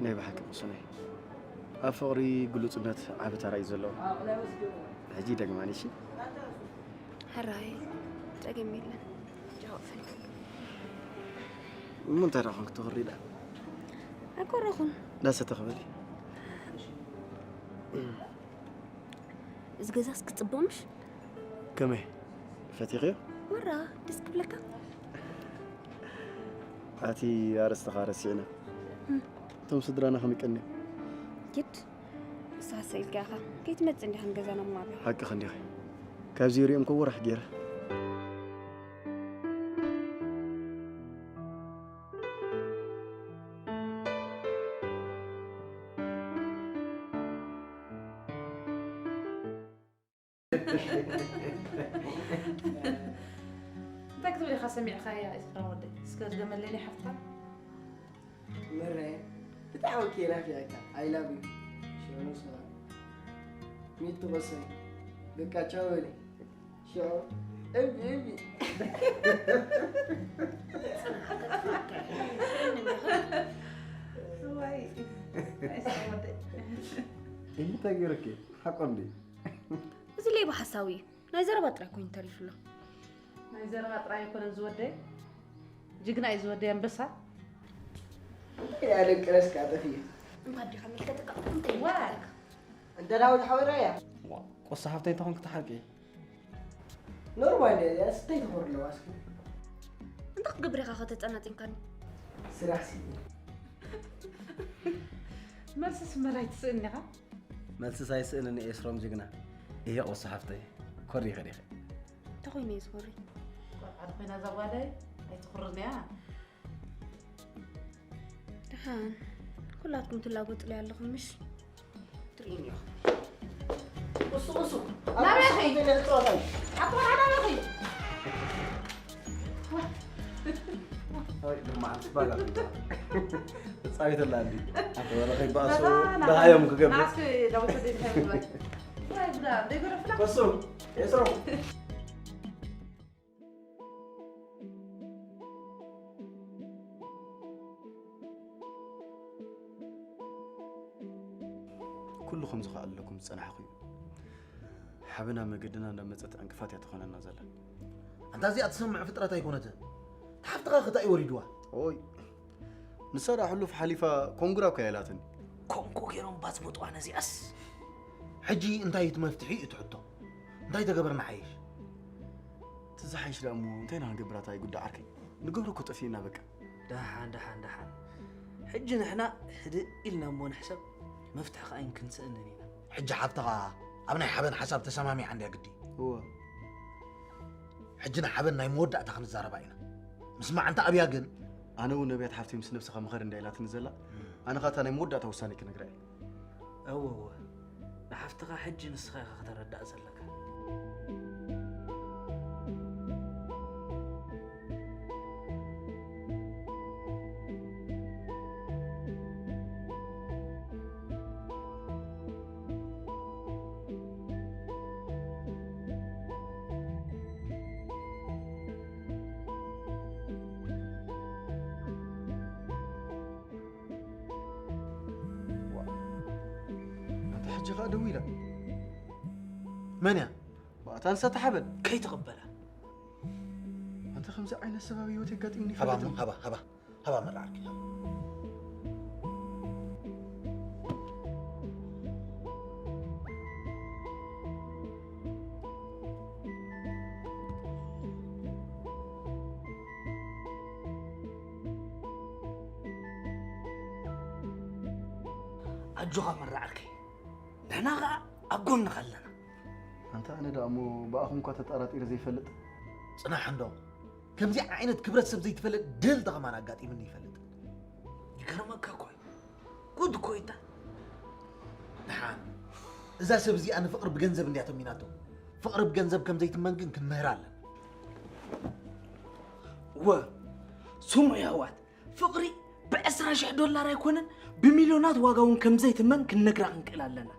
ናይ ብሓቂ ቅሱነይ፣ ኣብ ፍቕሪ ግሉጽነት ዓቢ ተራ እዩ ዘለዎ። ሕጂ ደግማኒ እሺ። ሕራይ፣ ጸገም የለን። ጃወፈን። እሞ እንታይ ደኣ ኮንክ ትኹሪ ደኣ? ኣይኮረኹን። ዳሰ ተኽበሊ። እዚ ገዛስ ክጽብቕ ምሽ? ከመይ? ፈቲኽዮ? ወራ፣ ደስ ክብለካ? ኣቲ ኣርእስትኻ ረሲዕና። እም። እቶም ስድራና ከመይ ቀንዮም? ግድ፣ ንስኻ ስኢልካ ኢኻ። ከይትመጽእ እንዲኻ ንገዛና እሞ ኣብያ። ሓቅኺ እንዲኺ። ካብዚ ሪኦም ከ ወራሕ ገይረ። እንታይ ክትብል ኢኻ ሰሚዕካያ ኤፍሬም ወደይ? እስከ ድገመለይ ናይ ሓፍትኻ። መረ፣ ብጣዕሚ እኮ ናፊቐካ። I love you። ሽዑ ሰላም። ሚቱ ቆሰይ። በቃ ቻው በሊ። ሽዑ እቢ፣ እቢ። ዋይ። እንታይ ገይረኪ? ሓቆ እንዲ? እዚ ሌባ ሓሳዊ እዩ። ናይ ዘረባ ጥራይ ኮይኑ ተሪፉ ኣሎ። ናይ ዘረባ ጥራይ ኣይኮነን ዝወደይ። ጅግና እዩ ዝወደይ ኣንበሳ። እንታይ ደኣ ደንቅረስ ከኣ ጠፊኡ? እንኳን ዲኻ መልከተካ፣ እንታይ ዋ! ይመልከተካ? እንተ ዳዊት ሓወይ ራያ። ዋ፣ ቆሳ ሓፍተይ እንተኾንክ ትሓቂ። ኖርማል እያ፣ እዚኣስ እንታይ ትኾር ኣለዋ እስኪ? እንታይ ክትገብር ኢኻ ከተጸናጺንካኒ? ስራሕ ሲ። መልስስ መላይ ትስእን ኢኻ? መልስስ ኣይስእንን እየ ኤስሮም ጅግና። እየ ቆሳ ሓፍተይ። ኮሪኸ ዲኸ? እንታይ ኮይነ እየ ዝኾሪ? ቆልዓ ዶ ኮይና እዛ ጓለይ? ኣይትኹርን እያ። ደሓን፣ ኩላትኩም ትላገጡለይ ኣለኹም ምሽ? ትርእዩኒ ኢኹም። እሱ፣ እሱ። ናበይ ኢኺ? ኣቶ ወርሓ ናበይ ኢኺ? ኣይ፣ ድማ ኣንስ ባጋ። ጻዊት ኣላ እንዲ። ኣቶ ወርሓ ይባእሱ፣ በዛ ናበይ? ደሃዮም ክገብር። ናስኪ ዳዊት ወደይ እንታይ ይብላል? ወይ ጉዳ፣ ደይ ገረፍላ? እሱ፣ ኤስሮ። ኩሉ ከም ዝኸኣለኩም ዝጸናሕኩ እዩ። ሓበና መገድና እንዳመጸት ዕንቅፋት እያ ትኾነና ዘላ። ኣንታ እዚኣ ትሰምዕ ፍጥረት ኣይኮነትን። ሓፍትኻ ክታይ ወሪድዋ? ኦይ፣ ንሳ ደኣ ሕሉፍ ሓሊፋ ኮንጉራ እኮ እያ ኢላትኒ። ኮንጎ ገይሮም ባጽበጥዋ ነዚኣስ። ሕጂ እንታይ እቲ መፍትሒ እቲ ሕቶ? እንታይ ተገበርና ሓይሽ? እቲ ዝሓይሽ ደኣ እሞ እንታይ ኢና ክንገብር ኣታ ይጉዳ ዓርከይ? ንገብሮ እኮ ጠፊእና በቃ። ደሓን፣ ደሓን፣ ደሓን። ሕጂ ንሕና ህድእ ኢልና እሞ ንሕሰብ፣ መፍትሒ ከኣ ኣይንክንስእንን ኢና። ሕጂ ሓፍትኻ ኣብ ናይ ሓበን ሓሳብ ተሰማሚዓ እንድያ ግዲ። እወ። ሕጂ ንሓበን ናይ መወዳእታ ክንዛረባ ኢና። ምስ መዓንታ ኣብያ ግን ኣነ እውን ነቢያት ሓፍተይ ምስ ነብስኻ ምኸድ እንዳ ኢላትኒ ዘላ፣ ኣነ ኻታ ናይ መወዳእታ ውሳኔ ክነግራ እየ። እወ፣ እወ። ንሓፍትኻ ሕጂ ንስኻ ኢኻ ከተረድኣ ዘለካ። ዋእ፣ ኣታ ሕጂ ኸኣ ደዊላ። መን እያ? ዋእ፣ ኣታ ንሳ ተሓበን። ከይትቕበላ። ኣንታ ከምዚ ዓይነት ሰብ ኣብ ህይወት የጋጢምኒ ሃባ ይፈልጥ እሞ፣ ሃባ፣ ሃባ፣ ሃባ መራ ዓርኪ፣ ሃባ። ኣጆኻ መራ ዓርከይ፣ ንሕና ኸኣ ኣብ ጎንኻ ኣለና። ኣንታ ኣነ ደኣ እሞ ብኣኹም እኳ ተጠራጢረ ዘይፈልጥ። ጽናሕ እንዶ፣ ከምዚ ዓይነት ክብረት ሰብ ዘይትፈልጥ ድልቲ ኸማን ኣጋጢምኒ ይፈልጥ። ይገርመካ እኮ እዩ። ጉድ እኮ እዩ እታ። ደሓን፣ እዛ ሰብ እዚኣ ንፍቕሪ ብገንዘብ እንድያ ተሚናቶ። ፍቕሪ ብገንዘብ ከም ዘይትመን ግን ክንምህራ ኣለና። እወ፣ ስምዑ የሕዋት፣ ፍቕሪ ብዕስራ ሽሕ ዶላር ኣይኮነን፣ ብሚልዮናት ዋጋ እውን ከም ዘይትመን ክንነግራ ክንክእል ኣለና።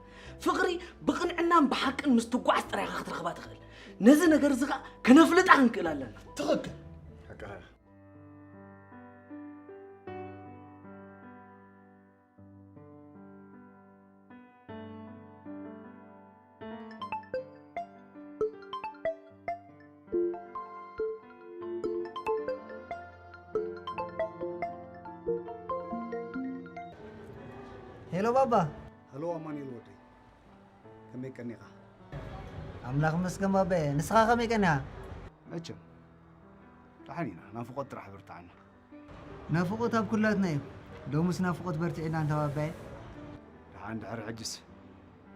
ፍቕሪ ብቕንዕናን ብሓቅን ምስ ትጓዓዝ ጥራይ ኢኻ ክትረኽባ ትኽእል። ነዚ ነገር እዚ ኸኣ ከነፍልጣ ክንክእል ኣለና። ትኽክል። ሓቅኻ ኢኻ። ሄሎ ባባ። ሄሎ ኣማኑኤል ወደይ፣ ከመይ ቀኒኻ? ኣምላኽ ይመስገን ባባየ፣ ንስኻ ከመይ ቀኒኻ? መቸም ደሓን ኢና፣ ናፍቖት ጥራሕ ብርትዓና። ናፍቖት ኣብ ኩላትና እዩ። ሎምስ ናፍቖት በርቲዕና እንታ ባባየ። ደሓን ድሕሪ ሕጅስ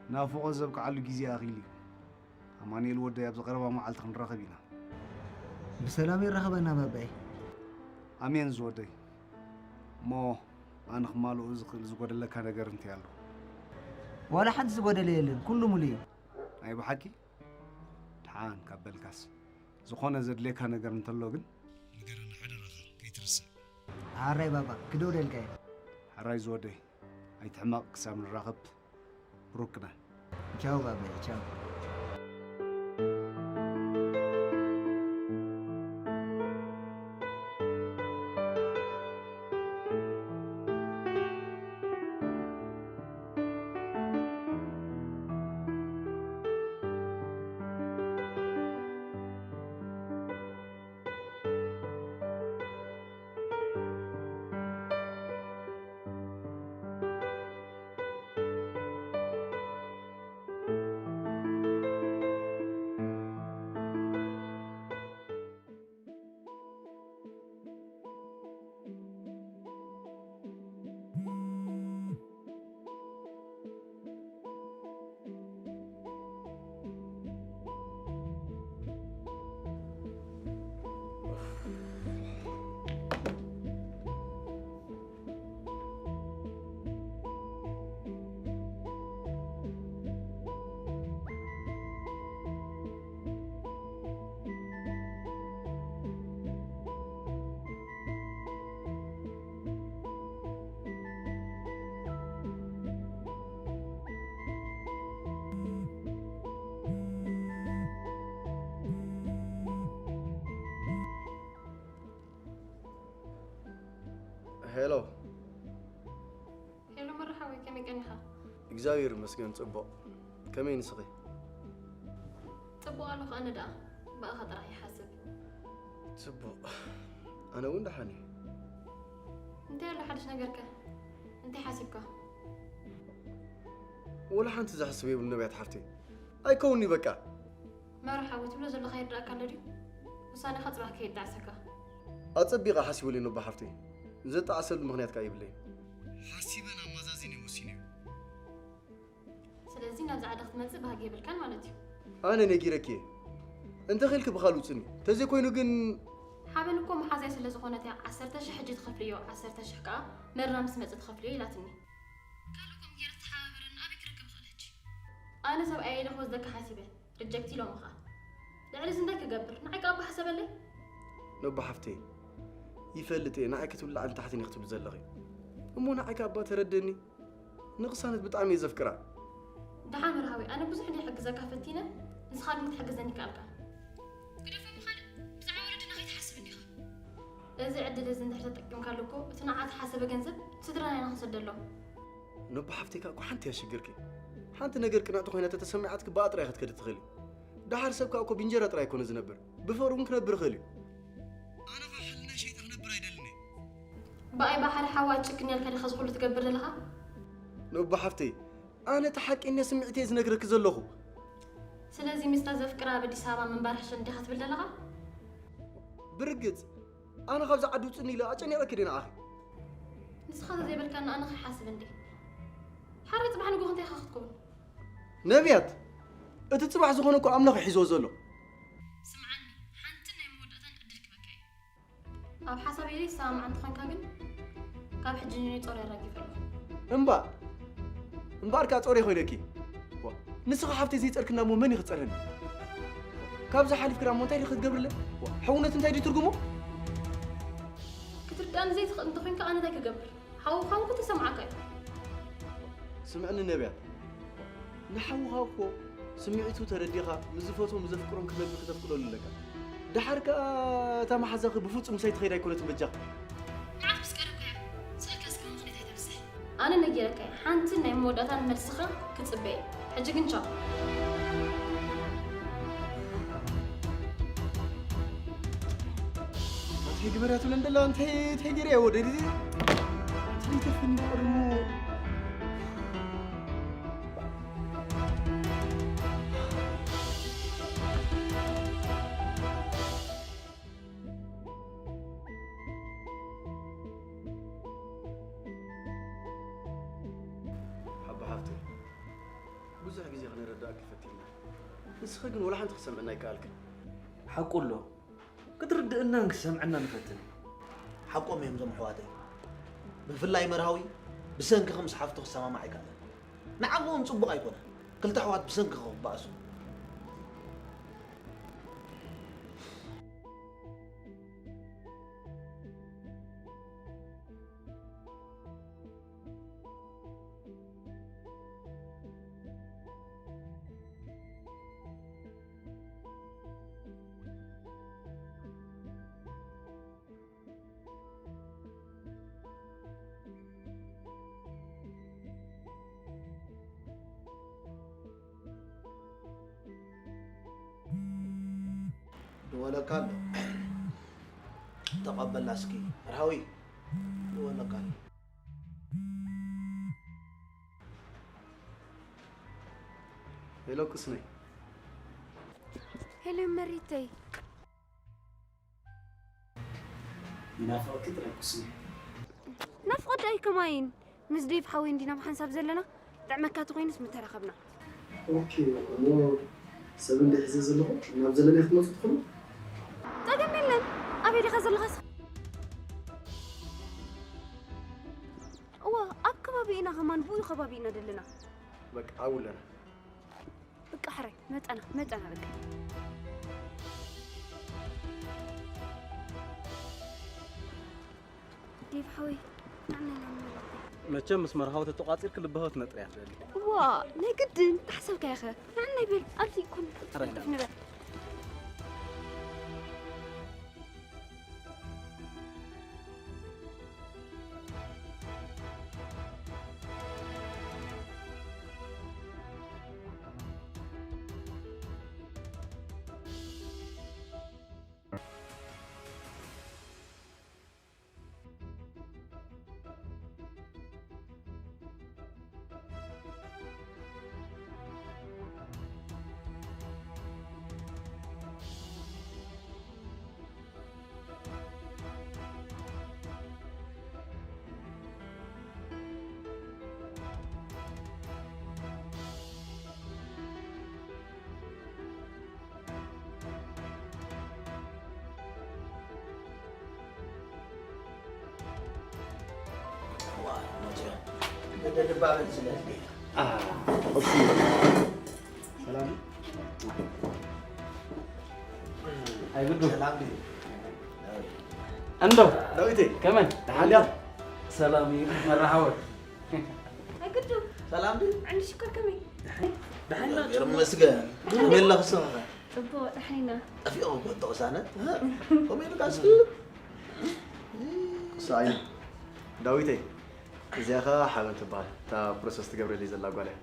ናፍቖት ዘብቅዓሉ ግዜ ኣኺሉ እዩ። ኣማኑኤል ወደይ፣ ኣብዚ ቀረባ መዓልቲ ክንራኸብ ኢና። ብሰላም የራኽበና ባባየ። ኣሜን ዝወደይ። እሞ ኣነ ክማልኦ ዝኽእል ዝጎደለካ ነገር እንታይ ኣሎ? ዋላ ሓንቲ ዝጎደለ የለን፣ ኩሉ ሙሉእ እዩ። ናይ ብሓቂ? ደሓን ካብ በልካስ፣ ዝኾነ ዘድልየካ ነገር እንተሎ ግን ንገረኒ ሓደራኻ፣ ከይትርስዕ። ሓራይ ባባ፣ ክደውለልካ እየ። ሓራይ ዝወደይ፣ ኣይትሕመቕ፣ ክሳብ ንራኸብ። ብሩክ ነህ። ቻው ባባይ፣ ቻው። ሄሎ። ሄሎ መርሓዊ፣ ከመይ ቀኒኻ? እግዚኣብሔር ይመስገን ጽቡቕ። ከመይ ንስኺ? ጽቡቕ ኣለኹ፣ ኣነ ደኣ ብኣኻ ጥራሕ ይሓስብ። ጽቡቕ፣ ኣነ እውን ደሓን እየ። እንታይ ኣሎ ሓድሽ ነገርከ? እንታይ ሓሲብካ? ወላ ሓንቲ ዝሕስብ የብሉ ነቢያት ሓፍተይ። ኣይከውን'ዩ በቃ። መርሓዊ፣ ትብሎ ዘለኻ ይርዳእካ ኣሎ ድዩ? ውሳኔኻ ጽባሕ ከየጣዕሰካ። ኣጸቢቐ ሓሲበሉ እየ ነቦ ሓፍተይ። ዘጣዕሰሉ ምኽንያት ከኣ የብለይን። ሓሲበን ኣመዛዚነ ወሲነዮ። ስለዚ ናብዚ ዓዲ ክትመጽእ ባህጊ የብልካን ማለት እዩ። ኣነ ነጊረኪ እየ። እንተ ኺኢልኪ ብኻልእ ውጽኒ። ተዘይኮይኑ ግን ሓበን እኮ መሓዛይ ስለ ዝኾነት እያ፣ ዓሰርተ ሽሕ ሕጂ ትኸፍልዮ፣ ዓሰርተ ሽሕ ከኣ መርና ምስ መጸ ትኸፍልዮ ኢላትኒ። ካልእ ከምኡ ገይራ ተሓባበረኒ ኣበይ ክረክብ እኽእል ሕጂ? ኣነ ሰብኣየይ ኢለ ክወስደካ ሓሲበ፣ ሪጀክት ኢሎምኻ። ልዕሊ እዚ እንታይ ክገብር? ንዓይ ከኣ ኣቦ ሓሰበለይ። ነቦ ሓፍተይ፣ ይፈልጥ እየ ንዓይ ክትብሊ ላዕልን ታሕትን ኢኺ ትብሊ ዘለኺ። እሞ ንዓይ ከኣ እባ ተረደኒ። ንቕሳነት ብጣዕሚ እየ ዘፍቅራ። ደሓን መርሃዊ፣ ኣነ ብዙሕ እንድየ ክሕግዘካ ፈቲነ፣ ንስኻ ግን ክትሕግዘኒ ከኣልካ። ግደፎ እሞ ካልእ፣ ብዛዕባ ወለድና ከይትሓስብ እንዲኻ። እዚ ዕድል እዚ እንድሕር ተጠቂምካሉ እኮ፣ እቲ ንዓኣ ተሓሰበ ገንዘብ ስድራና ኢና ክንሰደሎም። ነቦ ሓፍተይ ከኣ እኮ ሓንቲ እያ ሽግርኪ። ሓንቲ ነገር ቅንዕቲ ኮይና ተተሰሚዓትኪ ብኣ ጥራይ ክትከዲ ትኽእሊ። ደሓር ሰብ ከኣ እኮ ብእንጀራ ጥራይ ኣይኮነ ዝነብር፣ ብፍቕሪ እውን ክነብር ይኽእል እዩ። ኣነ ኸኣ ሕልናይ ሸይጠ ክነብር ኣይደልን እየ። ብኣይ ብሓደ ሓዋ ጭክን ኢልካ ዲኻ እዚ ኩሉ ትገብር ዘለኻ? ነቦ ሓፍተይ፣ ኣነ እቲ ሓቂ እነ ስምዒተይ ዝነግረኪ ዘለኹ። ስለዚ ምስታ ዘፍቅራ ኣብ ኣዲስ ኣበባ ምንባር ሕሸኒ ዲኻ ትብል ዘለኻ? ብርግጽ፣ ኣነ ካብዚ ዓዲ ውጽእኒ ኢለ ኣጨኒቐኪ ድየ ንዓኺ? ንስኻ ተዘይበልካኒ ኣነ ከይሓስብ እንዴ? ሓራይ ጽባሕ ንግሆ እንታይ ኢኻ ክትከውን? ነብያት፣ እቲ ጽባሕ ዝኾነ እኮ ኣምላኽ እዩ ሒዝዎ ዘሎ። ስምዓኒ፣ ሓንቲ ናይ መወዳእታን ዕድል ክበካ እዩ። ኣብ ሓሳበይ ዘይትሰማማዕ እንተኾንካ ግን፣ ካብ ሕጂ ንንዮይ ጾር የራጊፈ ኣለኹ። እምባ-፣ እምበኣር ከኣ ጾር ኮይነኪ። ዋ፣ ንስኺ ሓፍተይ ዘይጸርክና እሞ መን እዩ ክጸርኒ? ካብዚ ሓሊፍክና እሞ እንታይ ድዩ ክትገብርለ? ዋ፣ ሕውነት እንታይ ድዩ ትርጉሙ? ክትርዳእኒ ዘይትኽእል እንተኾይንካ ኣነ እንታይ ክገብር? ሓውኻ እውን ክተሰምዓካ እዩ። ስምዕኒ ነብያት፣ ንሓውኻ እኮ ስምዒቱ ተረዲኻ፣ ምስ ዝፈትዎም ዘፍቅሮም ክነብር ክተፍቅደሉ ኣለካ። ደሓር ከኣ እታ መሓዛኺ ብፍጹም ምሳይ ትኸይድ ኣይኮነትን በጃኻ። ንዓት ምስ ቀረብካያ፣ ስእልካ እስከ ምኽንያት ኣይተብዝሕ። ኣነ ነጊረካ እየ፣ ሓንትን ናይ መወዳእታን መልስኻ ክጽበ እየ። ሕጂ ግን ቻው። እንታይ ግበርያ ትብለን ደላ? እንታይ፣ እንታይ ገይረያ ወደዲ? እንታይ ተፍኒ ቀድሞ? ሓባ ሓፍተይ፣ ብዙሕ ግዜ ክነረዳእኪ ፈቲና። ንስኺ ግን ወላ ሓንቲ ክሰምዕና ኣይከኣልክን። ሓቁ ኣሎ። ክትርድእናን ክሰምዕናን ንፈትን። ሓቆም እዮም እዞም ኣሕዋተይ። ብፍላይ መርሃዊ ብሰንክኺ ምስ ሓፍቱ ክሰማማዕ ኣይከኣለን። ንዓኺ እውን ጽቡቕ ኣይኮነን። ክልተ ኣሕዋት ብሰንክኺ ክበኣሱ። ደወለካ ኣሎ። ተቐበላ እስኪ። መርሃዊ፣ ደወለካ ኣሎ። ሄሎ ቅስነይ። ሄሎ መሪተይ። ይናፍቐኪ ጥራይ ቅስነይ። ናፍቖት ደኣ ከማይን። ምስ ዴቭ ሓወይ እንዲና ብሓንሳብ ዘለና። ጥዕመካ ተኾይኑስ ምተራኸብና። ኦኬ፣ እሞ ሰብ እንደ ሒዘ ዘለኹ ናብ ዘለናዮ ክትመጹ ትኽእሉ? ጸገም የለን። ኣበይ ዲኻ ዘለኻስ? እወ፣ ኣብ ከባቢ ኢና ከማን፣ ብኡ ከባቢ ኢና ዘለና። በቃ፣ ኣብኡ ኣለና። በቃ፣ ሕራይ፣ መጠና፣ መጠና፣ በቃ። ዴቭ ሓወይ፣ ንዓና ኢና ንመለስ። መቸም ምስ መርሃዊ ተተቋጺርኪ ልብኻ ክትነጥሪ እያ ትደሊ። እዋ፣ ናይ ግድን፣ ተሓሰብካዮ ኸ? ንዓና ይበል፣ ኣብዚ ኮን ሕራይ፣ ጥፍ ንበል። ገደል ባበል ስለልዲ። ሰላም ኣይግዱ። ሰላም ዲ። እንዶ ዳዊቴ ከመይ ደሓን ድያ? ሰላም እዩ መራሓወ ኣይግዱ ሰላም ዲ። ዕንዲ ሽኮር ከመይ? ደሓን ይመስገን። ከመይ ኣለኺ? ሰላም ጽቡቕ ደሓን ኢና። ጠፊኦም እኮ ተቕሳነት። ከመይ ኢልካ እስኪ? ሳይ ዳዊቴ እዚኣ ኸ ሓበን ትበሃል። እታ ፕሮሰስ ትገብረለይ ዘላ ጓል እያ።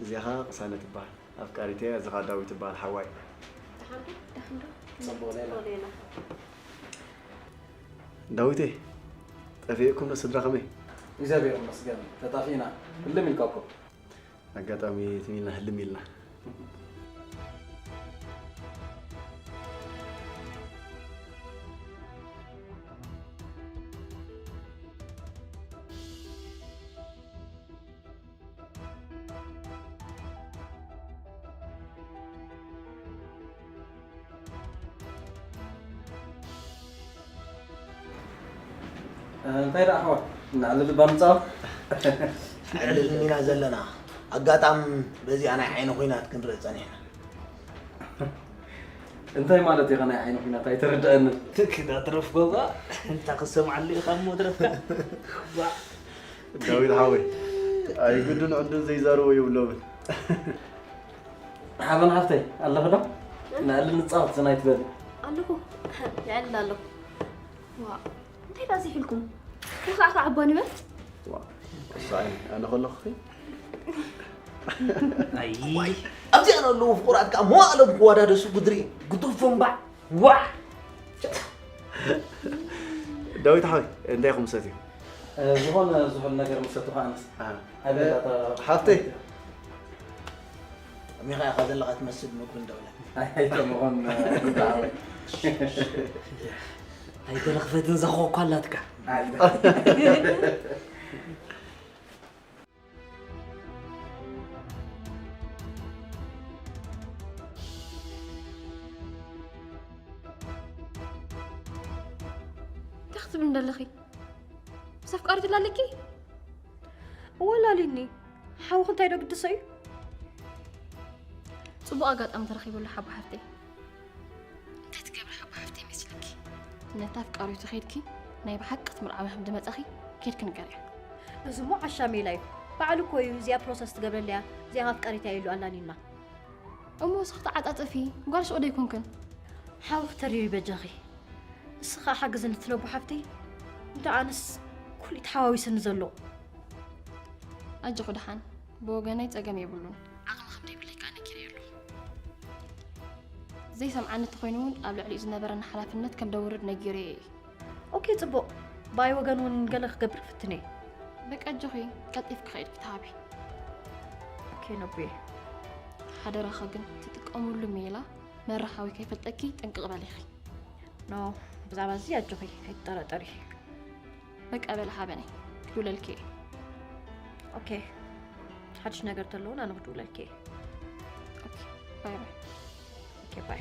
እዚኣ ኸ ቅሳነት ትበሃል ኣፍቃሪተይ እያ። እዚ ኸ ዳዊት ትበሃል ሓዋይ። ደሓን ዶ? ደሓን ዶ? ጽቡቕ ሌላ። ጽቡቕ ሌላ። ዳዊቴ ጠፊእኩም ዶ ስድራ ከመይ? እግዚኣብሔር ይመስገን ተጣፊእና። ህልም ኢልካ እኮ ኣጋጣሚ ትም ኢልና ህልም ኢልና። እንታይ ደኣ ኣሕዋት እናዕልል እባ ንፃወት። ዕልል ኢና ዘለና። ኣጋጣም በዚኣ ናይ ዓይኒ ኩናት ክንርኢ ጸኒሕና። እንታይ ማለት ኢኻ ናይ ዓይኒ ኩናት ኣይተረድኣንን። ክዳ ትረፍኮ እባ እንታ ክሰምዓሉ ኢኻ እሞ ትረፍካ። ዳዊት ሓወይ ኣይግዱን ዕንዱን ዘይዛረቦ የብሎምን። ሓበን ሓፍተይ ኣለኺ ዶ? ንዕልል ንፃወት ዝናይ ትበሊ። ኣለኹ ይዕልል ኣለኹ። ዋ እንታይ ዳኣ ዘይሕልኩም? ወኻዕካ ዓባ ንበል። ሳይ ኣነ ከለኹ ኣይ ኣብዚኣ ዘለዉ ፍቑራት ከዓ መዋእሎም ክወዳደሱ ግድሪ ግዱፎም ባዕ ዋዕ ዳዊት ሓወይ እንታይ ኢኹም ሰትዩ? ዝኾነ ዝሑል ነገር ምሰቱ ከኣነስ ሓፍተይ ከመይ ኢኻ ዘለኻ ትመስል ምግቢ እንደውላ ኣይተምኾን ኣይተረኽፈትን ዘኸኳ ኣላትካ እንታይ ክትብል እንደለኺ? ምስ ኣፍቃሪቱ ላለኪ? እወ ላሊኒ ሓውኺ እንታይ ዶ ግድሶ እዩ? ጽቡቕ ኣጋጣሚ ተረኺቡሉ ሓቦ ሓፍተይ። እንታይ ትገብሪ ሓቦ ሓፍተይ መስልኪ? ነታ ኣፍቃሪቱ ኸይድኪ ናይ ብሓቂ ክትምርዓዊ ከም ድመጻኺ ኬድኪ ንገርያ። እዚ እሞ ዓሻ ሜላ እዩ። ባዕሉ እኮ እዩ እዚኣ ፕሮሰስ ትገብረለያ እዚኣ ኣፍቃሪት እያ ኢሉ ኣላሊና። እሞ እስኺ ተዓጻጸፊ ጓል ሱቕ ዶ ኣይኮንክን? ሓውኺ ተሪሪ በጃኺ። ንስኺ ሓግዝኒ ትነቦ ሓፍተይ። እንተ ኣነስ ኩሉ እዩ ተሓዋዊስኒ ዘሎ። ኣጆኺ ደሓን ብወገነይ ጸገም የብሉን። ዓቕሚ ከም ደይብለይ ከኣ ነጊረዮ ኣለኹ። ዘይሰምዓኒ እንተኾይኑ እውን ኣብ ልዕሊኡ ዝነበረኒ ሓላፍነት ከም ደውርድ ነጊረዮ እየ። ኦኬ ጽቡቕ። ብኣይ ወገን እውን ገለ ክገብር ክፍትን እየ። በቃ ኣጆኺ ቀልጢፍኪ ከይድኪ ተሃቢ። ኦኬ ነቡየ። ሓደራኺ ግን ትጥቀምሉ ሜላ መራሓዊ ከይፈልጠኪ ጥንቅቕ በሊ ኢኺ። ኖ ብዛዕባ እዚ ኣጆኺ ኣይትጠራጠሪ። በቃ በሊ ሓበነይ ክድውለልኪ እየ። ኦኬ ሓድሽ ነገር ተለውን ኣነ ክድውለልኪ እየ። ኦኬ ባይ ባይ። ኦኬ ባይ።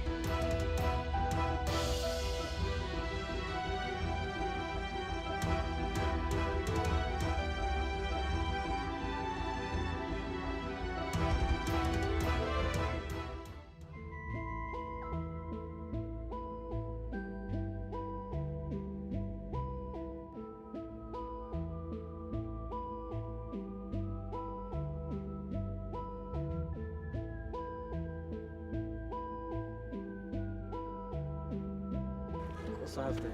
ቅሱ ሓፍተይ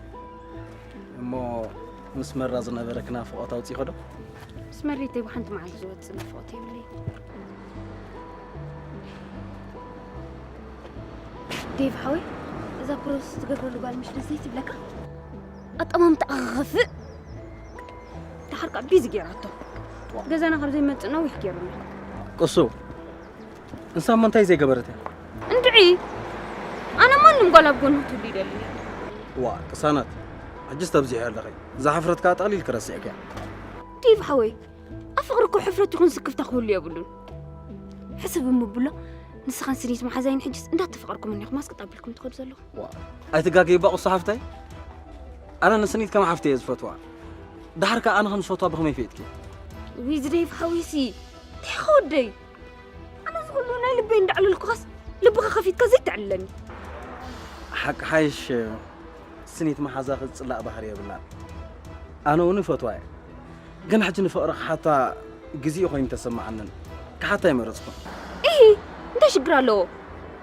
እሞ ምስ መራ ዝነበረኪ ናፍቖት ኣውፂእኺ ዶ? ምስ መሬተይ ብሓንቲ መዓልቲ ዝወፅእ ናፍቖት የብለይ። ዴቭ ሓወይ እዛ ፕሮሰስ ትገብረሉ ጓል ምሽ ደስ ዘይትብለካ? ኣጠማምታኣ ክኸፍእ ደሓር ከዓ ቢዚ ገይራቶ ገዛና ካብ ዘይመፅእ ነዊሕ ገይሩና። ቅሱ እንሳ እሞ እንታይ ዘይገበረት እያ? እንድዒ ኣነ ማንም ጓል ኣብ ጎኑ ክትህሉ ይደሊ። ዋ ቅሳናት ሕጅስ ተብዚሑ ኣለኸ እዛ ሕፍረት ከዓ ጠቕሊል ክረስዕክያ። ዴቭ ሓወይ ኣብ ፍቕሪ እኮ ሕፍረት ይኹን ስክፍታ ክህሉ የብሉን። ሕስብ እምብሎ ንስኻን ስኒት መሓዛይን ሕጅስ እንዳተፈቐርኩም እኒኹም ኣስቀጥ ኣቢልኩም ትኸዱ ዘለኹም። ኣይትጋገይባ ቅሱ ሓፍታይ ኣነ ንስኒት ከም ሓፍቲ እየ ዝፈትዋ። ደሓር ከዓ ኣነ ከም ዝፈትዋ ብኸመይ ፈጥኪ? ውይ ዝደይፍ ሓዊሲ እንታይ ከወደይ ኣነ ዝኩሉ ናይ ልበይ እንዳዕለልኩኻስ ልብኻ ከፊትካ ዘይተዕልለኒ። ሓቂ ሓይሽ ስኒት መሓዛ ክጽላእ ባህሪ የብላን። ኣነ እውን ይፈትዋ እየ፣ ግን ሕጂ ንፍቕሪ ክሓታ ግዜኡ ኮይኑ ተሰማዓንን ክሓታ ይመረጽኩ። እሂ እንታይ ሽግር ኣለዎ?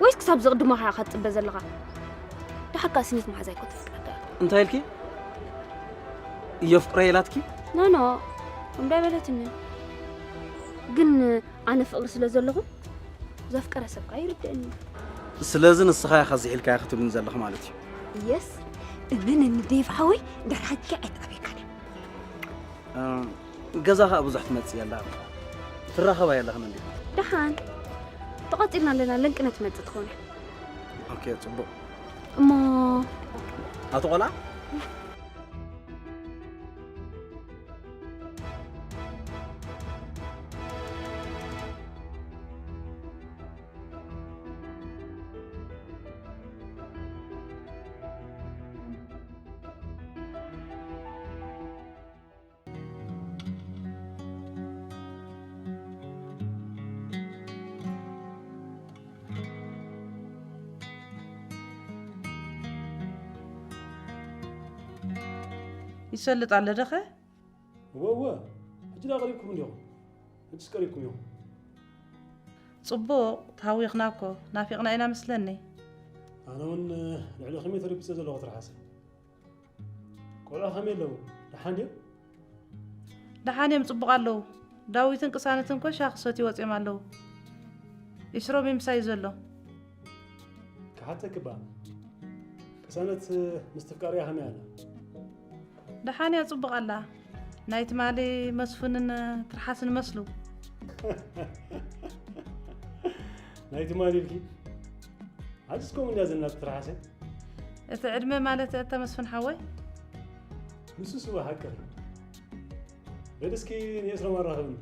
ወይስ ክሳብ ዝቕድሞኻ ኢኻ ትጽበ ዘለኻ? ደሓር ከኣ ስኒት መሓዛ ኣይኮ ተፍቅረካ። እንታይ ኢልኪ? የፍቅረ ኢላትኪ? ኖኖ ከምዳ በለትኒ። ግን ኣነ ፍቕሪ ስለ ዘለኹ ዘፍቀረ ሰብ ከኣ ይርድእኒ። ስለዚ ንስኻ ኢኻ ዝሒልካዮ ክትብልኒ ዘለኺ ማለት እዩ። የስ እብን እንዴፍ ሓወይ ደርሃኪ ኣይትኣበካን። ገዛ ኸኣ ብዙሕ ትመጽእ የላ ትራኸባ የለኽን እንዲ። ደሓን ተቐጺልና ኣለና ለንቅነ ትመጽእ ትኾነ። ኦኬ ጽቡቕ። እሞ ኣቶ ቆልዓ ይሰልጥ ኣለ ደኸ? እወ እወ ሕጂ ዳ ቀሪብኩም እንዲኹም ሕጅስ ቀሪብኩም ኢኹም ጽቡቕ ተሃዊኽና እኮ ናፊቕና ኢና መስለኒ ኣነ እውን ልዕሊ ከመይ ተረቢፀ ዘለኹ ትርሓሰ ቆልዑ ከመይ ኣለዉ ደሓን ድዮም ደሓን እዮም ጽቡቕ ኣለዉ ዳዊትን ቅሳነትን ኮሻ ክሰትዩ ወፂኦም ኣለዉ ኢስሮም ምሳይ ዘሎ ክሓተክባ ቅሳነት ምስ ትፍቃርያ ከመይ ኣላ ደሓን እያ ጽቡቕ ኣላ ናይ ትማሊ መስፍንን ትርሓስን መስሉ ናይ ትማሊ ኢልኪ ሓጅስ ከምኡ እንድያ ዘናት ትርሓሰ እቲ ዕድመ ማለት እተ መስፍን ሓወይ ንሱስ እወ ሓቅኺ በል እስኪ ንኤስሮም ኣራኽብኒ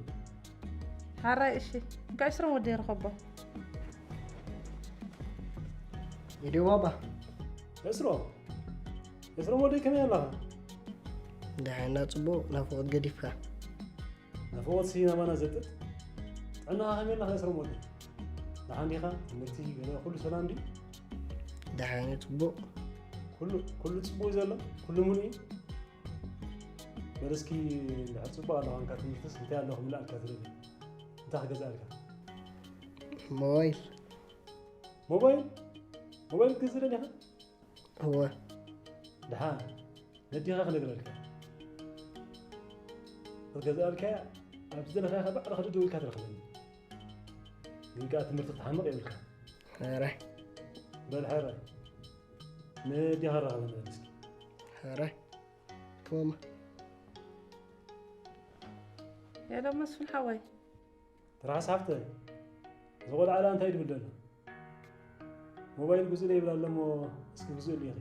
ሓራይ እሺ እንካዕ ዕስሮም ወደይ ርኸቦ ኢድዮ ባባ ኤስሮም ኤስሮም ወደይ ከመይ ኣለኻ ደሓና ጽቡቕ ናፍቖት ገዲፍካ ናፍቖት ሲ ናባና ዘጥጥ ጥዕናኻ ከመይ ኣለኻ ኤስሮም ወደይ ደሓን ዲኻ ትምህርቲ ገለ ኩሉ ሰላም ድዩ ደሓን እዩ ጽቡቕ ኩሉ ኩሉ ጽቡቕ እዩ ዘሎ ኩሉ ሙሉእ እዩ በል እስኪ እንድሕር ጽቡቕ ኣለኻ እንካ ትምህርትስ እንታይ ኣለኹ ምልኣልካ ትደሊ እንታይ ክገዝኣልካ ሞባይል ሞባይል ሞባይል ክትገዝእ ደሊኻ እወ ደሓን ነዲኻ ክነግረልካ ክትገዝኣልካ ኣብ ዝደለኻዮ ባዕልኻ ደደው ኢልካ ትረኽበኒ ግን ከኣ ትምህርቲ ክትሓምቕ የብልካ ሕራይ በል ሕራይ ነዲኻ ራኸበኒ በል እስኪ ሕራይ ክመማ ሄሎ መስፍን ሓወይ ትርሓስ ሓፍተይ እዚ ቆልዓ ላ እንታይ ድብል ደሎ ሞባይል ግዙእለይ ይብል ኣሎ እሞ እስኪ ግዙእሉ ኢኺ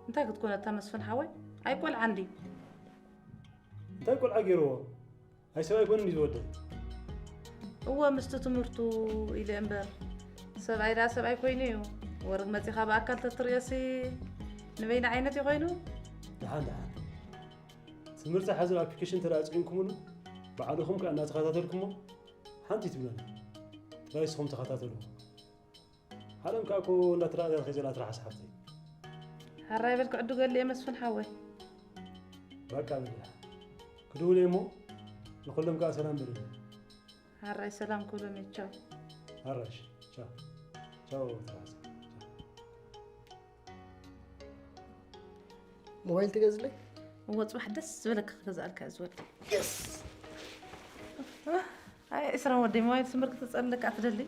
እንታይ ክትኮነታ መስፍን ሓወይ ኣይቆልዓን ድዩ እንታይ ቆልዓ ገይርዎ ኣይ ሰብ ኣይኮንን እዩ ዝወደይ እወ ምስቲ ትምህርቱ ኢለ እምበር ሰብኣይ ደኣ ሰብኣይ ኮይኑ እዩ ወርግ መፂኻ ብኣካል ተትርእዮሲ ንበይና ዓይነት እዩ ኮይኑ ደሓን ደሓን ትምህርቲ ሓዘብ ኣፕሊኬሽን ተዳኣ ፅዒንኩምሉ ባዕልኹም ከኣ እናተኸታተልኩሞ ሓንቲ ትብለና ጥራይ ንስኹም ተኸታተሉ ዓለም ከኣ እኮ እንዳተረኣያ ከይ ዘላ ትረሓስ ሓፍተይ ሓራይ በል ክዕዱ ገሊኤ መስፍን ሓወይ በቃ በልያ ክድውል እሞ ንኹሎም ከኣ ሰላም በልሉ ሓራይ ሰላም ክብሎም እዩ ቻው ሓራሽ ቻው ቻው ትረሓስ ሞባይል ትገዝለይ እወ ፅባሕ ደስ ዝበለካ ክገዝኣልካ እዩ ዝወድ ኣይ እስራ ወደይ ሞባይል ስምር ክትፀለካ ትደሊ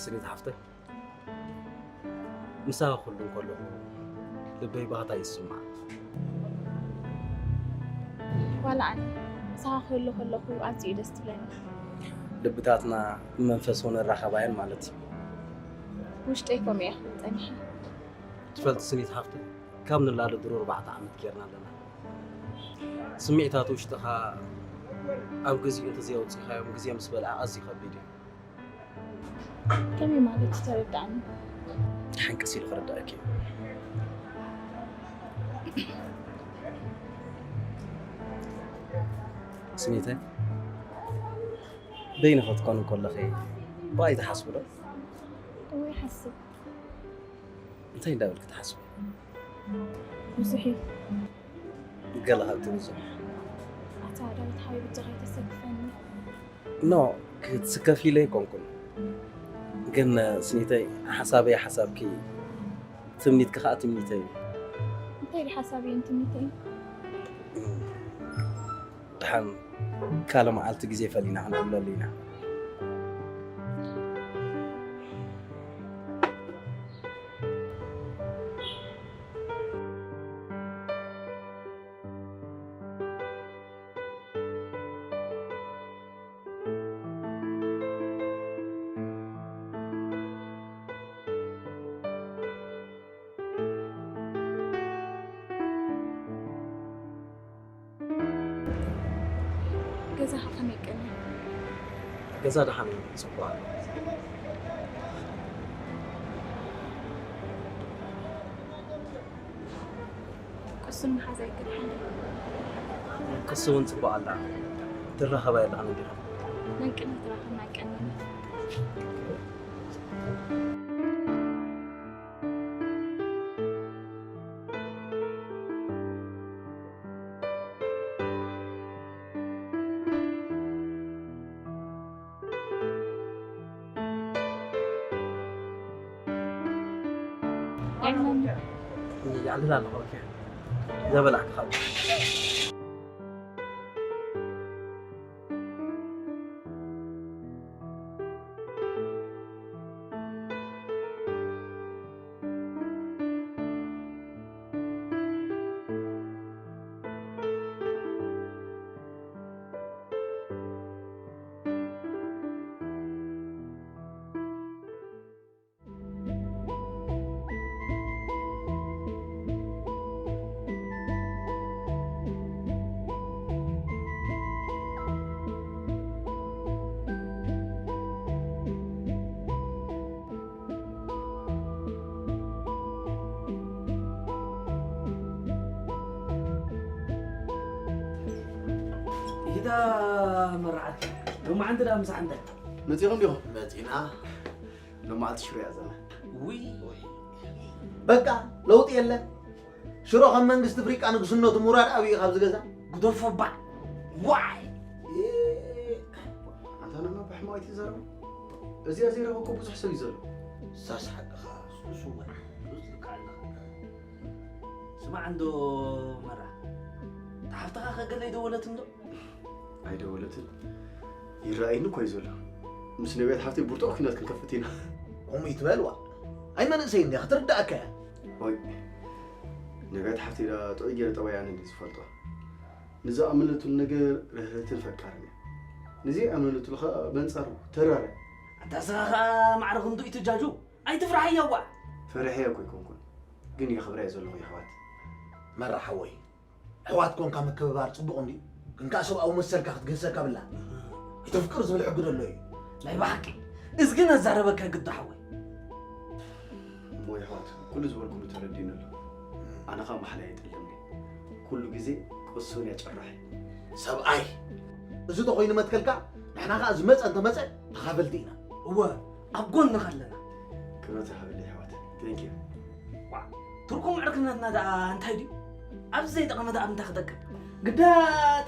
ስኒት ሓፍተይ ምሳኻ ኩሉ እንከለኹ ልበይ ባህታ ይስማዕ ዋላ ኣነ ምሳኻ ክህሉ ከለኹ ኣዝዩ ደስ ትብለኒ ልብታትና ብመንፈስ ውን እራኸባየን ማለት እዩ ውሽጠይ ከምኡ እየ ክብል ጸኒሐ። ትፈልጢ ስኒት ሓፍተይ፣ ካብ ንላለ ድሮ ኣርባዕተ ዓመት ጌርና ኣለና። ስምዒታት ውሽጥኻ ኣብ ግዜኡ እንተዘየውፂእካዮም፣ ግዜ ምስ በልዐ ኣዝዩ ከቢድ እዩ። ከመይ ማለት እዩ? ተረዳእኒ። ሓንቀስ ኢሉ ክርዳእኪ እዩ። ስኒተይ፣ በይንኺ ክትኮኒ ከለኺ ብኣይ ትሓስቢ ዶ? እወ፣ ይሓስብ። እንታይ እንዳበልኪ ትሓስቢ? ብዙሕ እዩ። ገለ ካብ ትብዝሕ። ኣታ ዳዊት ሓወይ፣ በጃኻ ኣይተሰክፈኒ። ኖ፣ ክትስከፊ ኢለ ኣይኮንኩን። ግን ስኒተይ፣ ሓሳበይ ሓሳብኪ፣ ትምኒትኪ ከኣ ትምኒተይ እዩ። እንታይ ድዩ ሓሳበይን ትምኒተይን? እም፣ ደሓን ካልእ መዓልቲ ግዜ ፈሊና ክንዕብለሉ ኢና። ገዛኻ ከመይ ቀንዩ? ገዛ ደሓን እዩ፣ ጽቡቕ ኣሎ። ቅሱን መሓዛይ ከ ደሓን ድዩ? ቅሱ እውን ጽቡቕ ኣላ። ትራኸባ የለኽን እንዲኻ? መንቅሊ ትራኸብና ቀኒና። የዕልል ኣለኹ፣ ኦኬ። ዘበላዕካ ካብ ኢዳ መርዓት ሎማዓንቲ ደኣ ምሳሕ እንታይ? መጺኹም ዲኹም? መጺና። ሎማዓንቲ ሽሮ እያ ዘላ። ውይ። በቃ ለውጢ የለን። ሽሮ ከም መንግስቲ ኣፍሪቃ ንግስነቱ ምውራድ ኣብዩ ካብዚ ገዛ። ግደፎ ባዕ። ዋይ። ኣንታ ነማ ብሕማቕ ኣይትዛረቡ። እዚኣ ዘይረኸብኩ ብዙሕ ሰብ እዩ ዘሎ። ሳስ ሓቅኻ። ሱሱ ወላ። ሱስ ልካ ኣለኻ። ስማዕ እንዶ መራ። እታ ሓፍትኻ ከ ገለ ኣይደወለትን ዶ? ኣይደወለትን። ይረኣይኒ እኮ እዩ ዘሎ። ምስ ነቢያት ሓፍተይ ብርቱዕ ኲናት ክንከፍት ኢና። ከምኡ ይትበል ዋ። ኣይ መንእሰይ እንድያ ክትርዳእካ እያ። ኦይ፣ ነቢያት ሓፍተይ ደኣ ጥዑይ ገይረ ጠባያኒ እንድዩ ዝፈልጦ። ንዝኣመነትሉ ነገር ርህርህትን ፈቃርን እያ። ንዘይኣመነትሉ ኸኣ በንጻሩ ተራረ። ኣታ ስኻ ኸኣ ማዕረ ክንዱ ይትጃጁ። ኣይትፍርሓያ ዋዕ። ፈሪሐያ እኮ ኣይኮንኩን። ግን የኽብራ እየ ዘለኹ የሕዋት። መራ ሓወይ፣ ኣሕዋት ኮንካ ምክብባር ጽቡቕ እንድዩ፣ ግን ከኣ ሰብኣዊ መሰልካ ክትግህሰካ ብላ። ኣይተፍቅር ዝብል ሕጊ ደሎ እዩ። ናይ ብሓቂ፣ እዚ ግን ኣዛረበካ ግዲ ሓወይ። እሞ የሕዋት፣ ኩሉ ዝበልኩሉ ተረዲኡኒ ኣሎ። ኣነ ኸኣ ማሕላ የጥልም። ኩሉ ግዜ ቅሱን እያ ጭራሕ። ሰብኣይ፣ እዚ ተኾይኑ መትከልካ፣ ንሕና ኸኣ ዝመጸ እንተመጸ ተኻፈልቲ ኢና። እወ፣ ኣብ ጎንኻ ኣለና። ክብረት ይሃበለይ ኣሕዋት። Thank you። ዋዕ፣ ትርጉም ዕርክነትና ደኣ እንታይ ድዩ? ኣብዚ ዘይጠቐመ ደኣ ኣብ እንታይ ክጠቅም? ግዳ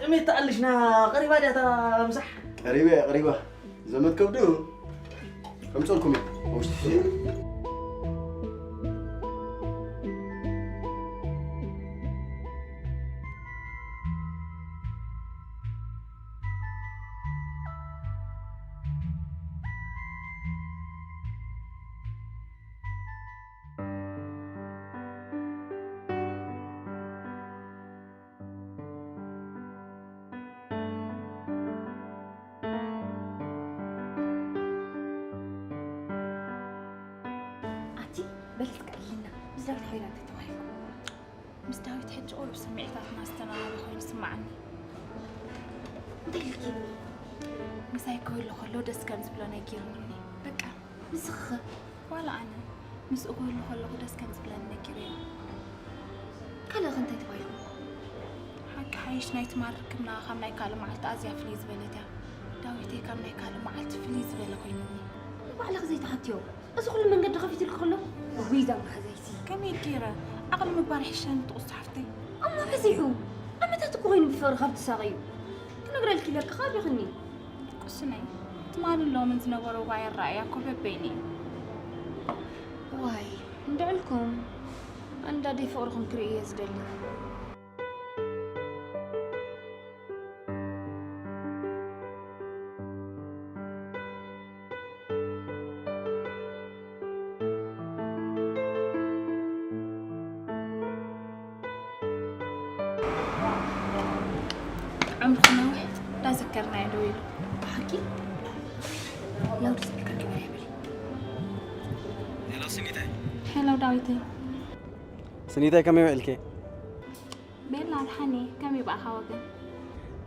ጥሜት ተኣልሽና ቀሪባ ድያ እታ ምሳሕ? ቀሪባ እያ፣ ቀሪባ። ዘመድ ከብዱ ከምጸልኩም እየ። ውሽጢ ዳዊት ሓይላ እንተተባሂልኩም። ምስ ዳዊት ሕጂ ቁሩብ ስምዒታትና ዝተናበበ ኮይኑ ይስምዓኒ። እንታይ ኢልኪ? ምሳይ ክህሉ ከሎ ደስ ከም ዝብሎ ነጊሩኒ። በቃ። ንስኺ ኸ? ዋላ ኣነ ምስኡ ክህሉ ከለኹ ደስ ከም ዝብለኒ ነጊረዮ። ካልእ ኸ እንታይ ተባሂልኩም? ሓቂ ሓይሽ ናይ ትማል ርክብና ካብ ናይ ካልእ መዓልቲ ኣዝያ ፍልይ ዝበለት እያ። ዳዊተይ ካብ ናይ ካልእ መዓልቲ ፍልይ ዝበለ ኮይኑኒ። ባዕልኺ ዘይትሓትዮ እዚ ኩሉ መንገዲ ከፊትልኪ ከሎ? እውይ እዛ መሓዛይቲ። ከመይ ገይረ? ዓቕሊ ምግባር ይሕሸኒ ትቑስ ሓፍተይ። ኣሞ በዚሑ። ዓመታት እኮ ኮይኑ ብፍቕሪ ካብ ትሳቐዩ። ክነግረልኪ ኢለ እኮ ኣቢኽኒ። ቁስነይ፣ ትማልን ሎምን ዝነበሮ ዋይ ኣረኣእያ እኮ በበይኑ እዩ። ዋይ እንድዕልኩም። ኣንዳደይ ፍቕርኹም ክርኢ እየ ዝደሊ። ዕምርኹ ነዊሕ እንዳዘከርናዮ ደው ኢሉ። ብሓቂ? ላውድ ስፒከር ግበር ይብል። ሄሎ ስኒተይ። ሄሎ ዳዊተይ። ስኒተይ ከመይ ውዒልኪ? ቤላ ኣድሓኒ፣ ከመይ ብኣኻ ወገን?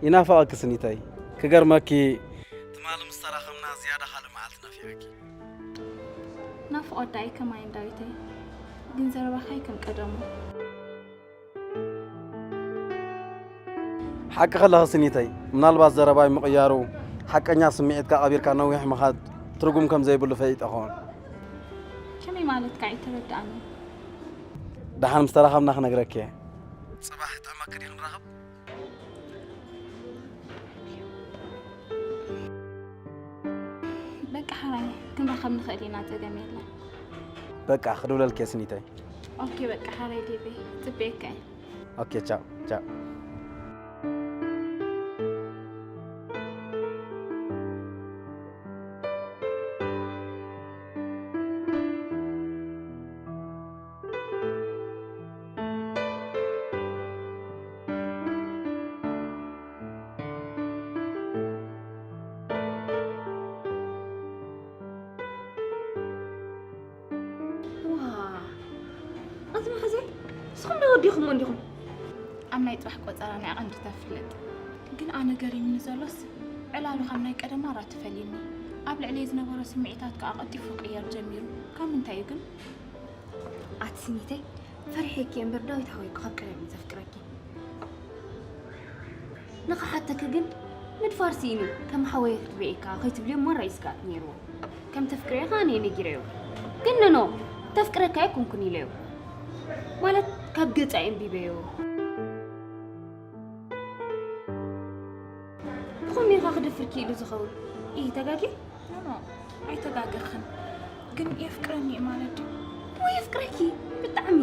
ይናፍቐኪ ስኒተይ። ክገርመኪ ትማሊ ምስ ተራኸብና ዝያዳ ካልእ መዓልቲ ናፊቐኪ። ናፍቖት ደኣ ከማይን ዳዊተይ። ግን ዘረባኻ ከም ቀደሙ። ሓቂ ከለኺ ስኒተይ፣ ምናልባት ዘረባይ ምቕያሩ ሓቀኛ ስምዒትካ ቀቢርካ ነዊሕ ምኻድ ትርጉም ከም ዘይብሉ ፈሊጠ ኸውን። ከመይ ማለትካ ኣይተረድኣኒ። ደሓን ምስ ተራኸብና ክነግረኪ እየ። ጽባሕ ይጥዕመኪ ድዩ ክንራኸብ? በቃ ሓራይ ክንራኸብ ንኽእል ኢና፣ ጸገም የለን። በቃ ክድውለልኪ እየ ስኒተይ። ኦኬ በቃ ሓራይ ዴቤ ጽበየካ እየ። ኦኬ ቻው ቻው። ዋ፣ ኣቲ መሓዘይ፣ ንስኹም ዶ ወዲኹሞ እንዲኹም? ኣብ ናይ ጽባሕ ቆጸራ ናይ ኣቐንዲ ተፍልጥ። ግን ኣነ ገሪምኒ ዘሎስ፣ ዕላሉ ካብ ናይ ቀደም ማራ ትፈልይኒ። ኣብ ልዕለይ ዝነበሮ ስምዒታት ከኣ ቀልጢፉ ክቕየር ጀሚሩ። ካብ ምንታይ እዩ ግን? ኣቲ ስኒተይ፣ ፈሪሐኪ እምበር ዳዊት ሓወይ እኮ ካብ ቀደም እዩ ዘፍቅረኪ። ንኽሓተኪ ግን ምድፋር ስኢኑ ከም ሓወይ ክርእየካ ከይትብልዮ ማራ እዩ ስግኣት ነይርዎ። ከም ተፍቅርዮ ከኣ ኣነ ነጊረዮ። ግን ኖ፣ ተፍቅረካ ኣይኮንኩን ኢለዮ። ማለት ካብ ገጻ ኣንቢበዮ። ብኸመይ ኢኻ ክደፍርኪ ኢሉ ዝኸውን? ኢሂ ተጋግየ? ኖ፣ ኖ፣ ኣይተጋገኽን። ግን የፍቅረኒ እዩ ማለት ድዩ? ወይ የፍቅረኪ ብጣዕሚ።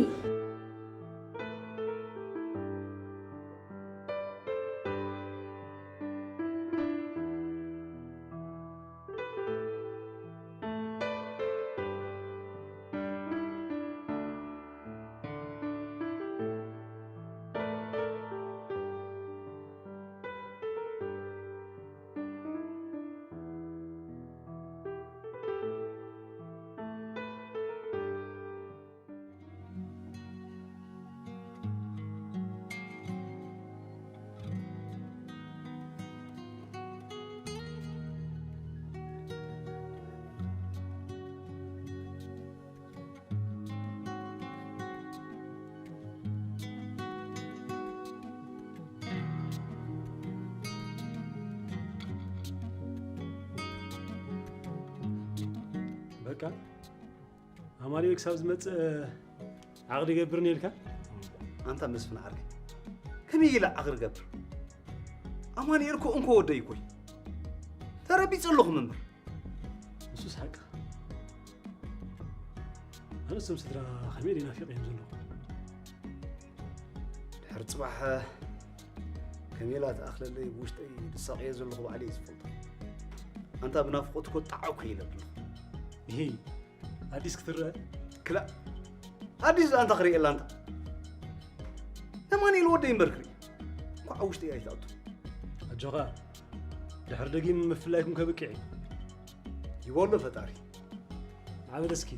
በቃ ኣማኑኤል ክሳብ ዝመጽእ ዓቕዲ ገብር ነልካ። ኣንታ መስፍን ዓርከይ፣ ከመይ ኢለ ዓቕዲ ገብር? ኣማኑኤል እኮ እንኮ ወደይ እኮ እዩ። ተረቢጸ ኣለኹ መምህር። ንሱስ ሓቅኻ። ኣነስ እቶም ስድራ ከመይ ኢለ ናፊቐዮም ዘለኹ። ድሕሪ ጽባሕ ከሜላ ትኣኽለለይ ብውሽጠይ ዝሳቕየ ዘለኹ ባዕለይ እየ ዝፈልጦ። ኣንታ ብናፍቖት እኮ ጣዕ እኮ ኢለ ኣለኹ። ይሄ ኣዲስ ክትረአ? ክላእ፣ ኣዲስ ኣንታ ክርእየላ ኣንታ። ነማንኤል ወደይ እምበር ክርኢ። እንኳዕ ኣብ ውሽጠይ ኣይትኣቱ። ኣጆኻ፣ ድሕሪ ደጊም ምፍላይኩም ከብቅዕ እዩ። ይበሎ ፈጣሪ። ዓበድ እስኪ።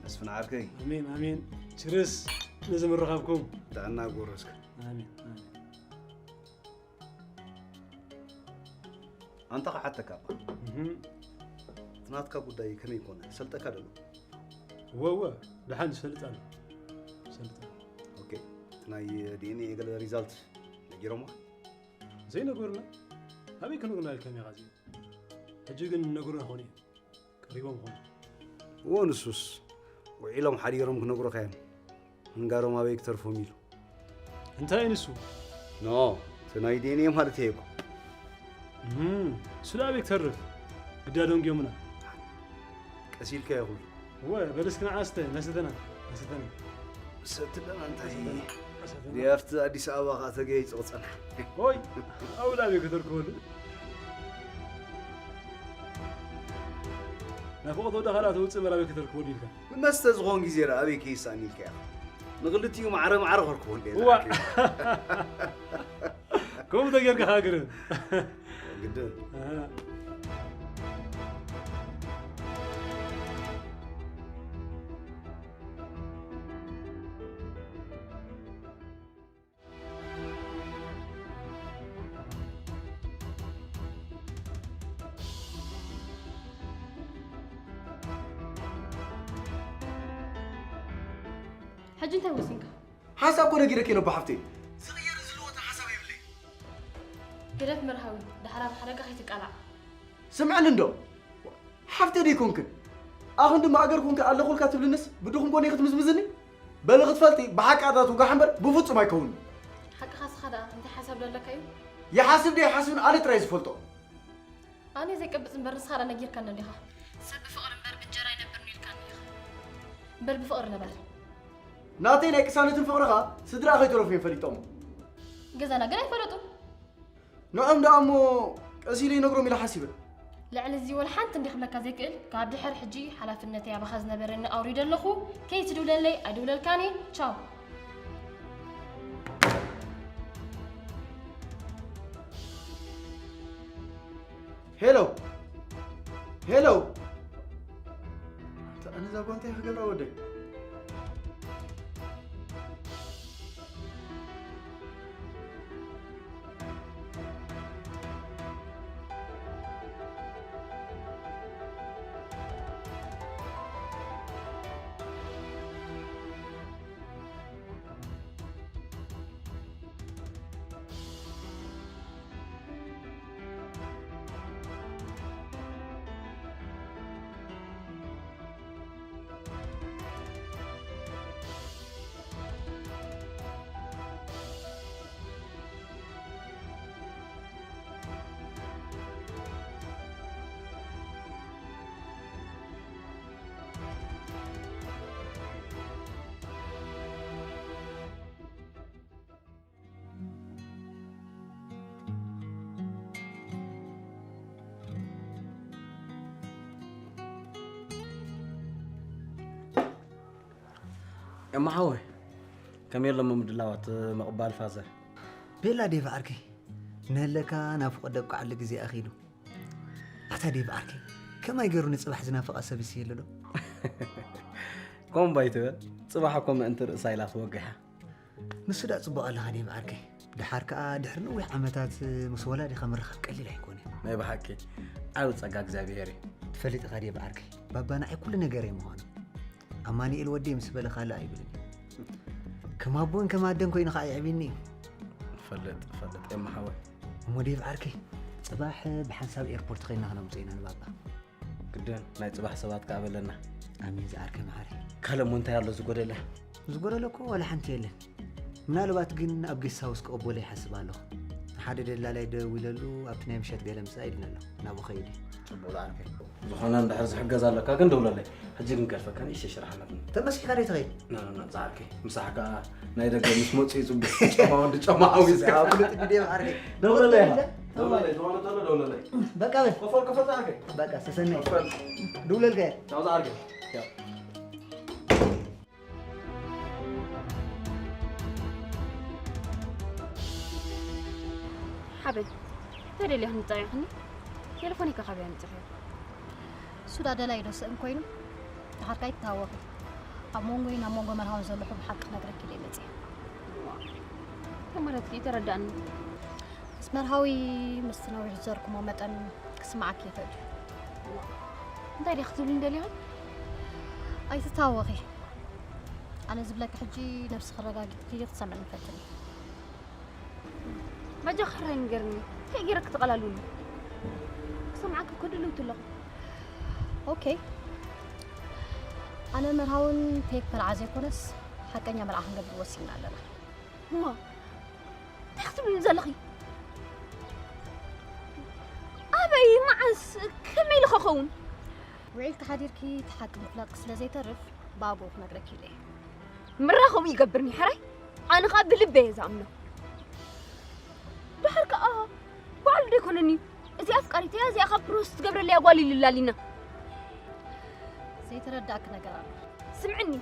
መስፍን ዓርከይ። ኣሜን፣ ኣሜን። ችርስ ነዚ ምርኻብኩም። ጥዕና ጎረስካ። ኣሜን ኣሜን። ኣንታ ክሓተካ እባ። እህም። እቲ ናትካ ጉዳይ ከመይ ኮነ? ሰልጠካ ደሎ? እወ እወ፣ ደሓን ዝሰልጥ ኣሎ። ሰልጥ ኣሎ። ኦኬ። እቲ ናይ ዲኤንኤ ገለ ሪዛልት ነጊሮማ? ዘይነገሩና? ኣበይ ክነግሩና ኢልካ ሜኻ እዚኦም? ሕጂ ግን ነግሩና ኾኑ እዮም። ቀሪቦም ኾኑ። እዎ ንሱስ ውዒሎም ሓዲሮም ክነግሩኻ እዮም። ምንጋሮም ኣበይ ክተርፎም ኢሉ። እንታይ ንሱ? ኖ፣ እቲ ናይ ዲኤንኤ ማለት እየ እኮ። እም፣ እሱ ደኣ ኣበይ ክተርፍ? ግዳ ደንጊዮምና። ቀስ ኢልካ ይኹሉ። እወ፣ በል እስኪ ንዓ ስተ፣ እናሰተና፣ እናሰተና። ሰቲ ደና እንታይ እናሰተና። ድያፍቲ ኣዲስ ኣበባ ከዓ ተገይጾ ጸንሓ። ኦይ፣ ኣብኡ ደኣ ኣበይ ከተርክበሉ? ናፍቖት ወደ ኻልኣ ተውፅእ እምበር ኣበይ ከተርክበሉ ኢልካ? ንመስተ ዝኾን ግዜ ደኣ ኣበይ ከይሳኒ ኢልካ ኢኻ። ንኽልቲኡ ማዕረ ማዕረ ከርክበሉ እየ እዋ። ዝሓክይ። ከምኡ ተጌርካ ከዓ ግርም። ግድን። ኣሃ። ሕጂ እንታይ ወሲንካ? ሓሳብ እኮ ነጊረኪ ነቦ ሓፍተይ። ዝቕየር ዝልወጥ ሓሳብ የብለይ። ግደፍ መርሃዊ፣ ድሓር ኣብ ሓደጋ ከይትቃላዕ። ስምዕኒ እንዶ ሓፍተ ደይኮንክን ኣኹን ድማ ኣገር ኩንኪ ኣለኹልካ ትብልንስ ብድኹም ጎኒ ክትምዝምዝኒ በሊ ክትፈልጢ ብሓቂ ኣዳት ውጋሕ እምበር ብፍጹም ኣይከውንን። ሓቅኻ ስኻ ደኣ እንታይ ሓሳብ ደለካ እዩ? ይሓስብ ደይሓስብን ኣነ ጥራይ ዝፈልጦ። ኣነ ዘይቀብጽ እምበር ንስኻ ደኣ ነጊርካኒ እንዲኻ። ሰብ ብፍቕሪ እምበር ብእንጀራ ኣይነብርን ኢልካኒ ኢኻ። በል ብፍቕሪ ንበር። ናተይ ናይ ቅሳነትን ፍቕርኻ ስድራ ከይተረፉ እዮም ፈሊጦሞ። ገዛና ግን ኣይፈለጡ። ንዖም ደኣ እሞ ቀስ ኢለ ይነግሮም ኢለ ሓሲበ። ልዕሊ እዚ ወላ ሓንቲ እንዲ ክብለካ ዘይክእል ካብ ድሕር ሕጂ ሓላፍነተይ ኣባኻ ዝነበረኒ ኣውሪደ ኣለኹ። ከይትድውለለይ ኣይድውለልካን እየ። ቻው። ሄሎ ሄሎ። ኣታ ኣነ እዛ ጓል እንታይ ክገብራ ወደይ? ኤማ ሓወይ፣ ከመይ ኣሎ ምድላዋት ምቕባል ፋዘር? ቤላ ዴቭ ዓርከይ፣ ንህለካ ናፍቖት ደብቅዓሉ ግዜ ኣኺሉ። ኣታ ዴቭ ዓርከይ፣ ከማይ ገይሩ ንጽባሕ ዝናፍቓ ሰብስ ይህሉ ዶ? ከምኡ ባይትበል፣ ጽባሕ እኮ ምእንቲ ርእሳ ኢላ ትወግሕ እያ። ንሱ ደኣ ጽቡቕ ኣለኻ ዴቭ ዓርከይ። ደሓር ከኣ ድሕሪ ነዊሕ ዓመታት ምስ ወላዲኻ ምርኻብ ቀሊል ኣይኮነን። ናይ ብሓቂ ዓቢ ጸጋ እግዚኣብሄር እዩ። ትፈልጥ ኢኻ ዴቭ ዓርከይ፣ ባባ ንዓይ ኩሉ ነገረይ ምዃኑ። ኣማኑኤል ወደይ ምስ በለ ካልእ ኣይብልን እዩ። ከም ኣቦን ከም ኣደን ኮይኑ ከኣ የዕብየኒ እዩ። ፈልጥ ፈልጥ ኤማ ሓወይ። እሞ ዴቭ ዓርከይ፣ ጽባሕ ብሓንሳብ ኤርፖርት ኸይድና ክነምጽኦ ኢና ንባባ። ግደን ናይ ጽባሕ ሰባት ከኣ በለና። ኣሜን ዝዓርከይ መዓረይ። ካልእ እሞ እንታይ ኣሎ ዝጎደለ? ዝጎደለ እኮ ዋላ ሓንቲ የለን። ምናልባት ግን ኣብ ጌስት ሃውስ ክቕበሎ ይሓስብ ኣለኹ። ንሓደ ደላላይ ደዊለሉ ኣብቲ ናይ ምሸት ገለ ምጻእ ኢሉኒ ኣሎ። ናብኡ ኸይደ። ጽቡቕ ዝዓርከይ። ዝኾነ እንድሕር ዝሕገዝ ኣለካ ግን ደውለለይ። ሕጂ ግን ከልፈካ ንእሽተይ ሽራሕ ኣለትኒ። ተመስኪኻ ደይ ትኸይድ? ና ና ና ዝዓርከይ። ምሳሕ ከኣ ናይ ደገ ምስ መጹ እዩ ጽቡቕ። ጨማ ወዲ ጨማ ሓዊስካ። ኣብ ፍሉጥ ግዜ ዝዓርከይ። ደውለለይ ኢኻ። ደውለለይ፣ ዝኾነ ተሎ ደውለለይ። በቃ በል። ከፈል ከፈል ዝዓርከይ። በቃ ሰሰነይ። ከፈል። ደውለልካ እየ። ቻው ዝዓርከይ። ቻው። ሓበን እንታይ ደልያ ክንጣየኽኒ? ቴሌፎን ኢካ ካበይ ኣምፂኽዮ? እሱ ዳ ደላይ ዶ ስእን ኮይኑ? ድሓርካ ይተሃወኹ። ኣብ መንጎይን ኣብ መንጎ መርሃውን ዘሎ ሕቡእ ሓቂ ክነግረኪ ኢለ መፅየ። ተመረትኪ ተረዳእኒ። ምስ መርሃዊ ምስቲ ነዊሕ ዝዘርኩሞ መጠን ክስምዓኪ ይኽእል እዩ። እንታይ ዲያ ክትብልኒ ደሊኻ? ኣይትታወኺ። ኣነ ዝብለኪ ሕጂ ነብስኺ ኣረጋጊፅኪ ክትሰምዕኒ ፈትኒ። በጃ ክሕራይ ንገርኒ። እንታይ ገይረ ክትቐላሉኒ? ክሰምዓኪ እኮ ድልውቲ ኣለኹ። ኦኬ። ኣነ መርሃውን ፌክ መርዓ ዘይኮነስ ሓቀኛ መርዓ ክንገብር ወሲንና ኣለና። እሞ እንታይ ክትብልኒ ዘለኺ? ኣበይ፣ መዓስ፣ ከመይ ኢሉ ክኸውን? ውዒልኪ ሓዲርኪ እቲ ሓቂ ምፍላጥኪ ስለ ዘይተርፍ ብኣግኡ ክነግረኪ ኢለ እየ። ምራኸቡ ይገብርኒ ሕራይ። ኣነ ኸኣ ብልበ እየ ዝኣምኖ። ድሓር ከኣ ባዕሉ ዶ ኣይኮነን እዩ? እዚኣ ኣፍቃሪተያ፣ እዚኣ ካብ ፕሮስ ትገብረለይ ጓል ኢሉ ላሊና። ዘይተረዳእኪ ነገር ኣሎ። ስምዕኒ፣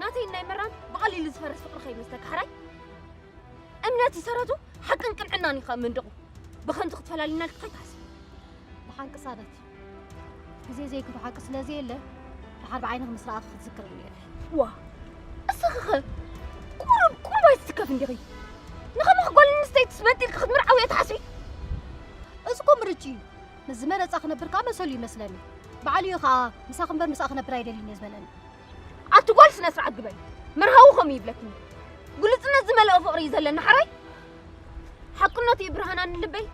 ናተይ ናይ መራን ብቐሊሉ ዝፈርስ ፍቕሪ ከይመስለካ ሕራይ። እምነት ይሰረቱ፣ ሓቅን ቅንዕናን እዩ ከኣ መንደቑ። ብኸንቱ ክትፈላልዩና ኢልኪ ከይትሓስቢ። ብሓቂ ሳደት፣ ግዜ ዘይክዱ ሓቂ ስለ ዘየለ፣ ድሓር ብዓይንኺ ምስ ረኣኺ ክትዝክርኒ ኢኺ። ዋ፣ እስኺ ኸ ቁሩብ ቁሩብ ኣይትስከፊ እንዲኺ? ንኸማኺ ጓል ኣንስተይቲ ስበጥ ኢልኪ ክትምርዓዊ እየ ትሓስቢ? እዚ እኮ ምርጭ እዩ። ምስ ዝመረጻ ክነብር ከኣ መሰሉ ይመስለኒ። ባዕሉ እዩ ከኣ ምሳኺ እምበር ምሳኣ ክነብር ኣይደልን እየ ዝበለኒ። ኣቲ ጓል ስነ ስርዓት ግበሪ። መርሃዊ ከምኡ ይብለክኒ። ግሉጽነት ዝመልኦ ፍቕሪ እዩ ዘለና ሓራይ። ሓቅነቱ እዩ ብርሃን ኣንልበይ።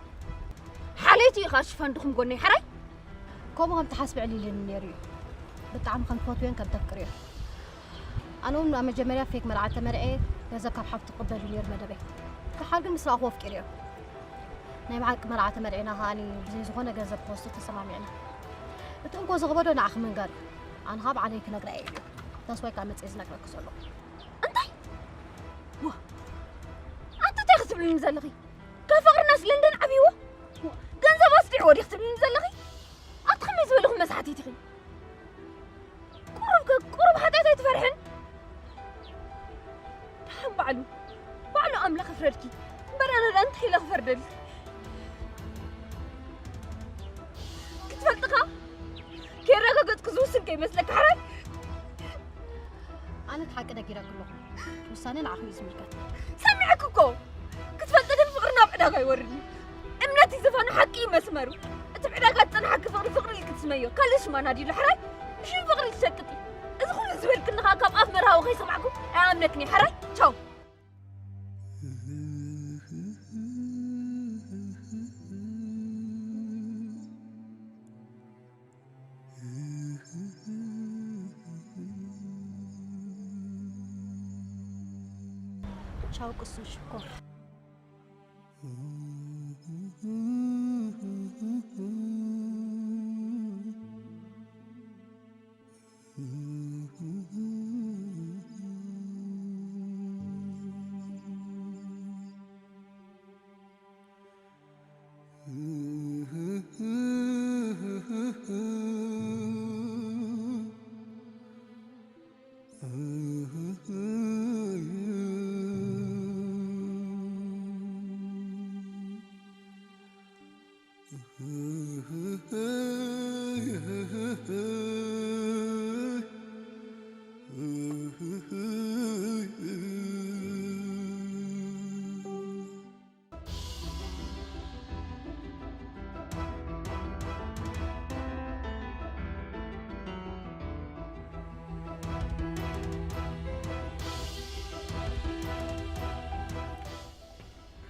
ሓልዮቱ እዩ ከኣ ሽፋን ድኹም ጎነይ ሓራይ። ከምኡ ከም ትሓስቢ ዕሊልኒ ነይሩ እዩ። ብጣዕሚ ከም ትፈትውዮን ከም ተፍቅርዮን። ኣነ እውን ኣብ መጀመርያ ፌክ መርዓ ተመርዐ ገንዘብ ካብ ሓፍቱ ክቕበል እዩ ነይሩ መደበይ። ደሓር ግን ምስ ረኣኹዎ ኣፍቂረዮ። ናይ ብሓቂ መርዓ ተመርዒና ከኣኒ ብዘይ ዝኾነ ገንዘብ ክወስዶ ተሰማሚዕና። እቲ እንኮ ዝኸበዶ ንዓኺ ምንጋር እዩ። ኣነ ኸኣ ብዓለይ ክነግራ እየ ኢሉ። That's why ካብ መፅየ ዝነግረኪ ዘለኹ። እንታይ? ዋ፣ ኣንቲ እንታይ ክትብልኒ ዘለኺ? ካብ ፍቕርናስ ለንደን ዓብይዎ? ገንዘብ ኣስዲዕዎ ዲኺ ክትብልኒ ዘለኺ? ኣቲ ከመይ ዝበልኹ መሳሕቲት ኢኺ? ቁሩብ ከ ቁሩብ ሓጢኣት ኣይትፈርሕን? ደሓን ባዕሉ ባዕሉ ኣምላኽ ይፍረድኪ እምበር ኣነ ደኣ እንታይ ኢለ ክፈርደልኪ? ክትፈልጥኻ ከየረጋገጽኩ ዝውስን ከይመስለካ ሕራይ። ኣነ እቲ ሓቂ ነጊረኪ ኣለኹ። ውሳነ ንዓኺ እዩ ዝምልከት። ሰሚዐኪ እኮ። ክትፈልጢ ግን ፍቕሪ ናብ ዕዳጋ ይወርድ እዩ። እምነት እዩ ዝፋኑ፣ ሓቂ እዩ መስመሩ። እቲ ብዕዳጋ ዝጸንሓኪ ፍቕሪ ፍቕሪ ኢልኪ ትስመዮ። ካልእ ሽም ኣናድይሉ ሕራይ። ብሽም ፍቕሪ ትሸቅጢ። እዚ ኩሉ ዝበልክኒ ኸኣ ካብ ኣፍ መርሃዊ ከይሰማዕኩ ኣይኣምነክን እየ ሕራይ። ቻው። ቻው ቅሱ ሽኮር።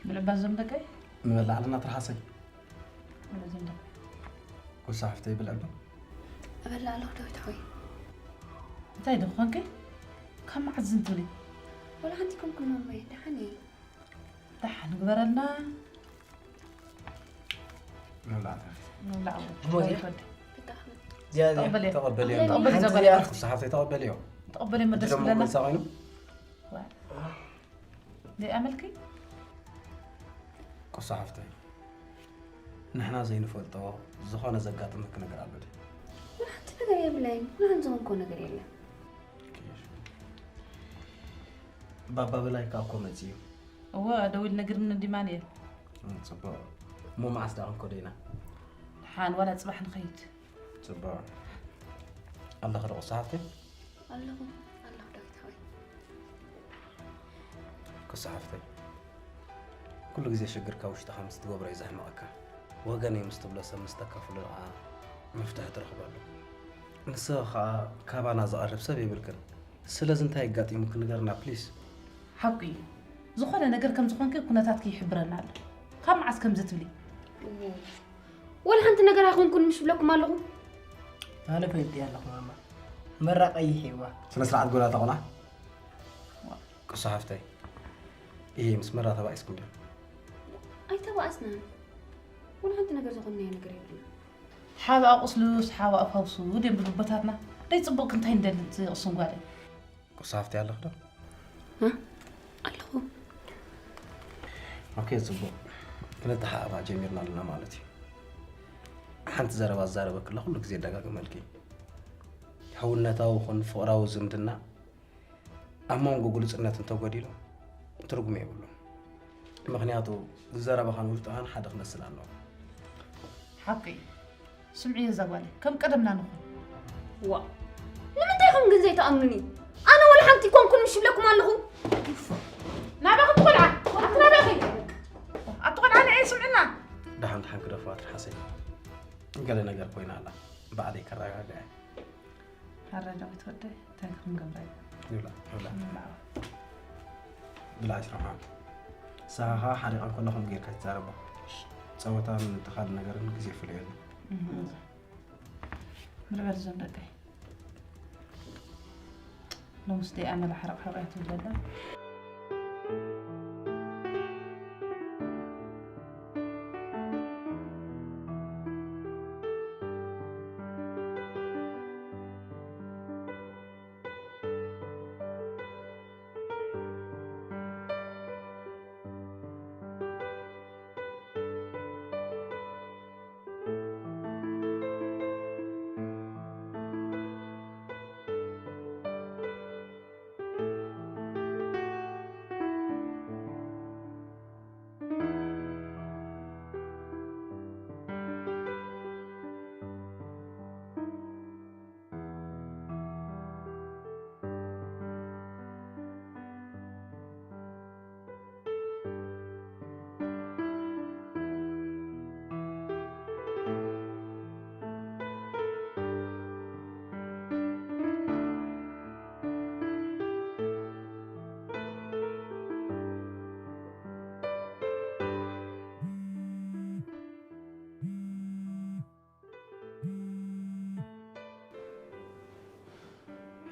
ብልዕባ ዞም ደቀይ ንበላዕ ኣለና ትርሓሰይ። ወለዘም ደቀይ ኩሳ ሓፍተይ ብልዕባ እበላ ኣለኹ ዳዊት ሓወይ። እንታይ ዶ ኮንከ? ካብ መዓዝ ዝንትብሊ? ወላ ሓንቲ ኮንኩ መመይ ደሓን እየ። ደሓን ግበረልና። ንብላዕ። ንብላዕ። እሞ እዚኣ? ወዲ። ብጣዕሚ እዚኣ እዚኣ ተቐበልዮ። ተቐበልዮ ተቐበል ሓንቲ ዘበለ። እዚኣ ኩሳ ሓፍተይ ተቐበልዮ። ተቐበልዮ መደስ ደሞ ብለና። መልሳ ኮይኑ ዘይኣመልኪ? ኩሳ ሓፍተይ ንሕና ዘይንፈልጦ ዝኾነ ዘጋጥመኪ ነገር ኣሎ ድዩ? ወላ ሓንቲ ነገር የብለይን። ወላ ሓንቲ ዝኾንኮ ነገር የለን። ባባ በላይ ካብ እኮ መፅዩ። እወ ደዊል ነግርኒ እንዲ ማንኤል። እም፣ ፅቡቕ። እሞ መዓስ ዳ ክንከዶ ኢና? ደሓን ዋላ ፅባሕ ንኸይድ። ፅቡቕ። ኣለኺ ዶ ቁሳ ሓፍተይ? ኣለኹ፣ ኣለኹ። ክሱ ሓፍተይ፣ ኩሉ ግዜ ሽግርካ ውሽጥኻ ምስ ትገብሮ እዩ ዘሕምቐካ። ወገነይ ምስ ትብሎ ሰብ ምስ ተካፍሎ ኸዓ መፍትሒ ትረኽበሉ። ንስኺ ኸዓ ካባና ዝቐርብ ሰብ የብልክን። ስለዚ እንታይ ኣጋጢሙኪ ንገርና ፕሊስ። ሓቁ እዩ። ዝኾነ ነገር ከም ዝኾንኪ ኩነታትኪ ይሕብረና ኣሎ። ካብ መዓስ ከምዚ ትብሊ? ወላ ሓንቲ ነገር ኣይኮንኩን ምሽ ብለኩም ኣለኹ። ኣነ ፈሊጠያ ኣለኹ ማማ። መራ ቀይሕ እዩዋ። ስነ ስርዓት ጎላ ተቆላ። ቅሱ ሓፍተይ፣ ይሄ ምስ መራ ተባኢስኩም ድዩ? ኣይተባኣስናን። ወላ ሓንቲ ነገር ዝኾንናዮ ነገር የብልና። ሓባኣ ቁስሉስ ሓባኣ ፈውሱ ድዮም ዝብሉ ኣቦታትና። ደይ ጽቡቕ እንታይ እንደሊ እቲ ቅሱን ጓለይ። ቅሱ ሓፍተይ ኣለኹ ዶ? እ? ኣለኹ። ኦኬ፣ ጽቡቕ። ክንተሓባባእ ጀሚርና ኣለና ማለት እዩ። ሓንቲ ዘረባ ዝዛረበ ከላ ኩሉ ግዜ ደጋግመልኪ። ሕውነታዊ ኹን ፍቕራዊ ዝምድና ኣብ መንጎ ግሉጽነት እንተጎዲሉ ትርጉም የብሉን። ምኽንያቱ ዘረባኻን ውሽጥኻን ሓደ ክመስል ኣለዎ። ሓቂ እዩ። ስምዕዮ እዛ ጓለይ፣ ከም ቀደምና ንኹን። ዋ፣ ንምንታይ ኢኹም ግን ዘይትኣምኑኒ? ኣነ ወላ ሓንቲ ኮንኩን ምሽ ይብለኩም ኣለኹ። ናባኺ ትቆልዓ፣ ኣቲ ናባኺ። ኣቲ ቆልዓ ንዐ ስምዕና። ደሓን ደሓን ግደፍዋ ትርሓሰይ። ገለ ነገር ኮይና ኣላ። ባዕለይ ከረጋግዐ። ኣረ ዳዊት ወደይ፣ እንታይ ክንገብራ ኢና? ይብላ፣ ይብላ። ንብላ። ብላ ኣሽራፋ። ንስኻ ኸዓ ሓሪቓ እንከሎ ከምኡ ጌርካ ትዛረቦ። ጸወታን እቲ ካልእ ነገርን ግዜ ፍለየሉ። እህ። ምርበር ዞም ደቀይ። ሎምስ ደይ ኣመላ ሕርቕ ሕርቕ እያ ትብል ዘላ።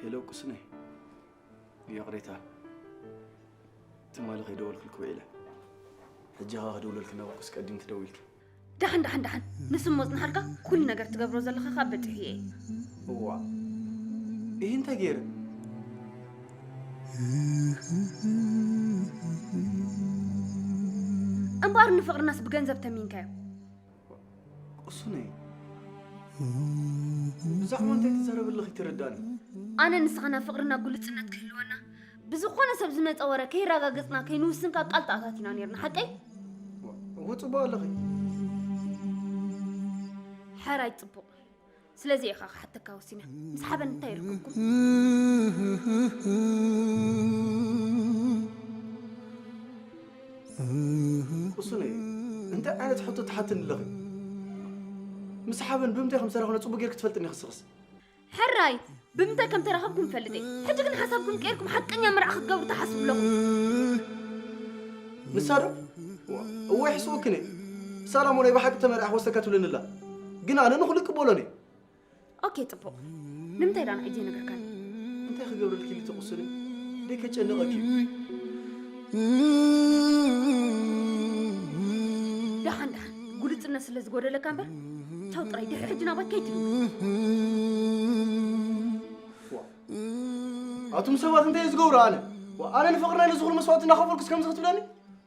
ሄሎ ቅስነይ፣ ይቕሬታ፣ ትማሊ ከይደወልክልኪ ውዒለ። ሕጂ ኸኣ ክድውለልኪ እናበልኩስ ቀዲምኪ ደዊልኪ። ደሓን፣ ደሓን፣ ደሓን። ንሱ እሞ ጽንሓልካ፣ ኩሉ ነገር ትገብሮ ዘለኻ ካብ በጺሑ እየ። እዋ፣ ይህ እንታይ ገይረ? እምበኣር ንፍቕርናስ ብገንዘብ ተሚንካዮ። ቅሱነይ፣ ብዛዕባ እንታይ ትዛረቢ ኣለኺ? ተረዳእኒ። ኣነ ንስኻ ናብ ፍቕርና ግሉጽነት ክህልወና፣ ብዝኾነ ሰብ ዝመጸ ወረ ከይረጋገጽና ከይንውስንካ ቃል ተኣታቲና ኔርና፣ ሓቀይ? እወ፣ ጽቡቕ ኣለኺ። ሕራይ ጽቡቕ። ስለዚ እየ ኸኣ ክሓተካ ወሲነ። ምስ ሓበን እንታይ ይረክብኩም? ቅሱነይ፣ እንታይ ዓይነት ሕቶ ትሓትኒ ኣለኺ? ምስ ሓበን ብምንታይ ከም ዝተራኸብና ጽቡቕ ጌርኪ ትፈልጥኒ ኢኺ ንስኽስ። ሕራይ፣ ብምንታይ ከም ተራኸብኩም እፈልጥ እየ። ሕጂ ግን ሓሳብኩም ቀይርኩም ሓቀኛ መርዓ ክትገብሩ ትሓስቡ ኣለኹም። ንሳ ዶ? እወ፣ ይሕስወክን እየ። ሳላሞ ናይ ብሓቂ ተመርዓ ክወስደካ ትብለኒ ኣላ። ግን ኣነ ንኹሉ ይቅበሎን እየ። ኦኬ፣ ጽቡቕ። ንምንታይ ደኣ ንዓይ ዘይነገርካኒ? እንታይ ክገብረልኪ ኢሉ ተቕስኒ? ደይ ከጨንቐኪ እዩ። ደሓን፣ ደሓን። ግሉጽነት ስለ ዝጎደለካ እምበር፣ ቻው ጥራይ፣ ድሕሪ ሕጂ ናባይ ከይትድውል። ዋ፣ ኣቱም ሰባት እንታይ እዩ ዝገብሩ? ኣነ፣ ዋ፣ ኣነ ንፍቕርና ኢለ ዝኹሉ መስዋእቲ እናኸፈልኩስ ከምዚ ክትብለኒ?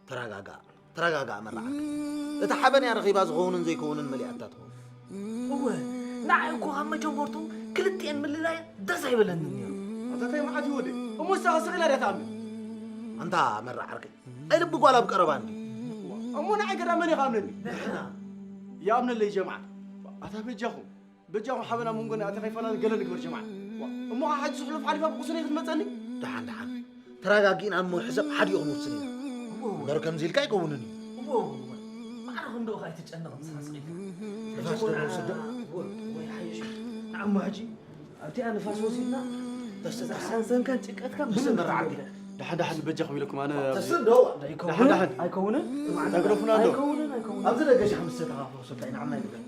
ተረጋጋእ፣ ተረጋጋእ መራዓርክ። እታ ሓበን እያ ረኺባ ዝኸውንን ዘይከውንን መሊኣታ ትኸውን። እወ፣ ንዓይ እኮ ካብ መጀመርቱ ክልቲኤን ምልላየን ደስ ኣይበለንን ነይሩ። ኣታ እንታይ መዓት እዩ ወደይ? እሞ ንስኻ ስቕ ኢላ ድያ ትኣምን? ኣንታ መራዓርከይ፣ ኣይ ልቢ ጓል ኣብ ቀረባ እንዲ። እሞ ንዓይ ገዳ መን እዩ ክኣምነኒ? ንሕና። ይኣምነለይ ጀምዓ። ኣታ በጃኹም፣ በጃኹም ሓበን ኣብ መንጎና ኣቲ ከይፋላለ ገለ ንግበር ጀምዓ። እሞ ኸዓ ሕጂ ዝሕሉፍ ሓሊፋ ብቁስለይ ክትመጸኒ? ደሓን፣ ደሓን። ተረጋጊእና እሞ ሕሰብ ሓዲኡ ክንውስን ኢና። እምበር ከምዚ ኢልካ ኣይከውንን እዩ። ማዕረ ክንዶ ከ ኣይትጨነቕ ንስኻ ስቕ ኢልካ ንፋስ ዶ ወስዶ? ወይ ሓይሽ ንዓሞ ሕጂ ኣብቲኣ ንፋስ ወሲድና ተስተሳሰንከን ጭቀትካ ብስምርዓት ደሓን ደሓን በጃኹም ኢለኩም ኣነ ተስዶ ደሓን ደሓን ኣይከውንን ተግረፉና ኣሎ ኣይከውንን ኣይከውንን ኣብዚ ደገ ሻሕ ምስ ተኻፈሉ ሰብታይ ንዓማ ይግበር።